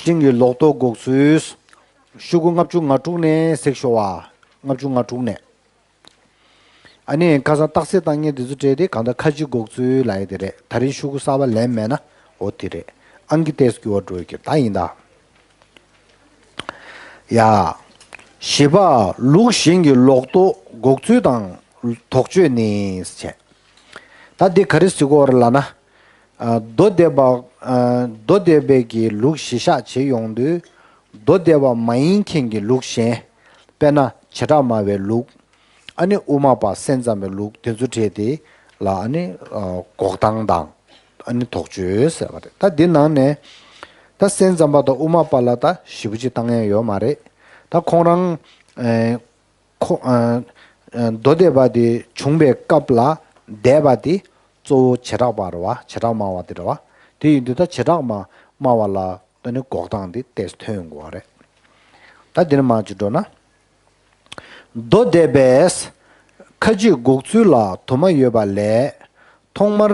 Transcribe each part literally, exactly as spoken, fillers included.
ཤིང་གི་ལོག་རྟོག་འགོག་ཚུལ། ཤོག་གུ་ལྔ་བཅུ་ང་དྲུག་ནས་གཟིགས་ཤོག་ཨ། ལྔ་བཅུ་ང་དྲུག་ནས། ཨ་ནི་ཁ་སང་རྟགས་གསལ་བཏང་མཁན་དེ་ཚོ་སྤྲད་དེ་གང་ལྟར་ཁ་ཅིག་འགོག་ཚུལ་ལབ་ཡ་དེ་རེད། ད་རིང་ཤོག་གུ་གསར་པ་ལེན་མེད་ན་འོ་དེ་རེད། ཨང་ཀི་ཏོག་ཙམ་འགྱུར་བ་འགྲོ་གི་ད་ཡིན་ད། ཡ། བཞི་པ། ལུགས་གཞན་གྱི་ལོག་རྟོག་འགོག་ཚུལ་དང་དོགས་གཅོད་ནི་བྱས། ད་འདི་ག་རེ་ཟེར་གྱི་ཡོད་རེད་ལབ་ན། ཨ། མདོ་སྡེ་པ། ཨ། མདོ་སྡེ་པའི་གི་ལུགས་གཞི་བཞག་བྱེད་ཡོང་དུས། མདོ་སྡེ་པ་མ་ཡིན་མཁན་གྱི་ལུགས་གཞན། དཔེར་ན་བྱེ་བྲག་སྨྲ་བའི་ལུགས། ཨ་ནི་དབུ་མ་པ་སེམས་ཙམ་པའི་ལུགས་དེ་ཚོ་བྲིས་ཏེ་ལ་ཨ་ནི་ཨ་འགོག་སྟངས་དང་ཨ་ནི་དོགས་གཅོད་ཟེར་བ་རེད། ད་འདི་ནང་ནས་ད་སེམས་ཙམ་པ་དང་དབུ་མ་པ་ལ་ད་ཞེ་པོ་ཅིག་བཏང་ཡ་ཡོད་མ་རེད། ད་ཁོང་རང་ཨེ་ཁོ་ཨ་ཨ་མདོ་སྡེ་པ་དེ་བྱུང་བའི་སྐབས་ལ་འདས་པ་དེ་གཙོ་བོ་བྱེ་བྲག་པ་རེད་བ། བྱེ་བྲག་སྨྲ་བ་དེ་རེད་བ། དེ་ཡིན་དུས་ད་བྱེ་བྲག་སྨྲ་སྨྲ་བ་ལ་ད་ནི་འགོག་སྟངས་དེ་ཏོག་ཙམ་ཐོན་དགོས་པ་རེད། ད་འདི་ནས་མར་ཅིག་འགྲོ་ན། མདོ་སྡེ་པས་ཁ་ཅིག་འགོག་ཚུལ་ལ་དུ་མ་ཡོད་པ་ལས། ཐོག་མར་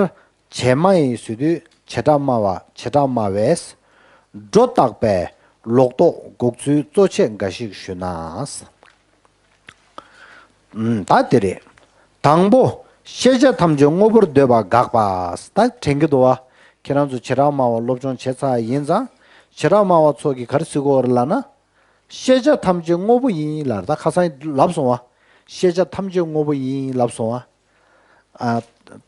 བྱེ་སྨྲ་ཡི་ཟེར་དུས་བྱེ་བྲག་སྨྲ་བ་བྱེ་བྲག་སྨྲ་བས། སྒྲོ་བཏགས་པའི་ལོག་རྟོག་འགོག་ཚུལ་གཙོ་ཆེ་འགའ་ཞིག་ཞུ་ན། ཨུམ། ད་དེ་རེད། དང་པོ། ཤེས་བྱ་ཐམས་ཅད་དངོས་པོར་འདོད་པ་དགག་པ། ད་དྲན་གྱི་འདུག་བ། ཁྱེད་རང་ཚོ་བྱེ་བྲག་སྨྲ་བ་སློབ་སྦྱོང་བྱས་ཚར་ཡིན་ཙང་། བྱེ་བྲག་སྨྲ་བ་ཚོ་གིས་ག་རེ་ཟེར་གྱི་ཡོད་རེད་ལབ་ན། ཤེས་བྱ་ཐམས་ཅད་དངོས་པོ་ཡིན་ལབ་རེད། ད་ཁ་སང་ལབ་སོང་བ། ཤེས་བྱ་ཐམས་ཅད་དངོས་པོ་ཡིན་ལབ་སོང་བ། ཨ།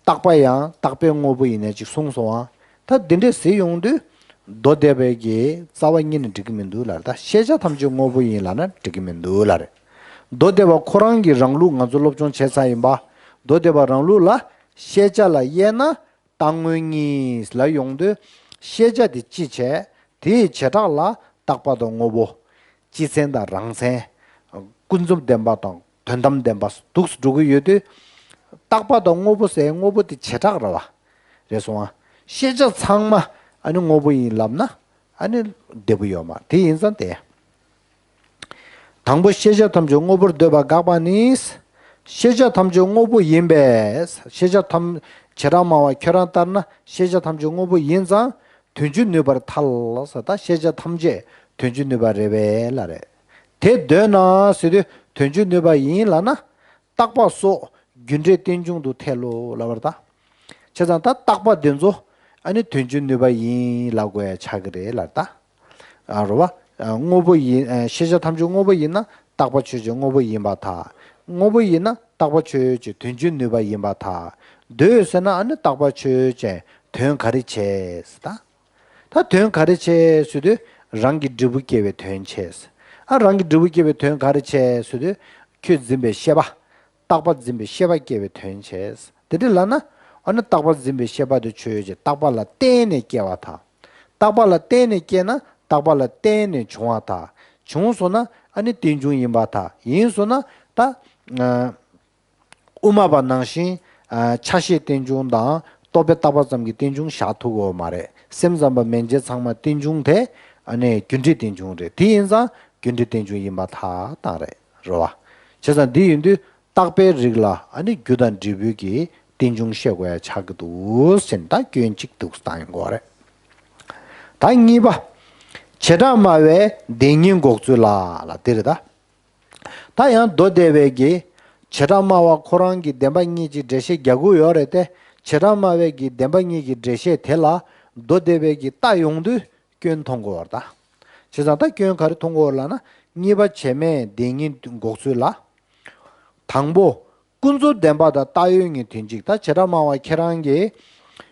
རྟག་པ་ཡང་རྟག་པའི་དངོས་པོ་ཡིན་ནས་ཅིག་གསུངས་སོང་བ། ད་འདི་འདྲས་ཟེར་ཡོང་དུས། མདོ་སྡེ་པའི་གི་རྩ་བ་ཉིད་ནས་འགྲིག་གི་མི་འདུག་ལབ་རེད། ད་ཤེས་བྱ་ཐམས་ཅད་དངོས་པོ་ཡིན་ལབ་ན་འགྲིག་གི་མི་འདུག་ལབ་རེད། མདོ་སྡེ་པ་ཁོ་རང་གི་རང་ལུགས་ང་ཚོ་སློབ་སྦྱོང་བྱས་ཚར་ཡིན་པ། མདོ་སྡེ་པ་རང་ལུགས་ལ་ཤེས་བྱ་ལ་དབྱེ་ན། རྟག་དངོས་གཉིས་ལ་ཡོང་དུས། ཤེས་བྱ་དེ་སྤྱི་བྱས། དེའི་བྱེ་བྲག་ལ་རྟག་པ་དང་དངོས་པོ། སྤྱི་མཚན་དང་རང་མཚན། ཀུན་རྫོབ་བདེན་པ་དང་དོན་དམ་བདེན་པ་འདུག་སེ་འགྲོ་གི་ཡོད་དུས། རྟག་པ་དང་དངོས་པོ་ཟེར་དངོས་པོ་དེ་བྱེ་བྲག་རེད་བ། རེད་སོང་ང་། ཤེས་བྱ་ཚང་མ་ཨ་ནི་དངོས་པོ་ཡིན་ལབ་ན་ཨ་ནི་བདེ་པོ་ཡོད་མ་རེད། དེ་ཡིན་ཙང་དེ། དང་པོ་ཤེས་བྱ་ཐམས་ཅད་དངོས་པོར་འདོད་པ་དགག་པ་ནི། ཤེས་བྱ་ཐམས་ཅད་དངོས་པོ་ཡིན་པས། ཤེས་བྱ་ཐམས་བྱེ་བྲག་སྨྲ་བ་ཁྱོད་རང་ལྟར་ན་ཤེས་བྱ་ཐམས་ཅད་དངོས་པོ་ཡིན་ཙང་དོན་བྱེད་ནུས་པར་ཐལ་ཟེར། ད་ཤེས་བྱ་ཐམས་ཅད་དོན་བྱེད་ནུས་པ་རེད་པས་ལབ་རེད། དེ་འདོད་ན་ཟེར་དུས་དོན་བྱེད་ནུས་པ་ཡིན་ལབ་ན། རྟག་པ་སོགས་རྒྱུ་འབྲས་རྟེན་འབྱུང་དུ་ཐལ་ལོ་ལབ་པ་རེད་ད། བྱས་ཙང་ད་རྟག་པ་དེ་ཚོ་ཨ་ནི་དོན་བྱེད་ནུས་པ་ཡིན་ལབ་དགོས་ཡ་ཆགས་ཀྱི་རེད་ལབ་ད། ཨ། རེད་བ། ཨ། དངོས་པོ་ཡིན། ཨ། ཤེས་བྱ་ཐམས་ཅད་དངོས་པོ་ཡིན་ན་རྟག་པ་ཆོས་ཅན་དངོས་པོ་ཡིན་པར་ཐལ། དངོས་པོ་ཡིན་ན་རྟག་པ་ཆོས་ཅན་དོན་བྱེད་ནུས་པ་ཡིན་པར་ཐལ། འདོད་ཟེར་ན་ཨ་ནི་རྟག་པ་ཆོས་ཅན་དོན་ག་རེ་བྱས་ཟེར་ད། ད་དོན་ག་རེ་བྱས་ཟེར་དུས་རང་གི་འབྲས་བུ་སྐྱེ་བའི་དོན་བྱས། ཨ། རང་གི་འབྲས་བུ་སྐྱེ་བའི་དོན་ག་རེ་བྱས་ཟེར་དུས་ཁྱོད་འཛིན་པའི་ཤེས་པ། རྟག་པ་འཛིན་པའི་ཤེས་པ་སྐྱེ་བའི་དོན་བྱས། དེ་འདྲ་ལབ་ན། ཨ་ནི་རྟག་པ་འཛིན་པའི་ཤེས་པ་དེ་ཆོས་ཅན་རྟག་པ་ལ་བརྟེན་ནས་སྐྱེ་བར་ཐལ། རྟག་པ་ལ་བརྟེན་ནས་སྐྱེས་ན་རྟག་པ་ལ་བརྟེན་ནས་བྱུང་བར་ཐལ། བྱུང་སོང་ན་ཨ་ནི་རྟེན་འབྱུང་ཡིན་པར་ཐལ། ཡིན་སོང་ན་ད། ཨ། དབུ་མ་པ་ནང་བཞིན། ཨ། ཆ་ཤས་རྟེན་འབྱུང་དང་རྟོག་པས་བཏགས་པ་ཙམ་གྱི་རྟེན་འབྱུང་བཞག་ཐུབ་ཀྱི་ཡོད་མ་རེད། སེམས་ཙམ་པ་མན་ཆད་ཚང་མ་རྟེན་འབྱུང་དེ་ཨ་ནི་རྒྱུ་འབྲས་རྟེན་འབྱུང་རེད། དེ་ཡིན་ཙང་རྒྱུ་འབྲས་རྟེན་འབྱུང་ཡིན་པར་ཐལ་བཏང་རེད། རེད་བ། བྱས་ཙང་འདི་ཡིན་དུས་རྟག་པའི་རིགས་ལ་ཨ་ནི་རྒྱུ་དང་འབྲས་བུའི་གི་རྟེན་འབྱུང་བཤད་དགོས་ཡ་ཆགས་ཀྱི་འདུག་ཟེར་ནས་ད་སྐྱོན་གཅིག་འདུག་བཏང་ཡོང་གི་ཡོད་རེད། ད་གཉིས་པ། བྱེ་བྲག་སྨྲ་བའི་བདེན་གཉིས་འགོག་ཚུལ་ལ་ལ་དེ་རེད་ད། ད་ཡང་མདོ་སྡེ་པའི་གི་བྱེ་བྲག་སྨྲ་བ་ཁོ་རང་གི་བདེན་པ་གཉིས་ཀྱི་འགྲེལ་བཤད་རྒྱག་གི་ཡོད་རེད་དེ། བྱེ་བྲག་སྨྲ་བའི་གི་བདེན་པ་གཉིས་ཀྱི་འགྲེལ་བཤད་དེ་ལ་མདོ་སྡེ་པའི་གི་ལྟ་ཡོང་དུས་སྐྱོན་མཐོང་གི་ཡོད་རེད་ད། བྱས་ཙང་ད་སྐྱོན་ག་རེ་མཐོང་གི་ཡོད་རེད་ལབ་ན། གཉིས་པ་བྱེ་སྨྲའི་བདེན་གཉིས་འགོག་ཚུལ་ལ། དང་པོ། ཀུན་རྫོབ་བདེན་པ་དང་བཏགས་ཡོད་གཉིས་དོན་གཅིག་ད་བྱེ་བྲག་སྨྲ་བ་ཁྱེད་རང་གིས།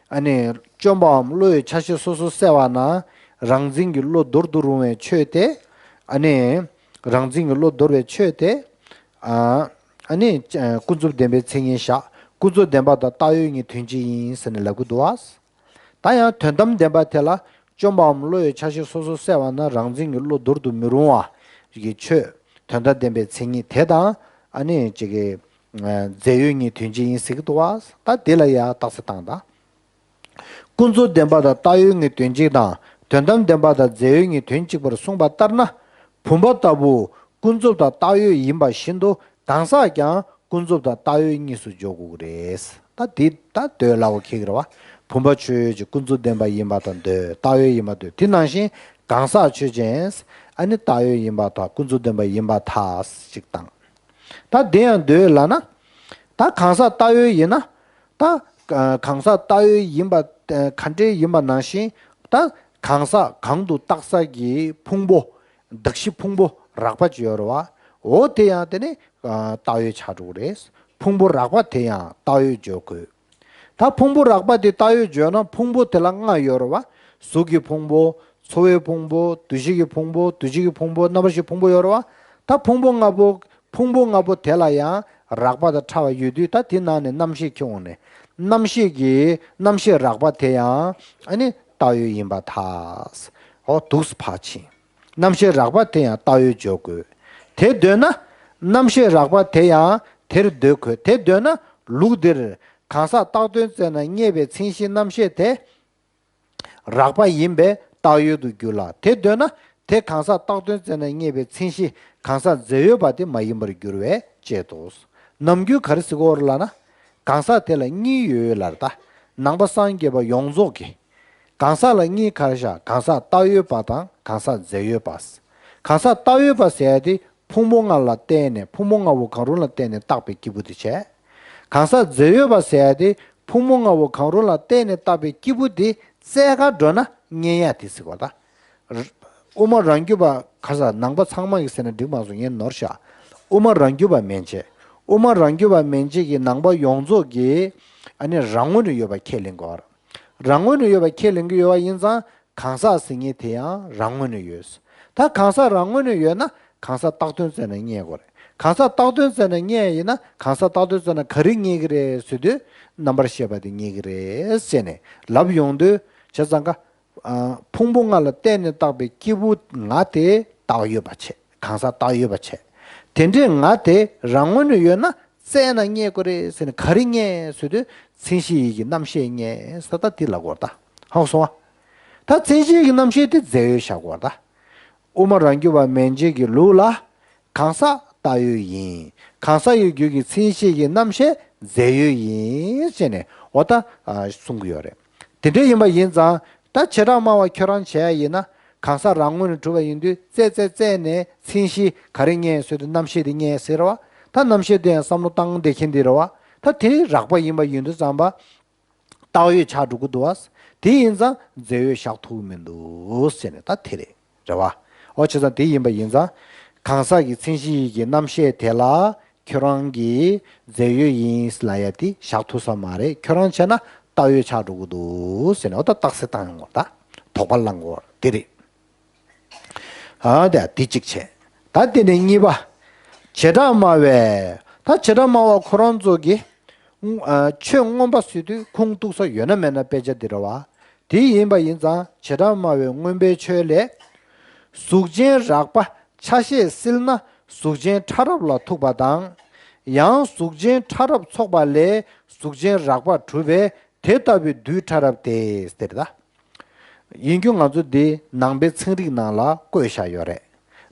ཨ་ནི། བཅོམ་པའམ་བློ་ཡི་ཆ་ཤས་སོ་སོར་བསལ་བ་ན། རང་འཛིན་གྱི་བློ་འདོར་དུ་རུང་བའི་ཆོས་དེ། ཨ་ནི། རང་འཛིན་གྱི་བློ་འདོར་བའི་ཆོས་དེ། ཨ། ཨ་ནི། ཀུན་རྫོབ་བདེན་པའི་མཚན་ཉིད་བཞག་ཀུན་རྫོབ་བདེན་པ་དང་བཏགས་ཡོད་གཉིས་དོན་གཅིག་ཡིན་ཟེར་ནས་ལབ་ཀྱི་འདུག་བ། ད་ཡང་དོན་དམ་བདེན་པ་དེ་ལ་བཅོམ་པའམ་བློ་ཡི་ཆ་ཤས་སོ་སོར་བསལ་བ་ན་རང་འཛིན་གྱི་བློ་འདོར་དུ་མི་རུང་བ་ཡི་ཆོས་དོན་དམ་བདེན་པའི་མཚན་ཉིད་དེ་དང་ཨ་ནི་ཅིག་གི་རྫས་ཡོད་གཉིས་དོན་གཅིག་ཡིན་ཟེར་གྱི་འདུག་བ། ད་དེ་ལ་ཡང་རྟགས་གསལ་བཏང་དང་། ཀུན་རྫོབ་བདེན་པ་དང་བཏགས་ཡོད་གཉིས་དོན་གཅིག་དང་དོན་དམ་བདེན་པ་དང་རྫས་ཡོད་གཉིས་དོན་གཅིག་པར་གསུངས་པ་ལྟར་ན། བུམ་པ་ལྟ་བུ་ཀུན་རྫོབ་དང་བཏགས་ཡོད་ཡིན་པ་བཞིན་དུ་གང་ཟག་ཀྱང་ཀུན་རྫོབ་དང་བཏགས་ཡོད་གཉིས་སུ་འཇོག་དགོས་ཀྱི་རེད། ད་འདི་ད་འདོད་སླ་བོ་ཁེགས་རེད་བ། བུམ་པ་ཆོས་ཅན་ཀུན་རྫོབ་བདེན་པ་ཡིན་པ་དང་འདོད་བཏགས་ཡོད་ཡིན་པ་འདོད་དེ་ནང་བཞིན་ གང་ཟག་ཆོས་ཅན། ཨ་ནི་བཏགས་ཡོད་ཡིན་པར་ཐལ། ཀུན་རྫོབ་བདེན་པ་ཡིན་པར་ཐལ་ཞིག་དང་། ད་དེ་ཡང་འདོད་ལབ་ན། ད་གང་ཟག་བཏགས་ཡོད་ཡིན་ན། ད་གང་ཟག་བཏགས་ཡོད་ཡིན་པ་ག་འདྲ་ཡིན་པ་ནང་བཞིན། ད་གང་ཟག་གང་དུ་བཏགས་ས་གི་ཕུང་པོ། གདགས་གཞི་ཕུང་པོ་རགས་པ་ཅིག་ཡོད་རེད་བ། འོ་དེ་ཡང་དེ་ནི་བཏགས་ཡོད་ཆགས་འགྲོ་གི་རེད། ཕུང་པོ་རགས་པ་དེ་ཡང་བཏགས་ཡོད་བརྗོད་དགོས། ད་ཕུང་པོ་རགས་པ་དེ་བཏགས་ཡོད་བརྗོད་ན་ཕུང་པོ་དེ་ལ་ལྔ་ཡོད་རེད་བ། གཟུགས་ཀྱི་ཕུང་པོ། ཚོར་བའི་ཕུང་པོ། འདུ་ཤེས་ཀྱི་ཕུང་པོ། འདུ་བྱེད་ཀྱི་ཕུང་པོ། རྣམ་པར་ཤེས་ཕུང་པོ་ཡོད་རེད་བ། ད་ཕུང་པོ་ལྔ་པོ། ཕུང་པོ་ལྔ་པོ་དེ་ལ་ཡང་རགས་པ་དང་ཕྲ་བ་ཡོད་དུས། ད་དེ་ནང་ནས་རྣམ་ཤེས་ཁྱེར་འོང་ནས། རྣམ་ཤེས་ཀྱི་རྣམ་ཤེས་རགས་པ་དེ་ཡང་ཨ་ནི་བཏགས་ཡོད་ཡིན་པར་ཐལ། འོ་འདུག་སེ་ཕར་ཕྱིན། རྣམ་ཤེས་རགས་པ་དེ་ཡང་བཏགས་ཡོད་བརྗོད་དགོས། དེ་འདོད་ན། རྣམ་ཤེས་རགས་པ་དེ་ཡང་དེར་འདོད་དགོས། དེ་འདོད་ན་ལུགས་འདིར་གང་ཟག་བཏགས་དོན་བཙལ་ན་རྙེད་པའི་མཚན་གཞི་རྣམ་ཤེས་དེ་རགས་པ་ཡིན་པས་བཏགས་ཡོད་དུ་འགྱུར་ལ། དེ་འདོད་ན་དེ་གང་ཟག་བཏགས་དོན་བཙལ་ན་རྙེད་པའི་མཚན་གཞི་གང་ཟག་རྫས་ཡོད་པ་དེ་མ་ཡིན་པར་འགྱུར་བས་དཔྱད་དོ། ནམ་རྒྱུན་ག་རེ་ཟེར་གྱི་ཡོད་རེད་ལབ་ན། གང་ཟག་དེ་ལ་གཉིས་ཡོད་ལབ་རེད་ད། ནང་པ་སངས་རྒྱས་པ་ཡོངས་རྫོགས་ཀྱིས། གང་ཟག་ལ་གཉིས་ག་རེ་བཞག་གང་ཟག་བཏགས་ཡོད་པ་དང་གང་ཟག་རྫས་ཡོད་པ། གང་ཟག་བཏགས་ཡོད་པ་ཟེར་ཡ་དེ་ཕུང་པོ་ལྔ་ལ་བརྟེན་ནས། ཕུང་པོ་ལྔ་པོ་གང་རུང་ལ་བརྟེན་ནས་བཏགས་པའི་སྐྱེས་བུ་དེ་བྱས། གང་ཟག་རྫས་ཡོད་པ་ཟེར་ཡ་དེ་ཕུང་པོ་ལྔ་པོ་གང་རུང་ལ་བརྟེན་ནས་བཏགས་པའི་སྐྱེས་བུ་དེ་བཙལ་ག་འགྲོ་ན་རྙེད་ཡ་དེ་ཟེར་བ་ད། དབུ་མ་རང་རྒྱུད་པ་ག་ས་ནང་པ་ཚང་མ་གི་ཟེར་ན་འགྲིག་མ་སོང་། ངས་ནོར་བཞག་དབུ་མ་རང་རྒྱུད་པ་མན་ཆད། དབུ་མ་རང་རྒྱུད་པ་མན་ཆད་ཀྱི་ནང་པ་ཡོངས་རྫོགས་ཀྱི་ཨ་ནི་རང་ངོས་ནས་ཡོད་པ་ཁས་ལེན་དགོས། རང་ངོས་ནས་ཡོད་པ་ཁས་ལེན་གྱི་ཡོད་པ་ཡིན་ཙང་། གང་ཟག་ཟེར་མཁན་དེ་ཡང་རང་ངོས་ནས་ཡོད། ད་གང་ཟག་རང་ངོས་ནས་ཡོད་ན་གང་ཟག་བཏགས་དོན་བཙལ་ན་རྙེད་དགོས་རེད། གང་ཟག་བཏགས་དོན་བཙལ་ན་རྙེད་ཡིན་ན། གང་ཟག་བཏགས་དོན་བཙལ་ན་ག་རེ་རྙེད་ཀྱི་རེད་ཟེར་དུས། རྣམ་པར་ཤེས་པ་དེ་རྙེད་ཀྱི་རེད་ཟེར་ནས་ལབ་ཡོང་དུས། བྱས་ཙང་ཀ་ཨ། ཕུང་པོ་ལྔ་ལ་བརྟེན་ནས་བཏགས་པའི་སྐྱེས་བུ་ལྔ་དེ་བཏགས་ཡོད་པ་བྱས། གང་ཟག་བཏགས་ཡོད་པ་བྱས། དེ་འདྲའི་ལྔ་དེ་རང་ངོས་ནས་ཡོད་ན་བཙལ་ན་རྙེད་དགོས་རེད་ཟེར་ནས། ག་རེ་རྙེད་ཟེར་དུས། མཚན་གཞི་ཡིད་ཀྱི་རྣམ་ཤེས་རྙེད་ཟེར། ད་དེ་ལབ་དགོས་རེད་ད། ཧ་གོ་སོང་ཨ། ད་མཚན་གཞི་ཡིད་ཀྱི་རྣམ་ཤེས་དེ་རྫས་ཡོད་བཞག་དགོས་རེད་ད། དབུ་མ་རང་རྒྱུད་པ་མན་ཆད་ཀྱི་ལུགས་ལ། གང་ཟག་བཏགས་ཡོད་ཡིན། གང་ཟག་ཡོད་རྒྱུ་གི་མཚན་གཞི་ཡི་རྣམ་ཤེས་རྫས་ཡོད་ཡིན་ཟེར་ནས། འོ་ད་ཨ་གསུང་གི་ཡོད་རེད། དེ་འདྲ་ཡིན་པ་ཡིན་ཙང་། ད་བྱེ་བྲག་སྨྲ་བ་ཁྱོད་རང་བྱས་ཡིན་ན། གང་ཟག་རང་ངོས་ནས་གྲུབ་པ་ཡིན་དུས། བཙལ་བཙལ་བཙལ་ནས་མཚན་གཞི་ག་རེ་རྙེད་ཟེར་དུས། རྣམ་ཤེས་དེ་རྙེད་ཟེར་བ། ད་རྣམ་ཤེས་དེ་ཡང་བསམ་བློ་བཏང་བསྡད་མཁན་དེ་རེད་བ། ད་དེ་རགས་པ་ཡིན་པ་ཡིན་དུས་ཙམ་པ། བཏགས་ཡོད་ཆགས་འགྲོ་གི་འདུག་བ། དེ་ཡིན་ཙང་རྫས་ཡོད་བཞག་ཐུབ་ཀྱི་མི་འདུག་ཟེར་ནས་ད་དེ་རེད། རེད་བ། འོ་བྱས་ཙང་དེ་ཡིན་པ་ཡིན་ཙང་། གང་ཟག་གི་མཚན་གཞི་ཡིད་ཀྱི་རྣམ་ཤེས་དེ་ལ་ཁྱོད་རང་གིས་རྫས་ཡོད་ཡིན་ལབ་ཡ་དེ་བཞག་ཐུབ་ས་མ་རེད། ཁྱོད་རང་བྱས་ན་བཏགས་ཡོད་ཆགས་འགྲོ་གི་འདུག་ཟེར་ནས། འོ་ད་རྟགས་གསལ་བཏང་ཡོང་བ་ད། དོགས་པ་བསླང་དགོས་དེ་རེད། ཨ་དེ་དེ་གཅིག་བྱས། ད་དེ་ནས་གཉིས་པ། བྱེ་བྲག་སྨྲ་བས། ད་བྱེ་བྲག་སྨྲ་བ་ཁོ་རང་ཚོ་གིས། ཨ། ཆོས་མངོན་པ་ཟེར་དུས་ཁུངས་གཏུགས་ས་ཡོད་ན་མེད་ན་དཔེ་ཆ་འདི་རེད་བ། དེ་ཡིན་པ་ཡིན་ཙང་། བྱེ་བྲག་སྨྲ་བའི་མངོན་པའི་ཆོས་ལས། གཟུགས་ཅན་རགས་པ་ཆ་ཤས་བསིལ་ན་གཟུགས་ཅན་ཕྲ་རབ་ལ་ཐུག་པ་དང་། ཡང་གཟུགས་ཅན་ཕྲ་རབ་ཚོགས་པ་ལས་གཟུགས་ཅན་རགས་པ་གྲུབ་པས། དེ་ལྟ་བུའི་རྡུལ་ཕྲ་རབ་སྟེ། ཟེར་ད། ཡིན་རྒྱུ་ང་ཚོ་འདི་ནང་པའི་ཚན་རིག་ནང་ལ་བཀོད་བཞག་ཡོད་རེད།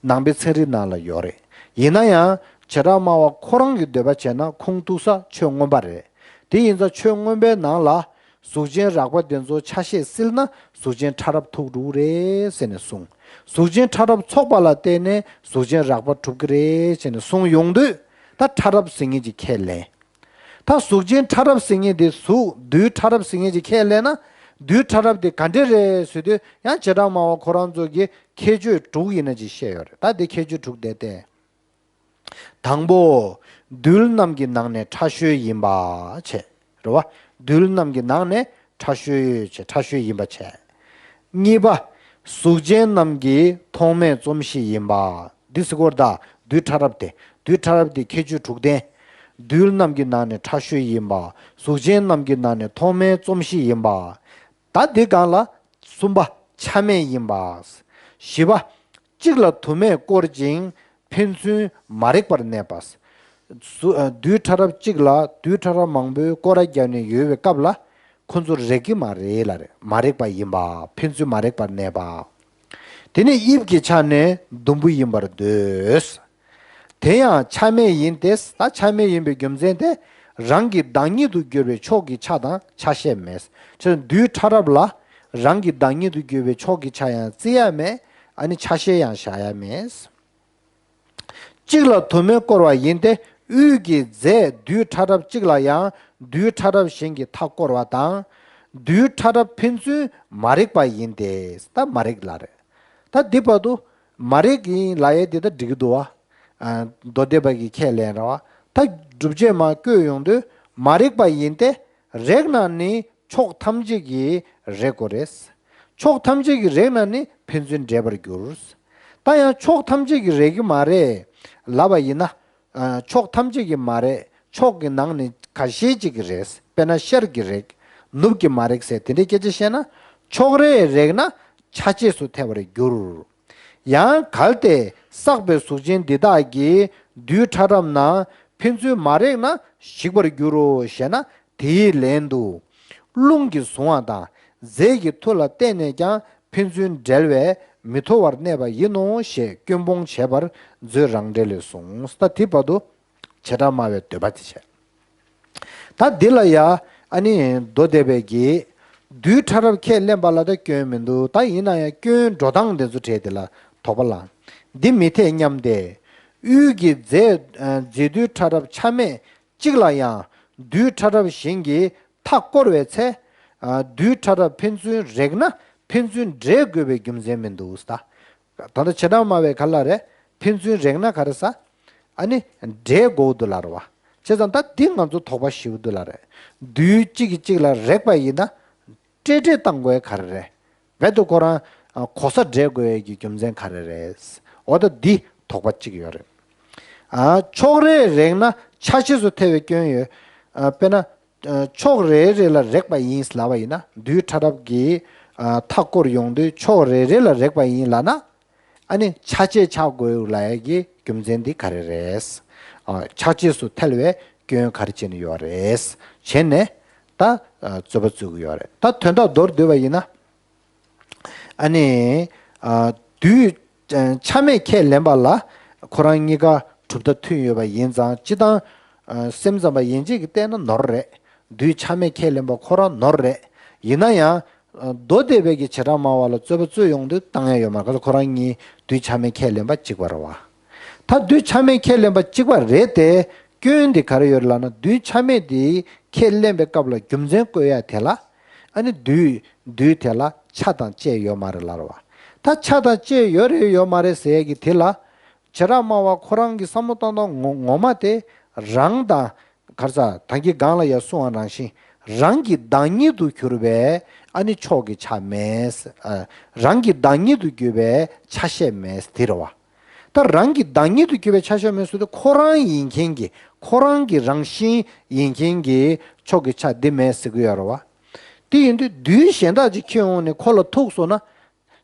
ནང་པའི་ཚན་རིག་ནང་ལ་ཡོད་རེད། ཡིན་ན་ཡང་། བྱེ་བྲག་སྨྲ་བ་ཁོ་རང་གི་འདོད་པ་བྱས་ན་ཁུངས་གཏུགས་ས་ཆོས་མངོན་པ་རེད། དེ་ཡིན་ཙང་ཆོས་མངོན་པའི་ནང་ལ། གཟུགས་ཅན་རགས་པ་དེ་ཚོ་ཆ་ཤས་བསིལ་ན་གཟུགས་ཅན་ཕྲ་རབ་ཐུག་འགྲོ་གི་རེད་ཟེར་ནས་གསུངས། གཟུགས་ཅན་ཕྲ་རབ་ཚོགས་པ་ལ་བརྟེན་ནས་གཟུགས་ཅན་རགས་པ་གྲུབ་ཀྱི་རེད་ཟེར་ནས་གསུངས་ཡོང་དུས། ད་ཕྲ་རབ་ཟེར་མཁན་ཅིག་ཁས་ལེན། ད་གཟུགས་ཅན་ཕྲ་རབ་ཟེར་མཁན་དེ་གཟུགས་རྡུལ་ཕྲ་རབ་ཟེར་མཁན་ཅིག་ཁས་ལེན་ན། རྡུལ་ཕྲ་རབ་དེ་ག་འདྲ་རེད་ཟེར་དུས། ཡང་བྱེ་བྲག་སྨྲ་བ་ཁོ་རང་ཚོ་གི་ཁྱད་ཆོས་དྲུག་ཡིན་ན་ཅིག་བཤད་ཡོད་རེད། ད་དེ་ཁྱད་ཆོས་དྲུག་དེ་སྟེ། དང་པོ། རྡུལ་རྣམས་ཀྱི་ནང་ནས་ཕྲ་ཤོས་ཡིན་པ་བྱས། རེད་བ། རྡུལ་རྣམས་ཀྱི་ནང་ནས་ཕྲ་ཤོས་བྱས། ཕྲ་ཤོས་ཡིན་པ་བྱས། གཉིས་པ། གཟུགས་ཅན་རྣམས་ཀྱི་ཐོག་མའི་རྩོམ་གཞི་ཡིན་པ། འདི་ཟེར་གོ་ད། རྡུལ་ཕྲ་རབ་དེ། རྡུལ་ཕྲ་རབ་དེ་ཁྱད་ཆོས་དྲུག་ལྡན། རྡུལ་རྣམས་ཀྱི་ནང་ནས་ཕྲ་ཤོས་ཡིན་པ། གཟུགས་ཅན་རྣམས་ཀྱི་ནང་ནས་ཐོག་མའི་རྩོམ་གཞི་ཡིན་པ། ད་འདི་སྒང་ལ། གསུམ་པ། ཆ་མེད་ཡིན་པ། བཞི་པ། གཅིག་ལ་དུ་མས་བསྐོར་ཅིང་ཕན་ཚུན་མ་རེག་པར་གནས་པ། གཟུ། རྡུལ་ཕྲ་རབ་གཅིག་ལ་རྡུལ་ཕྲ་རབ་མང་པོས་སྐོར་ར་བརྒྱབ་ནས་ཡོད་པའི་སྐབས་ལ། ཁོ་ཚོ་རེག་གི་མ་རེད་ལབ་རེད། མ་རེག་པ་ཡིན་པ། ཕན་ཚུན་མ་རེག་པར་གནས་པ། དེ་ནི་དབྱིབས་ཀྱི་ཆ་ནས་ཟླུམ་པོ་ཡིན་པར་འདོད། དེ་ཡང་ཆ་མེད་ཡིན་ཏེ། ད་ཆ་མེད་ཡིན་པའི་རྒྱུ་མཚན་དེ། རང་གི་བདག་ཉིད་དུ་གྱུར་པའི་ཕྱོགས་ཀྱི་ཆ་དང་ཆ་ཤས་མེད། ཕྱིར་རྡུལ་ཕྲ་རབ་ལ་རང་གི་བདག་ཉིད་དུ་གྱུར་པའི་ཕྱོགས་ཀྱི་ཆ་ཡང་བརྩི་ཡ་མེད། ཨ་ནི་ཆ་ཤས་ཡང་བཞག་ཡ་མེད། གཅིག་ལ་དུ་མས་བསྐོར་བ་ཡིན་ཏེ། དབུས་ཀྱི་རྫས་རྡུལ་ཕྲ་རབ་གཅིག་ལ་ཡང་རྡུལ་ཕྲ་རབ་གཞན་གྱིས་མཐའ་བསྐོར་བ་དང་། རྡུལ་ཕྲ་རབ་ཕན་ཚུན་མ་རིག་པ་ཡིན་ཏེ། ད་མ་རིག་ལ་རེད། ད་འདི་བར་དུ་མ་རིག་ཡིན་ལབ་ཡས་འདི་ད་འགྲིག་གི་འདུག་བ། ཨ། མདོ་སྡེ་པ་གིས་ཁས་ལེན་ར་བ། ད་སྒྲུབ་བྱེད་མར་བཀོད་ཡོང་དུས་མ་རིག་པ་ཡིན་ཏེ། རེག་ན་ནི་ཕྱོགས་ཐམས་ཅད་ཀྱིས་རེག་དགོས་རེད། ཕྱོགས་ཐམས་ཅད་ཀྱིས་རེག་ན་ནི་ཕན་ཚུན་འདྲེས་པར་འགྱུར། ད་ཡང་ཕྱོགས་ཐམས་ཅད་ཀྱིས་རེག་གི་མ་རེད་ལབ་པ་ཡིན་ན། ཨ། ཕྱོགས་ཐམས་ཅད་ཀྱིས་མ་རེད། ཕྱོགས་ཀྱི་ནང་ནས་ཁ་ཤས་ཅིག་གིས་རེག། དཔེར་ན་ཤར་གྱིས་རེག། ནུབ་ཀྱིས་མ་རེག་ཟེར་དེ་འདྲའི་སྐད་ཆ་བཤད་ན། ཕྱོགས་རེས་རེག་ན་ཆ་བྱེད་སུ་ཐལ་བར་འགྱུར། ཡང་གལ་ཏེ་བསགས་པའི་གཟུགས་ཅན་འདི་དག་གི་རྡུལ་ཕྲ་རབ་རྣམས་ཕན་ཚུན་མ་རེག་ན་ཞིག་པར་འགྱུར་རོ་ཞེ་ན། དེའི་ལན་དུ། རླུང་གིས་བཟུང་བ་དང་རྫས་ཀྱི་མཐུ་ལ་བརྟེན་ནས་ཀྱང་ཕན་ཚུན་འབྲེལ་བས་མི་མཐོ་བར་གནས་པ་ཡིན་ནོ་ཞེས་སྐྱོན་སྤོང་བྱེད་པར་མཛོད་རང་འགྲེལ་ལས་གསུངས། ད་དེ་བར་དུ་བྱེ་བྲག་སྨྲ་བའི་འདོད་པ་དེ་བྱས། ད་འདི་ལ་ཡ། ཨ་ནི་མདོ་སྡེ་པའི་གིས་རྡུལ་ཕྲ་རབ་ཁས་ལེན་པ་ལ་ད་སྐྱོན་མི་འདུག། ད་ཡིན་ན་ཡང་སྐྱོན་འགྲོ་སྟངས་དེ་ཚོ་བྲིས་དེ་ལ་དོགས་པ་ལ། འདི་མི་འཐད་སྙམ་སྟེ། དབུས་ཀྱི་རྫས། རྫས་རྡུལ་ཕྲ་རབ་ཆ་མེད་གཅིག་ལ་ཡང་རྡུལ་ཕྲ་རབ་གཞན་གྱིས་མཐའ་བསྐོར་བའི་ཚེ། རྡུལ་ཕྲ་རབ་ཕན་ཚུན་རེག་ན་ཕན་ཚུན་འདྲེས་དགོས་པའི་རྒྱུ་མཚན་མི་འདུག། ད་ད་ལྟ་བྱེ་བྲག་སྨྲ་བའི་ག་ལ་རེད། ཕན་ཚུན་རེག་ན་ག་རེ་ཟ། ཨ་ནི་འདྲེས་དགོས་འདུག་ལ་རེད་བ། བྱས་ཙང་ད་འདི་ང་ཚོ་དོགས་པ་ཞེ་པོ་འདུག་ལ་རེད། རྡུལ་གཅིག་གིས་གཅིག་ལ་རེག་པ་ཡིན་ན། འདྲེས་འདྲེས་བཏང་དགོས་ག་རེ་རེད། རྦད་དེ་ཁོ་རང་གོ་ས་འདྲེས་དགོས་ཀྱི་རྒྱུ་མཚན་ག་རེ་རེད། འོ་ད་འདི་དོགས་པ་གཅིག་ཡོད་རེད། ཨ། ཕྱོགས་རེས་རེག་ན་ཆ་བྱེད་སུ་ཐལ་བའི་སྐྱོན་ཡོད། ཨ། དཔེར་ན། ཨ། ཕྱོགས་རེ་རེ་ལ་རེག་པ་ཡིན་ལབ་པ་ཡིན་ན། རྡུལ་ཕྲ་རབ་ཀྱིས། ཨ། མཐའ་བསྐོར་ཡོང་དུས་ཕྱོགས་རེ་རེ་ལ་རེག་པ་ཡིན་ལབ་ན། ཨ་ནི་ཆ་བྱེད་ཆགས་དགོས་ལབ་ཡ་གི་རྒྱུ་མཚན་འདི་ག་རེ་རེད། ཨ། ཆ་བྱེད་སུ་ཐལ་བའི་སྐྱོན་ག་རེ་བྱས་ནས་ཡོད་རེད། བྱས་ནས་ད། ཨ། རྩོད་པ་རྩོད་ཀྱི་ཡོད་རེད། ད་དོན་དག་མདོར་བསྡུས་པ་ཡིན་ན། ཨ་ནི། ཨ། རྡུལ་ཆ་མེད་ཁས་ལེན་པ་ལ་ཁོ་རང་གཉིས་ཀ་གྲུབ་མཐའ་མཐུན་ཡོད་པ་ཡིན་ཙང་། སྤྱིར་བཏང་། ཨ། སེམས་ཙམ་པ་ཡན་ཆད་ཀྱིས་བལྟས་ན་ནོར་རེད། རྡུལ་ཆ་མེད་ཁས་ལེན་པ་ཁོ་རང་ནོར་རེད། ཡིན་ན་ཡང་། ཨ། མདོ་སྡེ་པའི་གི་བྱེ་བྲག་སྨྲ་བ་ལ་རྩོད་པ་རྩོད་ཡོང་དུས་བཏང་ཡ་ཡོད་མ་རེད། ག་ཚོད་ཁོ་རང་གཉིས་རྡུལ་ཆ་མེད་ཁས་ལེན་པ་གཅིག་པ་རེད་བ། ད་རྡུལ་ཆ་མེད་ཁས་ལེན་པ་གཅིག་པ་རེད་དེ། སྐྱོན་འདི་ག་རེ་ཡོད་རེད་ལབ་ན། རྡུལ་ཆ་མེད་འདི་ཁས་ལེན་པའི་སྐབས་ལ་རྒྱུ་མཚན་བཀོད་ཡ་དེ་ལ། ཨ་ནི་རྡུལ། རྡུལ་དེ་ལ་ཆ་དང་བཅས་ཡོད་མ་རེད་ལབ་རེད་བ། ད་ཆ་དང་བཅས་ཡོད་རེད་ཡོད་མ་རེད་ཟེར་ཡ་གི་དེ་ལ། བྱེ་བྲག་སྨྲ་བ་ཁོ་རང་གི་བསམ་བློ་བཏང་སྟངས་ངོ་ངོ་མ་དེ། རང་དང་། ག་རེ་ཟ། ད་གིན་སྒང་ལ་ཡ་གསུངས་པ་ནང་བཞིན། རང་གི་བདག་ཉིད་དུ་གྱུར་པའི་ཨ་ནི་ཕྱོགས་ཀྱི་ཆ་མེད། ཨ། རང་གི་བདག་ཉིད་དུ་གྱུར་པའི་ཆ་ཤས་མེད་དེ་རེད་བ། ད་རང་གི་བདག་ཉིད་དུ་གྱུར་པའི་ཆ་ཤས་མེད་ཟེར་དུས། ཁོ་རང་ཡིན་མཁན་གྱི། ཁོ་རང་གི་རང་བཞིན་ཡིན་མཁན་གྱི་ཕྱོགས་ཀྱི་ཆ་འདི་མེད་ཟེར་གྱི་ཡོད་རེད་བ། དེ་ཡིན་དུས་རྡུལ་གཞན་དག་ཅིག་ཁྱེར་ཡོང་ནས་ཁོ་ལ་ཐུག་སོང་ན།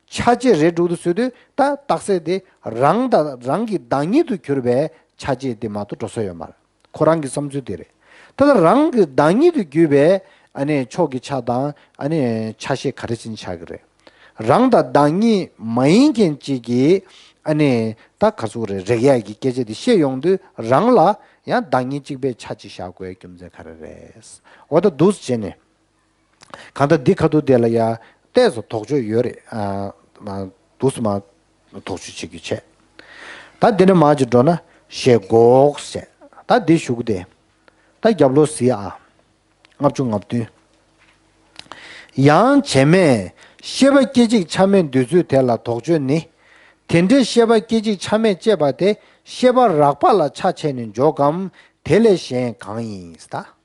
ཆ་བྱེད་རེད་འགྲོ་གི་འདུག་ཟེར་དུས། ད་རྟགས་གསལ་དེ་རང་དང་རང་གི་བདག་ཉིད་དུ་གྱུར་པའི་ཆ་བྱེད་དེ་མ་གཏོགས་འགྲོ་ས་ཡོད་མ་རེད། ཁོ་རང་གི་བསམ་ཚུལ་དེ་རེད། ད་ལྟ་རང་གི་བདག་ཉིད་དུ་གྱུར་པའི་ཨ་ནི་ཕྱོགས་ཀྱི་ཆ་དང་། ཨ་ནི་ཆ་ཤས་ག་རེ་བྱས་ནས་ཆགས་ཀྱི་རེད། རང་དང་བདག་ཉིད་མ་ཡིན་མཁན་གཅིག་གིས་ཨ་ནི་ད་ག་ཚོད་རེད། རེག་ཡག་གི་སྐད་ཆ་དེ་བཤད་ཡོང་དུས། རང་ལ་ཡང་བདག་ཉིད་གཅིག་པའི་ཆ་གཅིག་བཞག་དགོས་རྒྱུ་མཚན་ག་རེ་རེད། འོ་ད་འདུག་སེ་བྱས་ནས། གང་ལྟར་འདི་ཁ་ཐུག་དེ་ལ་ཡ་ཏོག་ཙམ་དོགས་གཅོད་ཡོད་རེད། ཨ། མ། འདུག་སེ་མ་དོགས་གཅོད་བྱེད་རྒྱུ་བྱས། ད་འདི་ནས་མར་ཅིག་འགྲོ་ན་ཞེས་འགོག་ཟེར། ད་འདི་གཞུག་དེ། ད་རྒྱབ་ལོགས་གཟིགས་ཨ། ལྔ་བཅུ་ང་བདུན། ཡང་བྱེ་སྨྲས། ཤེས་པ་སྐད་ཅིག་ཆ་མེད་འདོད་ཚུལ་དེ་ལ་དོགས་གཅོད་ནི། དེ་འདྲའི་ཤེས་པ་སྐད་ཅིག་ཆ་མེད་ཅེས་པ་དེ་ཤེས་པ་རགས་པ་ལ་ཆ་བྱས་ནས་འཇོག་གམ། དེ་ལས་གཞན་གང་ཡིན་ཟེར། ད།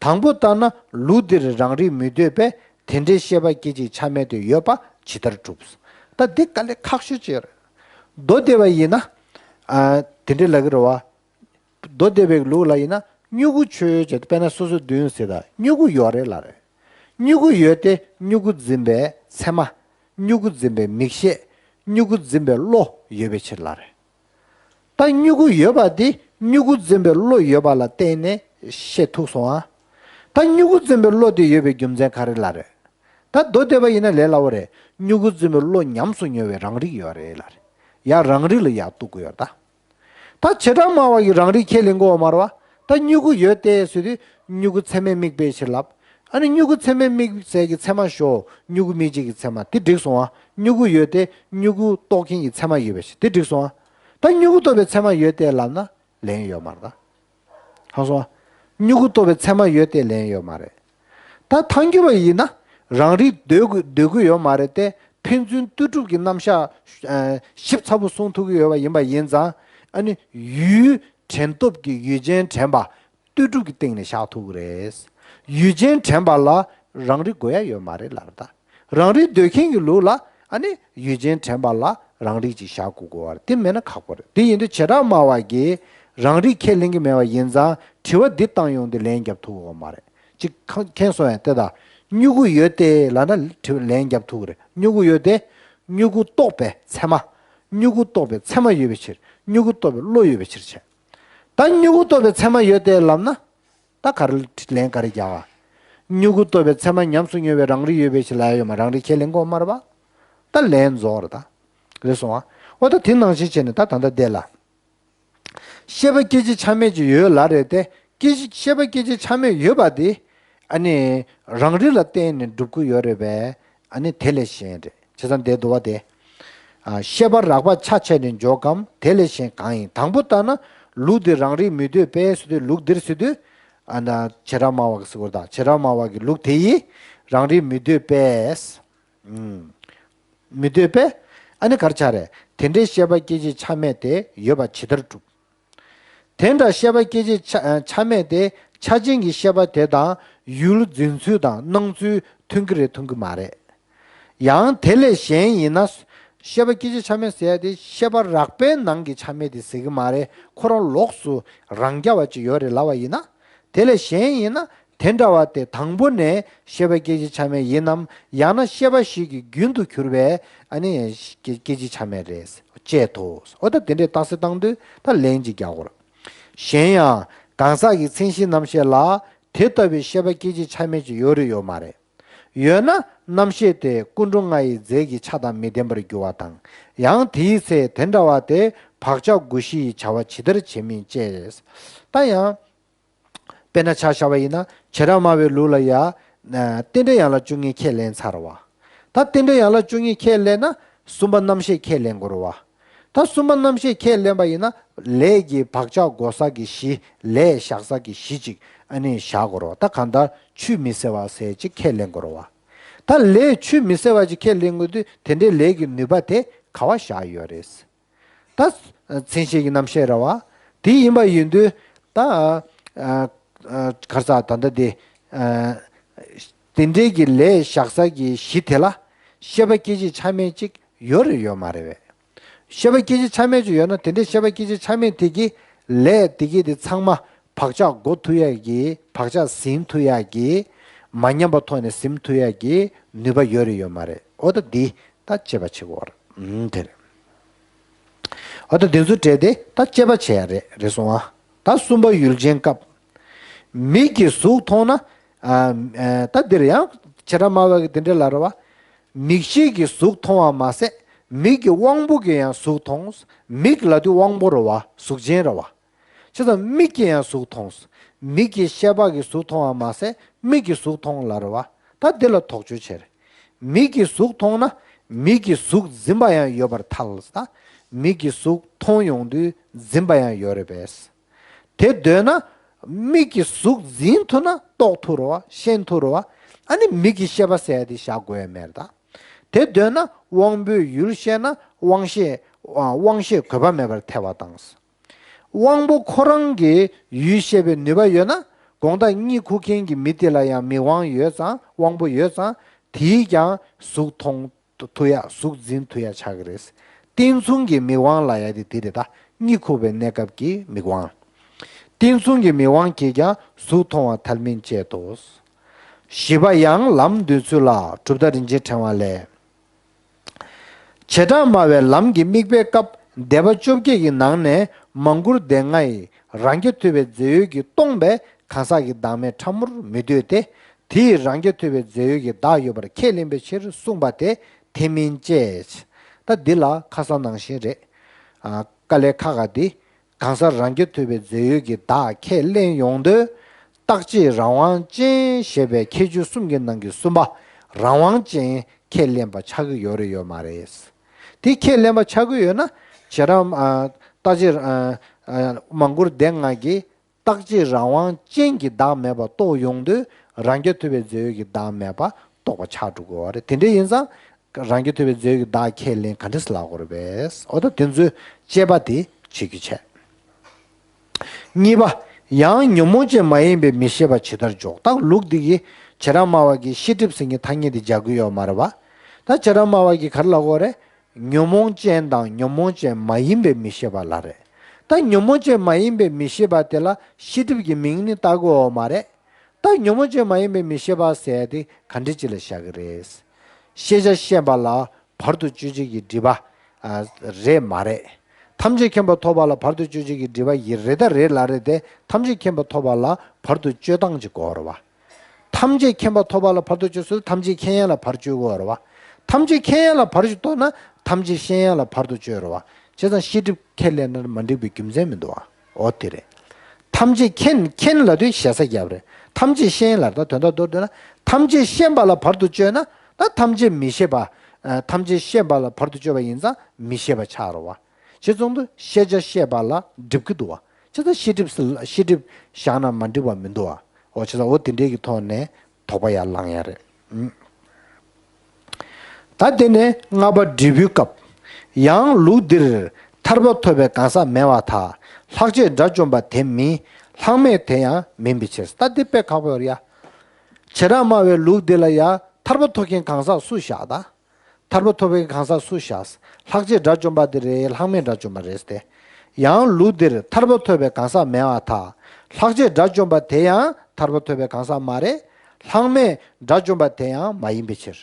དང་པོ་ལྟར་ན་ལུགས་འདིར་རང་རིག་མི་འདོད་པས་དེ་འདྲའི་ཤེས་པ་སྐད་ཅིག་ཆ་མེད་དུ་ཡོད་པ་ཇི་ལྟར་སྒྲུབ། ད་འདི་དཀའ་ལས་ཁག་ཤོས་ཅིག་ཡོད་རེད། མདོ་སྡེ་པ་ཡིན་ན། ཨ། དེ་འདྲའི་ལབ་ཀྱི་རེད་བ། མདོ་སྡེ་པའི་ལུགས་ལ་ཡིན་ན། སྨྱུ་གུ་ཆོས་ཅན། དཔེར་ན་སོ་སོ་བདུན་ཟེར། ད་སྨྱུ་གུ་ཡོད་རེད་ལབ་རེད། སྨྱུ་གུ་ཡོད་དེ་སྨྱུ་གུ་འཛིན་པའི་ཚད་མ། སྨྱུ་གུ་འཛིན་པའི་མིག་ཤེས། སྨྱུ་གུ་འཛིན་པའི་བློ་ཡོད་པའི་ཕྱིར་ལབ་རེད། ད་སྨྱུ་གུ་ཡོད་པ་དེ་སྨྱུ་གུ་འཛིན་པའི་བློ་ཡོད་པ་ལ་བརྟེན་ནས་ཤེས་ཐུབ་སོང་ཨ། ད་སྨྱུ་གུ་འཛིན་པའི་བློ་དེ་ཡོད་པའི་རྒྱུ་མཚན་ག་རེ་ལབ་རེད། ད་མདོ་སྡེ་པ་ཡིན་ན་ལས་སླ་བོ་རེད། སྨྱུ་གུ་འཛིན་པའི་བློ་ཉམས་སུ་མྱོང་བའི་རང་རིག་ཡོད་རེད་ལབ་རེད། ཡང་རང་རིག་ལ་ཡང་གཏུག་དགོས་ཡོད་ད། ད་བྱེ་བྲག་སྨྲ་བ་ཡིས་རང་རིག་ཁས་ལེན་གྱི་ཡོད་མ་རེད་བ། ད་སྨྱུ་གུ་ཡོད་དེ་ཟེར་དུས་སྨྱུ་གུ་ཚད་མས་དམིགས་པའི་ཕྱིར་ལབ། ཨ་ནི་སྨྱུ་གུ་ཚད་མས་དམིགས་བྱས་ཀྱི་ཚད་མ་ཞོག། སྨྱུ་གུ་མིག་འབྱེད་ཀྱི་ཚད་མ་དེ་འགྲིག་སོང་ཨ། མྱུ་གུ་ཡོད་དེ་མྱུ་གུ་གཏོགས་མཁན་གྱི་ཚད་མ་ཡོད་པའི་ཕྱིར། དེ་འགྲིག་སོང་ཨ། ད་མྱུ་གུ་གཏོགས་པའི་ཚད་མ་ཡོད་དེ་ལབ་ན་ལན་ཡོད་མ་རེད་ད། ཧ་སོང་ཨ། མྱུ་གུ་གཏོགས་པའི་ཚད་མ་ཡོད་དེ་ལན་ཡོད་མ་རེད། ད་ཐལ་འགྱུར་བ་ཡིན་ན་རང་རིག་འདོད་དགོས་འདོད་དགོས་ཡོད་མ་རེད་དེ། ཕན་ཚུན་ལྟོས་གྲུབ་ཀྱི་རྣམ་གཞག་ཨ་ཞིབ་ཚགས་པོ་གསུང་ཐུབ་ཀྱི་ཡོད་པ་ཡིན་པ་ཡིན་ཙང་། ཨ་ནི་ཡུལ་དྲན་སྟོབས་ཀྱི་ཡུལ་ཅན་དྲན་པ་ལྟོས་གྲུབ་ཀྱི་སྟེང་ནས་བཞག་ཐུབ་ཀྱི་རེད། ཡུལ་ཅན་དྲན་པ་ལ་རང་རིག་དགོས་ཡ་ཡོད་མ་རེད་ལབ་ད། རང་རིག་འདོད་མཁན་གྱི་ལུགས་ལ་ཨ་ནི་ཡུལ་ཅན་དྲན་པ་ལ་རང་རིག་ཅིག་བཞག་དགོས་ཀྱི་ཡོད་རེད། དེ་མེད་ན་ཁག་པོ་རེད། དེ་ཡིན་དུས་བྱེ་བྲག་སྨྲ་བ་གིས་རང་རིག་ཁས་ལེན་གྱི་མེད་པ་ཡིན་ཙང་དྲི་བ་འདི་བཏང་ཡོང་དུས་ལན་རྒྱབ་ཐུབ་ཀྱི་ཡོད་མ་རེད། ཅིག་ཁ་མཁྱེན་སོང་ཡ་དེ་དང་། མྱུ་གུ་ཡོད་དེ་ལབ་ན་དྲི་བ་ལན་རྒྱབ་ཐུབ་ཀྱི་རེད། མྱུ་གུ་ཡོད་དེ། མྱུ་གུ་གཏོགས་པའི་ཚད་མ། མྱུ་གུ་གཏོགས་པའི་ཚད་མ་ཡོད་པའི་ཕྱིར། མྱུ་གུ་གཏོགས་པའི་བློ་ཡོད་པའི་ཕྱིར་བྱས། ད་མྱུ་གུ་གཏོགས་པའི་ཚད་མ་ཡོད་དེ་ལབ་ན། ད་ག་རེ་ལན་ག་རེ་རྒྱག་ག་མྱུ་གུ་གཏོགས་པའི་ཚད་མ་ཉམས་སུ་མྱོང་བའི་རང་རིག་ཡོད་པའི་ཕྱིར་ལབ་ཡ་ཡོད་མ། རང་རིག་ཁས་ལེན་དགོས་མ་རེད་པ། ད་ལན་རྫོགས་རེད་ད། རེད་སོང་ཨ། འོ་ད་དེ་ནང་བཞིན་བྱས་ནས་ད་ད་ལྟ་བསྡད་ལ། ཤེས་པ་སྐད་ཅིག་ཆ་མེད་ཅིག་ཡོད་ལབ་རེད་དེ། སྐད་ཅིག་ཤེས་པ་སྐད་ཅིག་ཆ་མེད་ཡོད་པ་དེ། ཨ་ནི་རང་རིག་ལ་བརྟེན་ནས་འགྲུབ་ཀྱི་ཡོད་རེད་པས། ཨ་ནི་དེ་ལས་གཞན་རེད། བྱས་ཙང་དེ་འདུལ་བ་དེ། ཨ། ཤེས་པ་རགས་པ་ཆ་བྱས་ནས་འཇོག་གམ། དེ་ལས་གཞན་གང་ཡིན། དང་པོ་ལྟར་ན་ལུགས་འདི་རང་རིག་མི་འདོད་པས་ཟེར་དུས། ལུགས་འདིར་ཟེར་དུས། ཨ་ན་བྱེ་བྲག་སྨྲ་བ་གི་ཟེར་དགོས་རེད་ད། བྱེ་བྲག་སྨྲ་བ་གི་ལུགས་དེ་ཡིས་རང་རིག་མི་འདོད་པས། ཨུམ། མི་འདོད་པས། ཨ་ནི་ག་རེ་ཆགས་རེད། དེ་འདྲའི་ཤེས་པ་སྐད་ཅིག་ཆ་མེད་དེ་ཡོད་པ་ཇི་ལྟར་འགྲུབ། དེ་འདྲ་ཤེས་པ་སྐད་ཅིག་ཆ་ཆ་མེད་དེ་ཆ་ཅན་གྱི་ཤེས་པ་དེ་དང་ཡུལ་འཛིན་ཚུལ་དང་སྣང་ཚུལ་མཐུན་གྱི་རེད་མཐུན་གྱི་མ་རེད། ཡང་དེ་ལས་གཞན་ཡིན་ན། ཤེས་པ་སྐད་ཅིག་ཆ་མེད་ཟེར་ཡ་དེ་ཤེས་པ་རགས་པའི་ནང་གི་ཆ་མེད་དེ་ཟེར་གྱི་མ་རེད། ཁོ་རང་ལོགས་སུ་རང་རྐྱ་བ་ཅིག་ཡོད་རེད་ལབ་པ་ཡིན་ན། དེ་ལས་གཞན་ཡིན་ན། དེ་འདྲ་བ་དེ་དང་པོ་ནས་ཤེས་པ་སྐད་ཅིག་ཆ་མེད་ཡིན་ནམ། ཡང་ན་ཤེས་པ་ཞིག་གི་རྒྱུན་དུ་གྱུར་པའི་ཨ་ནི་སྐད་སྐད་ཅིག་ཆ་མེད་རེད་ཅེས་དོ། འོ་ད་དེ་འདྲའི་རྟགས་གསལ་བཏང་དུས་ད་ལན་ཅིག་རྒྱག་དགོས་རེད། གཞན་ཡང་གང་ཟག་གི་མཚན་གཞི་རྣམ་བཤད་ལ་དེ་ལྟ་བུའི་ཤེས་པ་སྐད་ཅིག་ཆ་མེད་ཅིག་ཡོད་རེད་ཡོད་མ་རེད། ཡོད་ན་རྣམ་ཤེས་དེ་ཀུན་འགྲོ་ལྔ་ཡི་རྫས་ཀྱི་ཆ་དང་མི་ལྡན་པར་འགྱུར་བ་དང་། ཡང་དེའི་ཚེ་དེ་འདྲ་བ་དེ་བག་ཆགས་དགུ་བཞི་ཡི་བྱ་བ་ཇི་ལྟར་བྱེད་མིན་དཔྱད། ད་ཡང་། དཔེར་ན་ཆ་བཞག་པ་ཡིན་ན་བྱེ་བྲག་སྨྲ་བའི་ལུགས་ལ་ཡ། རྟེན་འབྲེལ་ཡན་ལག་བཅུ་གཉིས་ཁས་ལེན་ཚར་བ། ད་རྟེན་འབྲེལ་ཡན་ལག་བཅུ་གཉིས་ཁས་ལེན་ན་གསུམ་པ་རྣམ་ཤེས་ཁས་ལེན་དགོས་རེད་བ། ད་གསུམ་པ་རྣམ་ཤེས་ཁས་ལེན་པ་ཡིན་ན་ལས་ཀྱི་བག་ཆགས་འགོག་ས་གི་གཞི། ལས་བཞག་ས་གི་གཞི་ཅིག་ཨ་ནི་བཞག་དགོས་རེད་བ། ད་གང་ལྟར་ཆུད་མི་ཟ་བ་ཟེར་ཅིག་ཁས་ལེན་དགོས་རེད་བ། ད་ལས་ཆུད་མི་ཟ་བ་ཅིག་ཁས་ལེན་དགོས་དུས་དེ་འདྲའི་ལས་ཀྱི་ནུས་པ་དེ་ག་བ་བཞག་ཡོད་རེད། ད་མཚན་གཞི་གི་རྣམ་བཤད་རེད་བ། དེ་ཡིན་པ་ཡིན་དུས་ད་ག་རེ་ཟ་ད་ལྟ་དེ་དེ་འདྲའི་གི་ལས་བཞག་ས་གི་གཞི་དེ་ལ་ཤེས་པ་སྐད་ཅིག་ཆ་མེད་ཅིག་ཡོད་རེད་ཡོད་མ་རེད་བས། ཤེས་པ་སྐད་ཅིག་ཆ་མེད་ཅིག་ཡོད་ན་དེ་འདྲའི་ཤེས་པ་སྐད་ཅིག་ཆ་མེད་དེ་གི་ལས་དེ་གི་དེ་ཚང་མ་བག་ཆགས་འགོག་ཐུབ་ཡ་གི། བག་ཆགས་ཟིན་ཐུབ་ཡ་གི། མ་ཉམས་པ་ཐོག་ནས་ཟིན་ཐུབ་ཡ་གི་ནུས་པ་ཡོད་རེད་ཡོད་མ་རེད། འོ་ད་འདི་ད་དཔྱད་པ་བྱེད་དགོས་རེད། ཨུམ་དེ་རེད། འོ་ད་དེ་ཚོ་འདྲ་དེ་ད་དཔྱད་པ་བྱེད་ཡ་རེད། རེད་སོང་ཨ། ད་གསུམ་པ་ཡུལ་ཅན་སྐབས། མིག་གིས་གཟུགས་མཐོང་ན། ཨ་ཨ་ད་འདིར་ཡང་བྱེ་བྲག་སྨྲ་བ་གི་དེ་འདྲ་ལབ་རེད་བ། མིག་ཤེས་ཀྱིས་གཟུགས་མཐོང་བ་མ་ཟད་མིག་གི་དབང་པོ་གིས་ཡང་གཟུགས་མཐོང་། མིག་ལབ་དུས་དབང་པོ་རེད་བ། གཟུགས་ཅན་རེད་བ། བྱས་ཙང་མིག་གིས་ཡང་གཟུགས་མཐོང་། མིག་གི་ཤེས་པ་གིས་གཟུགས་མཐོང་བ་མ་ཟད་མིག་གིས་གཟུགས་མཐོང་ལབ་རེད་བ། ད་འདི་ལ་དོགས་གཅོད་བྱེད། མིག་གིས་གཟུགས་མཐོང་ན་མིག་གིས་གཟུགས་འཛིན་པ་ཡང་ཡོད་པར་ཐལ། ད་མིག་གིས་གཟུགས་མཐོང་ཡོང་དུས་འཛིན་པ་ཡང་ཡོད་རེད་པས། དེ་འདོད་ན་མིག་གིས་གཟུགས་འཛིན་ཐུབ་ན་རྟོགས་ཐུབ་རེད་བ། ཤེས་ཐུབ་རེད་བ། ཨ་ནི་མིག་གི་ཤེས་པ་ཟེར་ཡ་དེ་བཞག་དགོས་ཡ་མེད་རེད་ད། དེ་འདོད་ན་དབང་པོའི་ཡུལ་ཤེས་ན་དབང་ཤེས་དབང་ཤེས་དགོས་པ་མེད་པར་ཐལ་བ་དང་། དབང་པོ་ཁོ་རང་གི་ཡུལ་ཤེས་པའི་ནུས་པ་ཡོད་ན། དགོང་དག་གཉིད་ཁུག་མཁན་གྱི་མི་དེ་ལ་ཡང་མིག་དབང་ཡོད་ཙང་དབང་པོ་ཡོད་ཙང་། དེས་ཀྱང་གཟུགས་མཐོང་ཐུབ་ཡ། གཟུགས་འཛིན་ཐུབ་ཡ་ཆགས་ཀྱི་རེད། རྟེན་མཚུངས་ཀྱི་མིག་དབང་ལབ་ཡ་དེ་དེ་རེད་ད། གཉིད་ཁུག་པའི་གནས་སྐབས་ཀྱི་མིག་དབང་། རྟེན་མཚུངས་ཀྱི་མིག་དབང་གིས་ཀྱང་གཟུགས་མཐོང་བ་ཐལ་མིན་དཔྱད་དོ། བཞི་པ་ཡང་ལམ་འདོད་ཚུལ་ལ། གྲུབ་མཐའ་རིན་ཆེན་ཕྲེང་བ་ལས། བྱེ་བྲག་སྨྲ་བའི་ལམ་གྱི་དམིགས་པའི་སྐབས་སྡེ་པ་བཅོ་བརྒྱད་ཀྱི་ནང་ནས་མང་བཀུར་སྡེ་ལྔ་ཡིས་རང་རྐྱ་ཐུབ་པའི་རྫས་ཡོད་ཀྱིས་སྟོང་པའི་གང་ཟག་གི་བདག་མེད་ཕྲ་མོར་མི་འདོད་དེ། དེ་ཡིས་རང་རྐྱ་ཐུབ་པའི་རྫས་ཡོད་ཀྱི་བདག་ཡོད་པར་ཁས་ལེན་པའི་ཕྱིར་གསུངས་པ་དེ་དེ་མིན་དཔྱད། ད་འདི་ལ་ཁ་སང་ནང་བཞིན་རེད། ཨ། དཀའ་ལས་ཁག་ཁག་འདི། གང་ཟག་རང་རྐྱ་ཐུབ་པའི་རྫས་ཡོད་ཀྱི་བདག་ཁས་ལེན་ཡོང་དུས། རྟག་གཅིག་རང་དབང་ཅན་ཞེས་པའི་ཁྱད་ཆོས་གསུམ་གྱི་ནང་གི་གསུམ་པ། རང་དབང་ཅན་ ཁས་ལེན་པ་ཆགས་ཀྱི་ཡོད་རེད་ཡོད་མ་རེད། དེ་ཁས་ལེན་པ་ཆགས་ཀྱི་ཡོད་ན་བྱེ་བྲག་ཨ་རྟག་གཅིག་ཨ་ཨ་མང་བཀུར་སྡེ་ལྔ་གིས་རྟག་གཅིག་རང་དབང་ཅན་གྱི་བདག་མེད་པ་རྟོགས་ཡོང་དུས་རང་རྐྱ་ཐུབ་པའི་རྫས་ཡོད་ཀྱི་བདག་མེད་པ་རྟོགས་པ་ཆགས་འགྲོ་གི་ཡོད་རེད། དེ་འདྲ་ཡིན་ཙང་རང་རྐྱ་ཐུབ་པའི་རྫས་ཡོད་ཀྱི་བདག་ཁས་ལེན་ག་འདྲ་སེ་ལབ་དགོས་རེད་པས། འོ་ད་དེ་ཚོའི་དཔྱད་པ་དེ་བྱེད་རྒྱུ་བྱས། གཉིས་པ། ཡང་ཉོན་མོངས་ཅན་མ་ཡིན་པའི་མི་ཤེས་པ་ཇི་ལྟར་འཇོག་ད་ལུགས་འདི་གིས་བྱེ་བྲག་སྨྲ་བ་གིས་ཤེས་སྒྲིབ་ཟེར་མཁན་ཐ་སྙད་འདི་སྦྱར་གྱི་ཡོད་མ་རེད་པ། ད་བྱེ་བྲག་སྨྲ་བ་གིས་ག་རེ་ལབ་ཀྱི་ཡོད་རེད། ཉོན་མོངས་ཅན་དང་ཉོན་མོངས་ཅན་མ་ཡིན་པའི་མི་ཤེས་པ་ལབ་རེད། ད་ཉོན་མོངས་ཅན་མ་ཡིན་པའི་མི་ཤེས་པ་དེ་ལ་ཤེས་སྒྲིབ་ཀྱི་མིང་ནི་བཏགས་ཀྱི་ཡོད་མ་རེད། ད་ཉོན་མོངས་ཅན་མ་ཡིན་པའི་མི་ཤེས་པ་ཟེར་ཡ་དེ་ག་འདྲ་ཅིག་ལ་བཞག་གི་རེད། ཤེས་བྱ་ཤེས་པ་ལ་བར་དུ་གཅོད་བྱེད་ཀྱི་སྒྲིབ་པ་ཨ་རེད་མ་རེད། ཐམས་ཅད་མཁྱེན་པ་ཐོབ་པ་ལ་བར་དུ་གཅོད་བྱེད་ཀྱི་སྒྲིབ་པ་ཡི་རེད་ད་རེད་ལ་རེད་དེ། ཐམས་ཅད་མཁྱེན་པ་ཐོབ་པ་ལ་བར་དུ་གཅོད་སྟངས་ཅིག་དགོས་རེད་བ། ཐམས་ཅད་མཁྱེན་པ་ཐོབ་པ་ལ་བར་དུ་གཅོད་ཟེར་ཐམས་ཅད་མཁྱེན་ཡ་ལ་བར་གཅོད་དགོས་རེད་བ། ཐམས་ཅད་མཁྱེན་ཡ་ལ་བར་གཅོད་ན་ཐམས་ཅད་ཤེས་ཡ་ལ་བར་དུ་གཅོད་རེད་བ། བྱས་ཙང་ཤེས་སྒྲིབ་ཁས་ལེན་ན་མ་འགྲིག་པའི་རྒྱུ་མཚན་མི་འདུག་བ། འོ་དེ་རེད། ཐམས་ཅད་མཁྱེན་མཁྱེན་ལབ་དུས་ཞེ་ས་རྒྱབ་རེད། ཐམས་ཅད་ཤེས་ལབ་ད་དོན་དག་མདོར་བསྡུས་ན་ཐམས་ཅད་ཤེས་པ་ལ་བར་དུ་གཅོད་ན་ད་ཐམས་ཅད་མི་ཤེས་པ། ཨ་ཐམས་ཅད་ཤེས་པ་ལ་བར་དུ་གཅོད་པ་ཡིན་ཙང་མི་ཤེས་པ་ཆགས་རེད་བ། བྱས་ཙང་དུ་ཤེས་བྱ་ཤེས་པ་ལ་སྒྲིབ་ཀྱི་འདུག་བ། བྱས་ཙང་ཤེས་སྒྲིབ་ཟེར་ཤེས་སྒྲིབ་བཞག་ན་མ་འགྲིག་པ་མི་འདུག་བ། འོ་བྱས་ཙང་འོ་དེ་འདྲའི་གི་ཐོག་ནས་དོགས་པ་ཡར་ལངས་ཡ་རེད། ད་དེ་ནས་ལྔ་པ་འབྲས་བུའི་སྐབས། ཡང་ལུགས་འདིར་ཐར་པ་ཐོབ་པའི་གང་ཟག་མེད་པར་ཐལ། ལྷག་བཅས་དགྲ་བཅོམ་པ་དེ་མིན། ལྷག་མེད་དེ་ཡང་མིན་པའི་ཕྱིར། ད་འདི་དཔེ་ཁག་པོ་ཡོད་རེད་ཡ། བྱེ་བྲག་སྨྲ་བའི་ལུགས་འདི་ལ་ཡ་ཐར་པ་ཐོབ་མཁན་གང་ཟག་སུ་བཞག་ད། ཐར་པ་ཐོབ་པའི་གང་ཟག་སུ་བཞག་ལྷག་བཅས་དགྲ་བཅོམ་པ་དེ་རེད། ལྷག་མེད་དགྲ་བཅོམ་པ་རེད་དེ། ཡང་ལུགས་འདིར་ཐར་པ་ཐོབ་པའི་གང་ཟག་མེད་པར་ཐལ། ལྷག་བཅས་དགྲ་བཅོམ་པ་དེ་ཡང་ཐར་པ་ཐོབ་པའི་གང་ཟག་མ་རེད། ལྷག་མེད་དགྲ་བཅོམ་པ་དེ་ཡང་མ་ཡིན་པའི་ཕྱིར།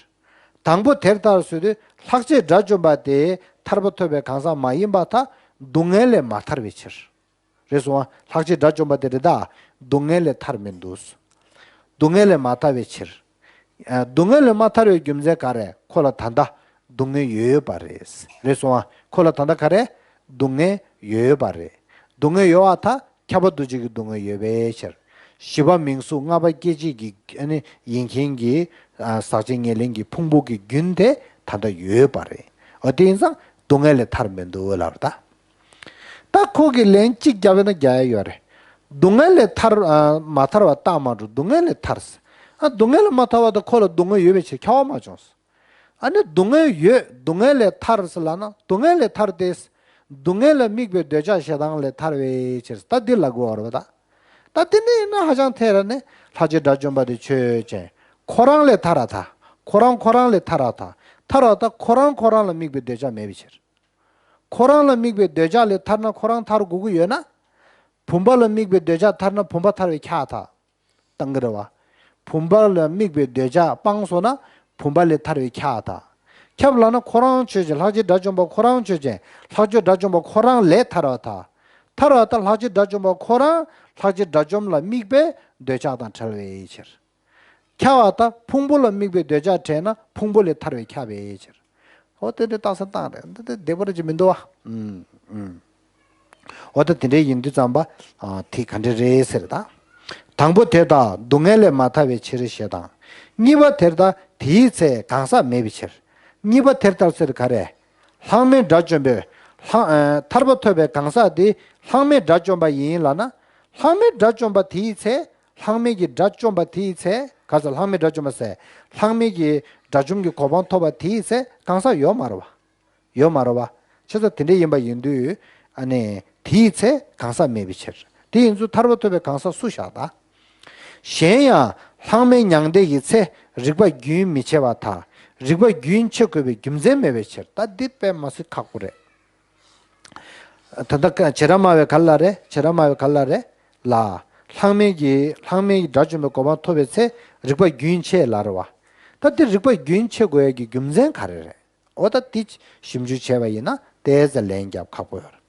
དང་པོ་དེར་ཐལ་ཟེར་དུས་ལྷག་བཅས་དགྲ་བཅོམ་པ་དེ་ཐར་པ་ཐོབ་པའི་གང་ཟག་མ་ཡིན་པར་ཐལ། སྡུག་བསྔལ་ལས་མ་ཐར་བའི་ཕྱིར། རེད་སོང་ང་། ལྷག་བཅས་དགྲ་བཅོམ་པ་དེ་རེད་ད། སྡུག་བསྔལ་ལས་ཐར་མི་འདུག་སྡུག་བསྔལ་ལས་མ་ཐར་བའི་ཕྱིར། ཨ་སྡུག་བསྔལ་ལས་མ་ཐར་བའི་རྒྱུ་མཚན་ག་རེ། ཁོ་ལ་ད་ལྟ་སྡུག་བསྔལ་ཡོད་ཡོད་པ་རེད། རེད་སོང་ང་། ཁོ་ལ་ད་ལྟ་ག་རེ། སྡུག་བསྔལ་ཡོད་ཡོད་པ་རེད། སྡུག་བསྔལ་ཡོད་པར་ཐལ། ཁྱབ་པ་འདུ་བྱེད་ཀྱི་སྡུག་བསྔལ་ཡོད་པའི་ཕྱིར། བཞི་པ་མིང་གཟུགས། ལྔ་པ་སྐྱེ་མཆེད་ཀྱི་ཨ་ནི་ཡིན་མཁན་གྱི་ཨ་ཟག་བཅས་ཉེར་ལེན་གྱི་ཕུང་པོ་གི་རྒྱུན་དེ་ད་ལྟ་ཡོད་པ་རེད། འོ་དེ་ཡིན་ཙང་སྡུག་བསྔལ་ལས་ཐར་མི་འདུག་ལབ་རེད་ད། ད་ཁོ་གིས་ལན་གཅིག་བརྒྱབ་ན་རྒྱག་ཡ་ཡོད་རེད། སྡུག་བསྔལ་ལས་ཐར་ཨ་མ་ཐར་བ་རྟགས་མ་གྲུབ་སྡུག་བསྔལ་ལས་ཐར། ཨ་སྡུག་བསྔལ་ལས་མ་ཐར་བ་དང་ཁོ་ལ་སྡུག་བསྔལ་ཡོད་པའི་ཕྱིར་ཁྱབ་པ་མ་བྱུང་། ཨ་ནི་སྡུག་བསྔལ་ཡོད་སྡུག་བསྔལ་ལས་ཐར་ཟེར་ལབ་ན་སྡུག་བསྔལ་ལས་ཐར་ཏེ། སྡུག་བསྔལ་ལ་དམིགས་པའི་འདོད་ཆགས་ཞེ་སྡང་ལས་ཐར་བའི་ཕྱིར་ད་འདི་ལབ་དགོས་པ་རེད་པ་ད། ད་དེ་འདྲ་ཡིན་ན་ཧ་ཅང་ཐད་ར་ནས་ལྷག་བཅས་དགྲ་བཅོམ་པ་དེ་ཆོས་ཅན། ཁོ་རང་ལས་ཐར་ར་ད། ཁོ་རང་ཁོ་རང་ལས་ཐར་ར་ད། ཐར་ར་ད་ཁོ་རང་ཁོ་རང་ལ་དམིགས་པའི་འདོད་ཆགས་མེད་པའི་ཕྱིར། ཁོ་རང་ལ་དམིགས་པའི་འདོད་ཆགས་ལས་ཐར་ན་ཁོ་རང་ཐར་དགོས་ཀྱི་ཡོད་ན། བུམ་པ་ལ་དམིགས་པའི་འདོད་ཆགས་ཐར་ན་བུམ་པ་ཐར་བའི་ཁྱབ་ཐལ། བཏང་གི་རེད་བ། བུམ་པ་ལ་དམིགས་པའི་འདོད་ཆགས་སྤངས་སོང་ན་བུམ་པ་ལས་ཐར་བའི་ཁྱབ་ཐལ། ཁྱབ་ལབ་ན་ཁོ་རང་ཆོས་ཅན། ལྷག་བཅས་དགྲ་བཅོམ་པ་ཁོ་རང་ཆོས་ཅན། ལྷག་བཅས་དགྲ་བཅོམ་པ་ཁོ་རང་ལས་ཐར་བ་ཐལ། ཐར་བ་ད་ལྷག་བཅས་དགྲ་བཅོམ་པ་ཁོ་རང་ལྷག་བཅས་དགྲ་བཅོམ་ལ་དམིགས་པའི་འདོད་ཆགས་དང་བྲལ་བའི་ཕྱིར། ཁྱབ་པ་ད་ཕུང་པོ་ལ་དམིགས་པའི་འདོད་ཆགས་བྲལ་ན་ཕུང་པོ་ལས་ཐར་བའི་ཁྱབ་པའི་ཕྱིར། འོ་དེ་འདྲའི་རྟགས་གསལ་བཏང་རེད། འདི་དེ་བདེ་བོ་རེ་ཅིག་མི་འདུག་བ། ཨུམ་ཨུམ། འོ་ད་དེ་འདྲའི་ཡིན་དུས་ཙམ་པ། ཨ་དེ་ག་འདྲ་རེད་ཟེར་ད། དང་པོ་དེར་ཐལ། སྡུག་བསྔལ་ལས་མ་ཐར་བའི་ཕྱིར་ཞེས་དང་། གཉིས་པ་དེར་ཐལ། དེའི་ཚེ་གང་ཟག་མེད་པའི་ཕྱིར། གཉིས་པ་དེར་ཐལ་ཟེར་ག་རེ། ལྷག་མེད་དགྲ་བཅོམ་པའི་ལྷག་ཨ་ཐར་པ་ཐོབ་པའི་གང་ཟག་དེ་ལྷག་མེད་དགྲ་བཅོམ་པ་ཡིན་ལབ་ན། ལྷག་མེད་དགྲ་བཅོམ་པ་དེའི་ཚེ། ལྷག་མེད་ཀྱི་དགྲ་བཅོམ་པ་དེའི་ཚེ། ག་ཚོད་ལྷག་མེད་དགྲ་བཅོམ་པ་ཟེར། ལྷག་མེད་ཀྱི་དགྲ་བཅོམ་གྱི་གོ་འཕང་ཐོབ་པ་དེའི་ཚེ་གང་ཟག་ཡོད་མ་རེད་བ། ཡོད་མ་རེད་བ། བྱས་ཙང་དེ་འདྲ་ཡིན་པ་ཡིན་དུས་ཨ་ནི་དེའི་ཚེ་གང་ཟག་མེད་པའི་ཕྱིར། དེ་ཡིན་ཚུལ་ཐར་པ་ཐོབ་པའི་གང་ཟག་སུ་བཞག་ད། གཞན་ཡང་ལྷག་མེད་མྱང་འདས་ཀྱི་ཚེ་རིག་པ་རྒྱུན་མི་ཆད་པར་ཐལ། རིག་པ་རྒྱུན་ཆད་དགོས་པའི་རྒྱུ་མཚན་མེད་པའི་ཕྱིར། ད་འདི་དཔེ་མ་སྲིད་ཁག་པོ་རེད། ད་ལྟ་བྱེ་བྲག་སྨྲ་བས་ག་ལ་རེད། བྱེ་བྲག་སྨྲ་བས་ག་ལ་རེད་ལ། ལྷག་མེད་ཀྱི་ལྷག་མེད་ཀྱི་དགྲ་བཅོམ་པའི་གོ་འཕང་ཐོབ་པའི་ཚེ་རིག་པ་རྒྱུན་ཆད་ལ་རེད་བ། ད་འདི་རིག་པ་རྒྱུན་ཆད་དགོས་ཡ་གི་རྒྱུ་མཚན་ག་རེ་རེད། འོ་ད་འདི་ཞིབ་འཇུག་བྱས་པ་ཡིན་ན་ཏོག་ཙམ་ལན་རྒྱབ་ཁག་པོ་ཡོད་རེད།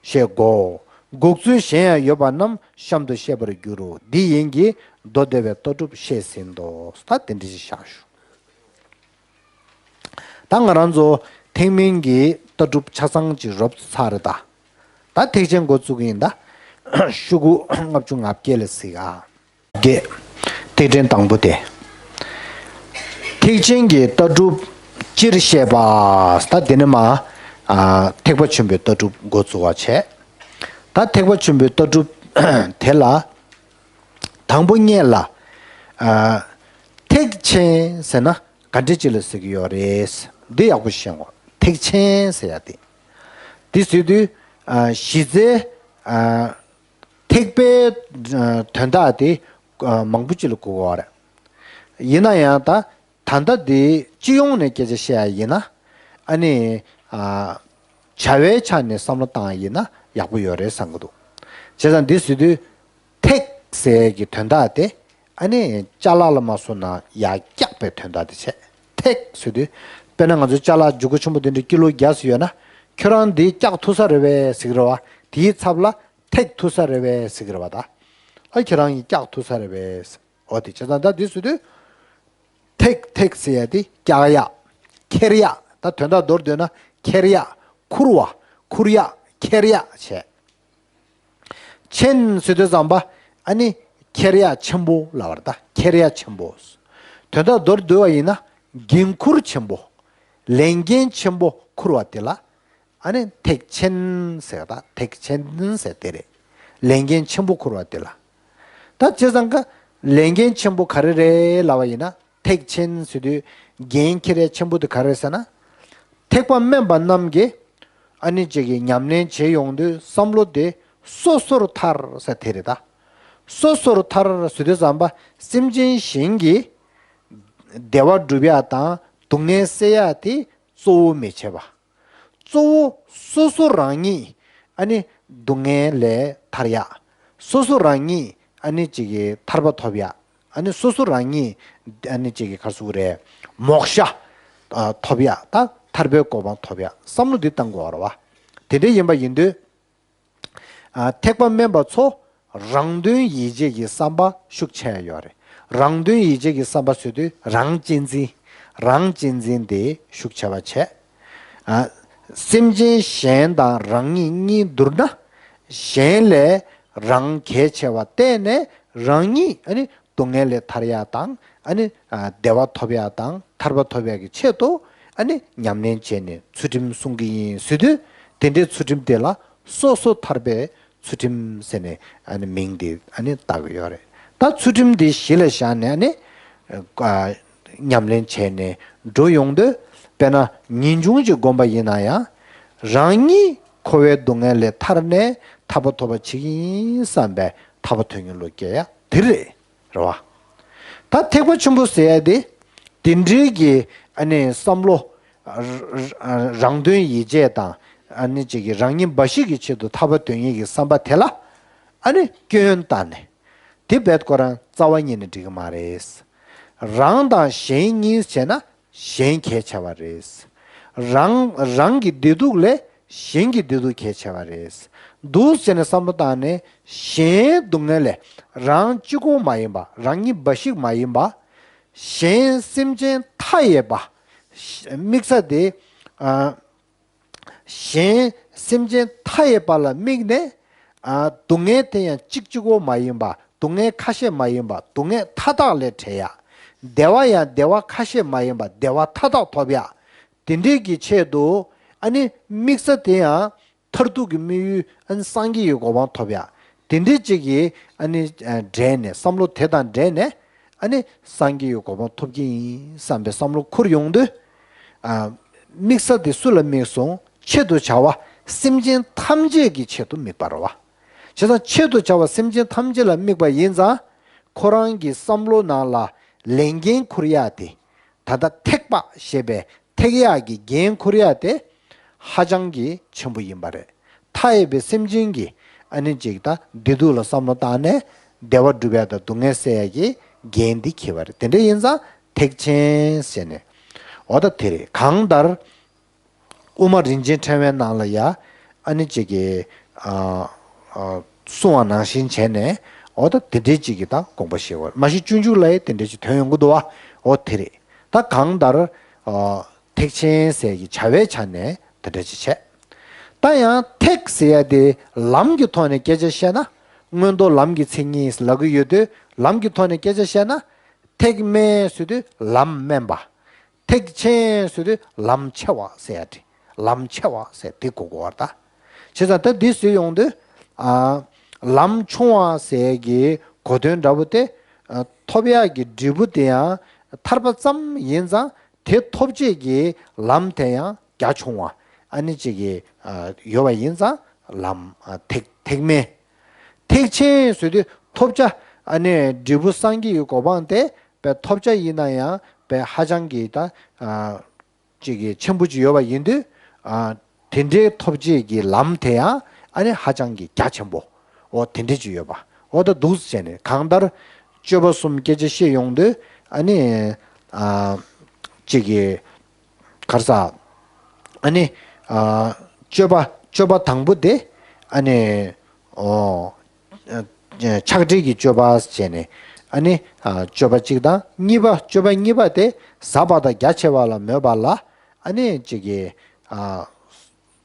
ཞེས་གོ། འགོག་ཚུལ་གཞན་ཡང་ཡོད་པ་རྣམས་གཤམ་དུ་བཤད་པར་འགྱུར་རོ། འདི་ཡིན་གྱི་མདོ་སྡེ་པའི་ལྟ་གྲུབ་བཤད་ཟིན་ཏོ། ད་དེ་འདྲ་ཞིག་བཞག་ཞུ། ད་ང་རང་ཚོ་ཐེག་དམན་གྱི་ལྟ་གྲུབ་ཆ་ཚང་ཅིག་རོབ་ཙམ་ཚར་རེད་ད། ད་ཐེག་ཆེན་འགོ་བཙུགས་ཀྱི་ཡིན་ད། ཤོག་གུ་ལྔ་བཅུ་ང་བརྒྱད་ལ་གཟིགས་ཨ། བརྒྱད། ཐེག་ཆེན་དང་པོ་སྟེ། ཐེག་ཆེན་གྱི་ལྟ་གྲུབ་སྤྱིར་བཤད་པ། ད་དེ་ནས་མར་ཨ་ཐེག་པ་ཆེན་པོའི་ལྟ་གྲུབ་འགོ་བཙུགས་པ་བྱས། ད་ཐེག་པ་ཆེན་པོའི་ལྟ་གྲུབ་དེ་ལ། དང་པོ་ཉིད་ལ། ཨ་ཐེག་ཆེན་ཟེར་ན་ག་འདྲ་ཅིག་ལ་ཟེར་གྱི་ཡོད་རེད། འདི་ཡག་པོ་ཤེས་དགོས། ཐེག་ཆེན་ཟེར་ཡ་དེ། འདི་ཟེར་དུས་ཨ་གཞི་རྩའི་ཨ་ཐེག་པའི་ཨ་དོན་དག་དེ་ཨ་མང་པོ་ཅིག་ལ་གོ་དགོས་རེད། ཡིན་ན་ཡང་ད་ད་ལྟ་འདི་སྤྱི་ཡོངས་ནས་སྐད་ཆ་བཤད་ཡ་ཡིན་ན། ཨ་ནི་ཨ་བྱ་བའི་ཆ་ནས་བསམ་བློ་བཏང་ཡ་ཡིན་ན་ཡག་པོ་ཡོད་རེད་བསམ་གྱི་འདུག་བྱས་ཙང་འདི་ཟེར་དུས། ཐེག་ཟེར་གྱི་དོན་དག་དེ་ཨ་ནི་ཅ་ལག་ལ་མ་སོང་ན་ཡར་བཀྱགས་པའི་དོན་དག་དེ་བྱས། ཐེག་ཟེར་དུས། དཔེར་ན་ང་ཚོའི་ཅ་ལག་ལྗིད་ཁོག་ཆེན་པོ་དེ་འདྲ་ཀི་ལོ་བརྒྱ་ཙམ་ཡོད་ན། ཁྱོད་རང་འདི་བཀྱགས་ཐུབ་ས་རེད་པས་ཟེར་གྱི་རེད་བ། དེའི་ཚབ་ལ་ཐེག་ཐུབ་ས་རེད་པས་ཟེར་གྱི་རེད་བ་ད། ཨ་ཁྱོད་རང་གིས་བཀྱགས་ཐུབ་ས་རེད་པས། འོ་དེ་བྱས་ཙང་ད་འདི་ཟེར་དུས། ཐེག་ཐེག་ཟེར་ཡ་དེ་བཀྱག་ཡ། ཁྱེར་ཡ། ད་དོན་དག་མདོར་བསྡུས་ན་ཁྱེར་ཡ། ཁུར་བ། ཁུར་ཡ། ཁྱེར་ཡ་བྱས། ཆེན་ཟེར་དུས་ཙམ་པ། ཨ་ནི་ཁྱེར་ཡ་ཆེན་པོ་ལབ་པ་རེད་ད། ཁྱེར་ཡ་ཆེན་པོ། དོན་དག་མདོར་བསྡུས་པ་ཡིན་ན་འགན་ཁུར་ཆེན་པོ། ལས་འགན་ཆེན་པོ་ཁུར་བ་དེ་ལ། ཨ་ནི་ཐེག་ཆེན་ཟེར་ད། ཐེག་ཆེན་ཟེར་དེ་རེད། ལས་འགན་ཆེན་པོ་ཁུར་བ་དེ་ལ། ད་བྱས་ཙང་ཀ་ལས་འགན་ཆེན་པོ་ག་རེ་རེད་ལབ་པ་ཡིན་ན། ཐེག་ཆེན་ཟེར་དུས་འགན་འཁྱེར་ཡ་ཆེན་པོ་དེ་ག་རེ་རེད་ཟེར་ན། ཐེག་པ་དམན་པ་རྣམས་ཀྱིས་ཨ་ནི་ཅིག་གི་ཉམས་ལེན་བྱེད་ཡོང་དུས་བསམ་བློ་དེ་སོ་སོར་ཐར་ཟེར་དེ་རེད་ད། སོ་སོར་ཐར་ཟེར་དུས་ཙམ་པ་སེམས་ཅན་གཞན་གྱི་བདེ་བ་སྒྲུབ་ཡ་དང་སྡུག་བསྔལ་སེལ་ཡ་དེ་གཙོ་བོ་མི་བྱེད་པ། གཙོ་བོ་སོ་སོ་རང་ཉིད་ཨ་ནི་སྡུག་བསྔལ་ལས་ཐར་ཡ། སོ་སོ་རང་ཉིད་ཨ་ནི་ཅིག་གི་ཐར་པ་ཐོབ་ཡ། ཨ་ནི་སོ་སོ་རང་ཉིད་ཨ་ནི་ཅིག་གི་ག་རེ་ཟེར་དགོས་རེད། མོག་ཤ་ཨ་ཐོབ་ཡ། ད་ཐར་པའི་གོ་འཕང་ཐོབ་ཡ་བསམ་བློ་འདི་བཏང་དགོས་རེད་བ། དེ་འདྲ་ཡིན་པ་ཡིན་དུས། ཨ་ཐེག་པ་དམན་པ་ཚོ་རང་དོན་ཡིད་བྱེད་ཀྱི་བསམ་པ་ཤུགས་ཆེ་ཡོད་རེད། རང་དོན་ཡིད་བྱེད་ཀྱི་བསམ་པ་ཟེར་དུས་རང་གཅེས་འཛིན། རང་གཅེས་འཛིན་དེ་ཤུགས་ཆེ་བ་བྱས། ཨ་སེམས་ཅན་གཞན་དང་རང་ཉིད་གཉིས་བསྡུར་ན། གཞན་ལས་རང་གལ་ཆེ་བ་བལྟས་ནས་རང་ཉིད་ཨ་ནི་སྡུག་བསྔལ་ལས་ཐར་ཡ་དང་། ཨ་ནི་ཨ་བདེ་བ་ཐོབ་ཡ་དང་ཐར་པ་ཐོབ་ཡ་གི་ཆེད་དུ་ཨ་ནི་ཉམས་ལེན་བྱས་ནས་ཚུལ་ཁྲིམས་སྲུང་གི་ཡིན་ཟེར་དུས། དེ་འདྲའི་ཚུལ་ཁྲིམས་དེ་ལ་སོ་སོ་ཐར་པའི་ཚུལ་ཁྲིམས་ཟེར་ནས་ཨ་ནི་མིང་དེ་ཨ་ནི་བཏགས་ཀྱི་ཡོད་རེད། ད་ཚུལ་ཁྲིམས་དེ་གཞི་ལ་བཞག་ནས་ཨ་ནི་ཨ་ཉམས་ལེན་བྱས་ནས་འགྲོ་ཡོང་དུས། དཔེར་ན་ཉིན་ཆུང་ཅིག་བསྒོམ་པ་ཡིན་ན་ཡང་། རང་ཉིད་འཁོར་བའི་སྡུག་བསྔལ་ལས་ཐར་ནས་ཐར་པ་ཐོབ་པ་བྱེད་ཀྱི་ཡིན་བསམ་པའི་ཐར་པ་དོན་གཉེར་བློ་སྐྱེ་ཡ་དེ་རེད། རེད་བ། ད་ཐེག་པ་ཆེན་པོ་ཟེར་ཡ་དེ་དེ་འདྲའི་གི་ཨ་ནི་བསམ་བློ། ར་ར་རང་དོན་ཡིད་བྱེད་དང་། ཨ་ནི་ཅིག་གི་རང་ཉིད་འབའ་ཞིག་གི་ཆེད་དུ་ཐར་པ་དོན་གཉེར་གྱི་བསམ་པ་དེ་ལ་ཨ་ནི་སྐྱོན་བཏགས་ནས། དེ་རྦད་ཁོ་རང་རྩ་བ་ཉིད་ནས་འགྲིག་གི་མ་རེད། རང་དང་གཞན་གཉིས་བྱས་ན་གཞན་གལ་ཆེ་བ་རེད། རང་རང་གི་བདེ་སྡུག་ལས་གཞན་གྱི་བདེ་སྡུག་གལ་ཆེ་བ་རེད། འདུག་བྱས་ནས་བསམ་བློ་བཏང་ནས་གཞན་སྡུག་བསྔལ་ལས་རང་གཅིག་པོ་མ་ཡིན་པ། རང་ཉིད་འབའ་ཞིག་མ་ཡིན་པ། གཞན་སེམས་ཅན་མཐའ་ཡས་པ། དམིགས་ས་དེ། ཨ་གཞན་སེམས་ཅན་མཐའ་ཡས་པ་ལ་དམིགས་ནས། ཨ་སྡུག་བསྔལ་དེ་ཡང་གཅིག་གཅིག་པོ་མ་ཡིན་པ། སྡུག་བསྔལ་ཁ་ཤས་མ་ཡིན་པ། སྡུག་བསྔལ་མཐའ་དག་ལས་བྲལ་ཡ། བདེ་བ་ཡང་བདེ་བ་ཁ་ཤས་མ་ཡིན་པ། བདེ་བ་མཐའ་དག་ཐོབ་ཡ། དེ་འདྲའི་གི་ཆེད་དུ་ཨ་ནི་དམིགས་ས་དེ་ཡང་མཐར་ཐུག་གི་དམིགས་ཡུལ་ཨ་ནི་སངས་རྒྱས་ཀྱི་གོ་འཕང་ཐོབ་ཡ། དེ་འདྲའི་ཅིག་གི་ཨ་ནི་ཨ་འབྲེལ་ནས། བསམ་བློ་དེ་དང་འབྲེལ་ནས་ཨ་ནི་སངས་རྒྱས་ཀྱི་གོ་འཕང་ཐོབ་ཀྱི་ཡིན་བསམ་པའི་བསམ་བློ་འཁོར་ཡོང་དུས། ཨ་དམིགས་ས་དེ་སུ་ལ་དམིགས་སོང་། ཆེད་དུ་བྱ་བ་སེམས་ཅན་ཐམས་ཅད་ཀྱི་ཆེད་དུ་དམིགས་པ་རེད་བ། བྱས་ཙང་ཆེད་དུ་བྱ་བ་སེམས་ཅན་ཐམས་ཅད་ལ་དམིགས་པ་ཡིན་ཙང་། ཁོ་རང་གི་བསམ་བློ་ནང་ལ་ལས་འགན་འཁུར་ཡ་དེ། ད་ལྟ་ཐེག་པ་ཞེས་པའི་ཐེག་ཡག་གི་འགན་འཁུར་ཡ་དེ་ཧ་ཅང་གི་ཆེན་པོ་ཡིན་པ་རེད། མཐའ་ཡས་པའི་སེམས་ཅན་གྱི་ཨ་ནི་ཅིག་ད་བདེ་སྡུག་ལ་བསམ་བློ་བཏང་ནས་བདེ་བ་སྒྲུབ་ཡ་དང་སྡུག་བསྔལ་སེལ་ཡ་གི་འགན་འདི་འཁྱེར་བ་རེད། དེ་འདྲ་ཡིན་ཙང་ཐེག་ཆེན་ཟེར་ནས། འོ་ད་དེ་རེད། གང་ལྟར་དབུ་མ་རིན་ཆེན་ཕྲེང་བའི་ནང་ལ་ཡ་ཨ་ནི་ཅིག་གི་ཨ་ཨ་གསུང་བ་ནང་བཞིན་བྱས་ནས། འོ་ད་དེ་འདྲའི་ཅིག་གི་ད་དགོངས་པ་བཞེས་པ་རེད། མ་གཞི་སྤྱོད་འཇུག་ལ་ཡ་དེ་འདྲའི་ཅིག་དོན་ཡོང་གི་འདུག་བ། འོ་དེ་རེད། ད་གང་ལྟར་ཨ་ཐེག་ཆེན་ཟེར་གྱི་བྱ་བའི་ཆ་ནས་དེ་འདྲ་ཅིག་བྱས། ད་ཡང་ཐེག་ཟེར་ཡ་དེ་ལམ་གྱི་ཐོག་ནས་སྐད་ཆ་བཤད་ན། མངོན་རྟོགས་ལམ་གྱི་མཚན་ཉིད་ལབ་ཀྱི་ཡོད་དུས། ལམ་གྱི་ཐོག་ནས་སྐད་ཆ་བཤད་ན། ཐེག་དམན་ཟེར་དུས་ལམ་དམན་པ། ཐེག་ཆེན་ཟེར་དུས་ལམ་ཆེ་བ་ཟེར་ཡ་དེ། ལམ་ཆེ་བ་ཟེར་དེ་གོ་དགོས་པ་རེད་ད། བྱས་ཙང་ད་འདི་ཟེར་ཡོང་དུས། ཨ། ལམ་ཆུང་བ་ཟེར་གྱི་གོ་དོན་འདྲ་པོ་དེ། ཨ། ཐོབ་ཡག་གི་འབྲས་བུ་དེ་ཡང་ཐར་པ་ཙམ་ཡིན་ཙང་། དེ་ཐོབ་བྱེད་ཀྱི་ལམ་དེ་ཡང་རྒྱ་ཆུང་བ། ཨ་ནི་ཅིག་གི། ཨ། ཡོད་པ་ཡིན་ཙང་ལམ། ཨ། ཐེག་ཐེག་དམན། ཐེག་ཆེན་ཟེར་དུས་ཐོབ་བྱ། ཨ་ནི་འབྲས་བུ་སངས་རྒྱས་ཀྱི་གོ་འཕང་དེ་དཔེ་ཐོབ་བྱ་ཡིན་ན་ཡང་དཔེ་ཧ་ཅང་གི་ད། ཨ། ཅིག་གི་ཆེན་པོ་ཅིག་ཡོད་པ་ཡིན་དུས། ཨ། དེ་འདྲའི་ཐོབ་བྱེད་ཀྱི་ལམ་དེ་ཡང་ཨ་ནི་ཧ་ཅང་གི་རྒྱ་ཆེན་པོ། འོ་དེ་འདྲའི་ཅིག་ཡོད་པ། འོ་ད་འདུག་སེ་བྱས་ནས་གང་ལྟར་སྤྱོད་པ་གསུམ་སྐད་ཆ་བཤད་ཡོང་དུས། ཨ་ནི། ཨ། ཅིག་གི། ག་རེ་ཟ། ཨ་ནི། ཨ། སྤྱོད་པ་སྤྱོད་པ་དང་པོ་དེ། ཨ་ནི། འོ། ཆགས་བྲལ་གྱི་སྤྱོད་པ་བྱས་ནས། ཨ་ནི། ཨ། སྤྱོད་པ་གཅིག་དང་གཉིས་པ། སྤྱོད་པ་གཉིས་པ་དེ་ཟབ་པ་དང་རྒྱ་ཆེ་བ་ལ་མོས་པ་ལ། ཨ་ནི་ཅིག་གི། ཨ།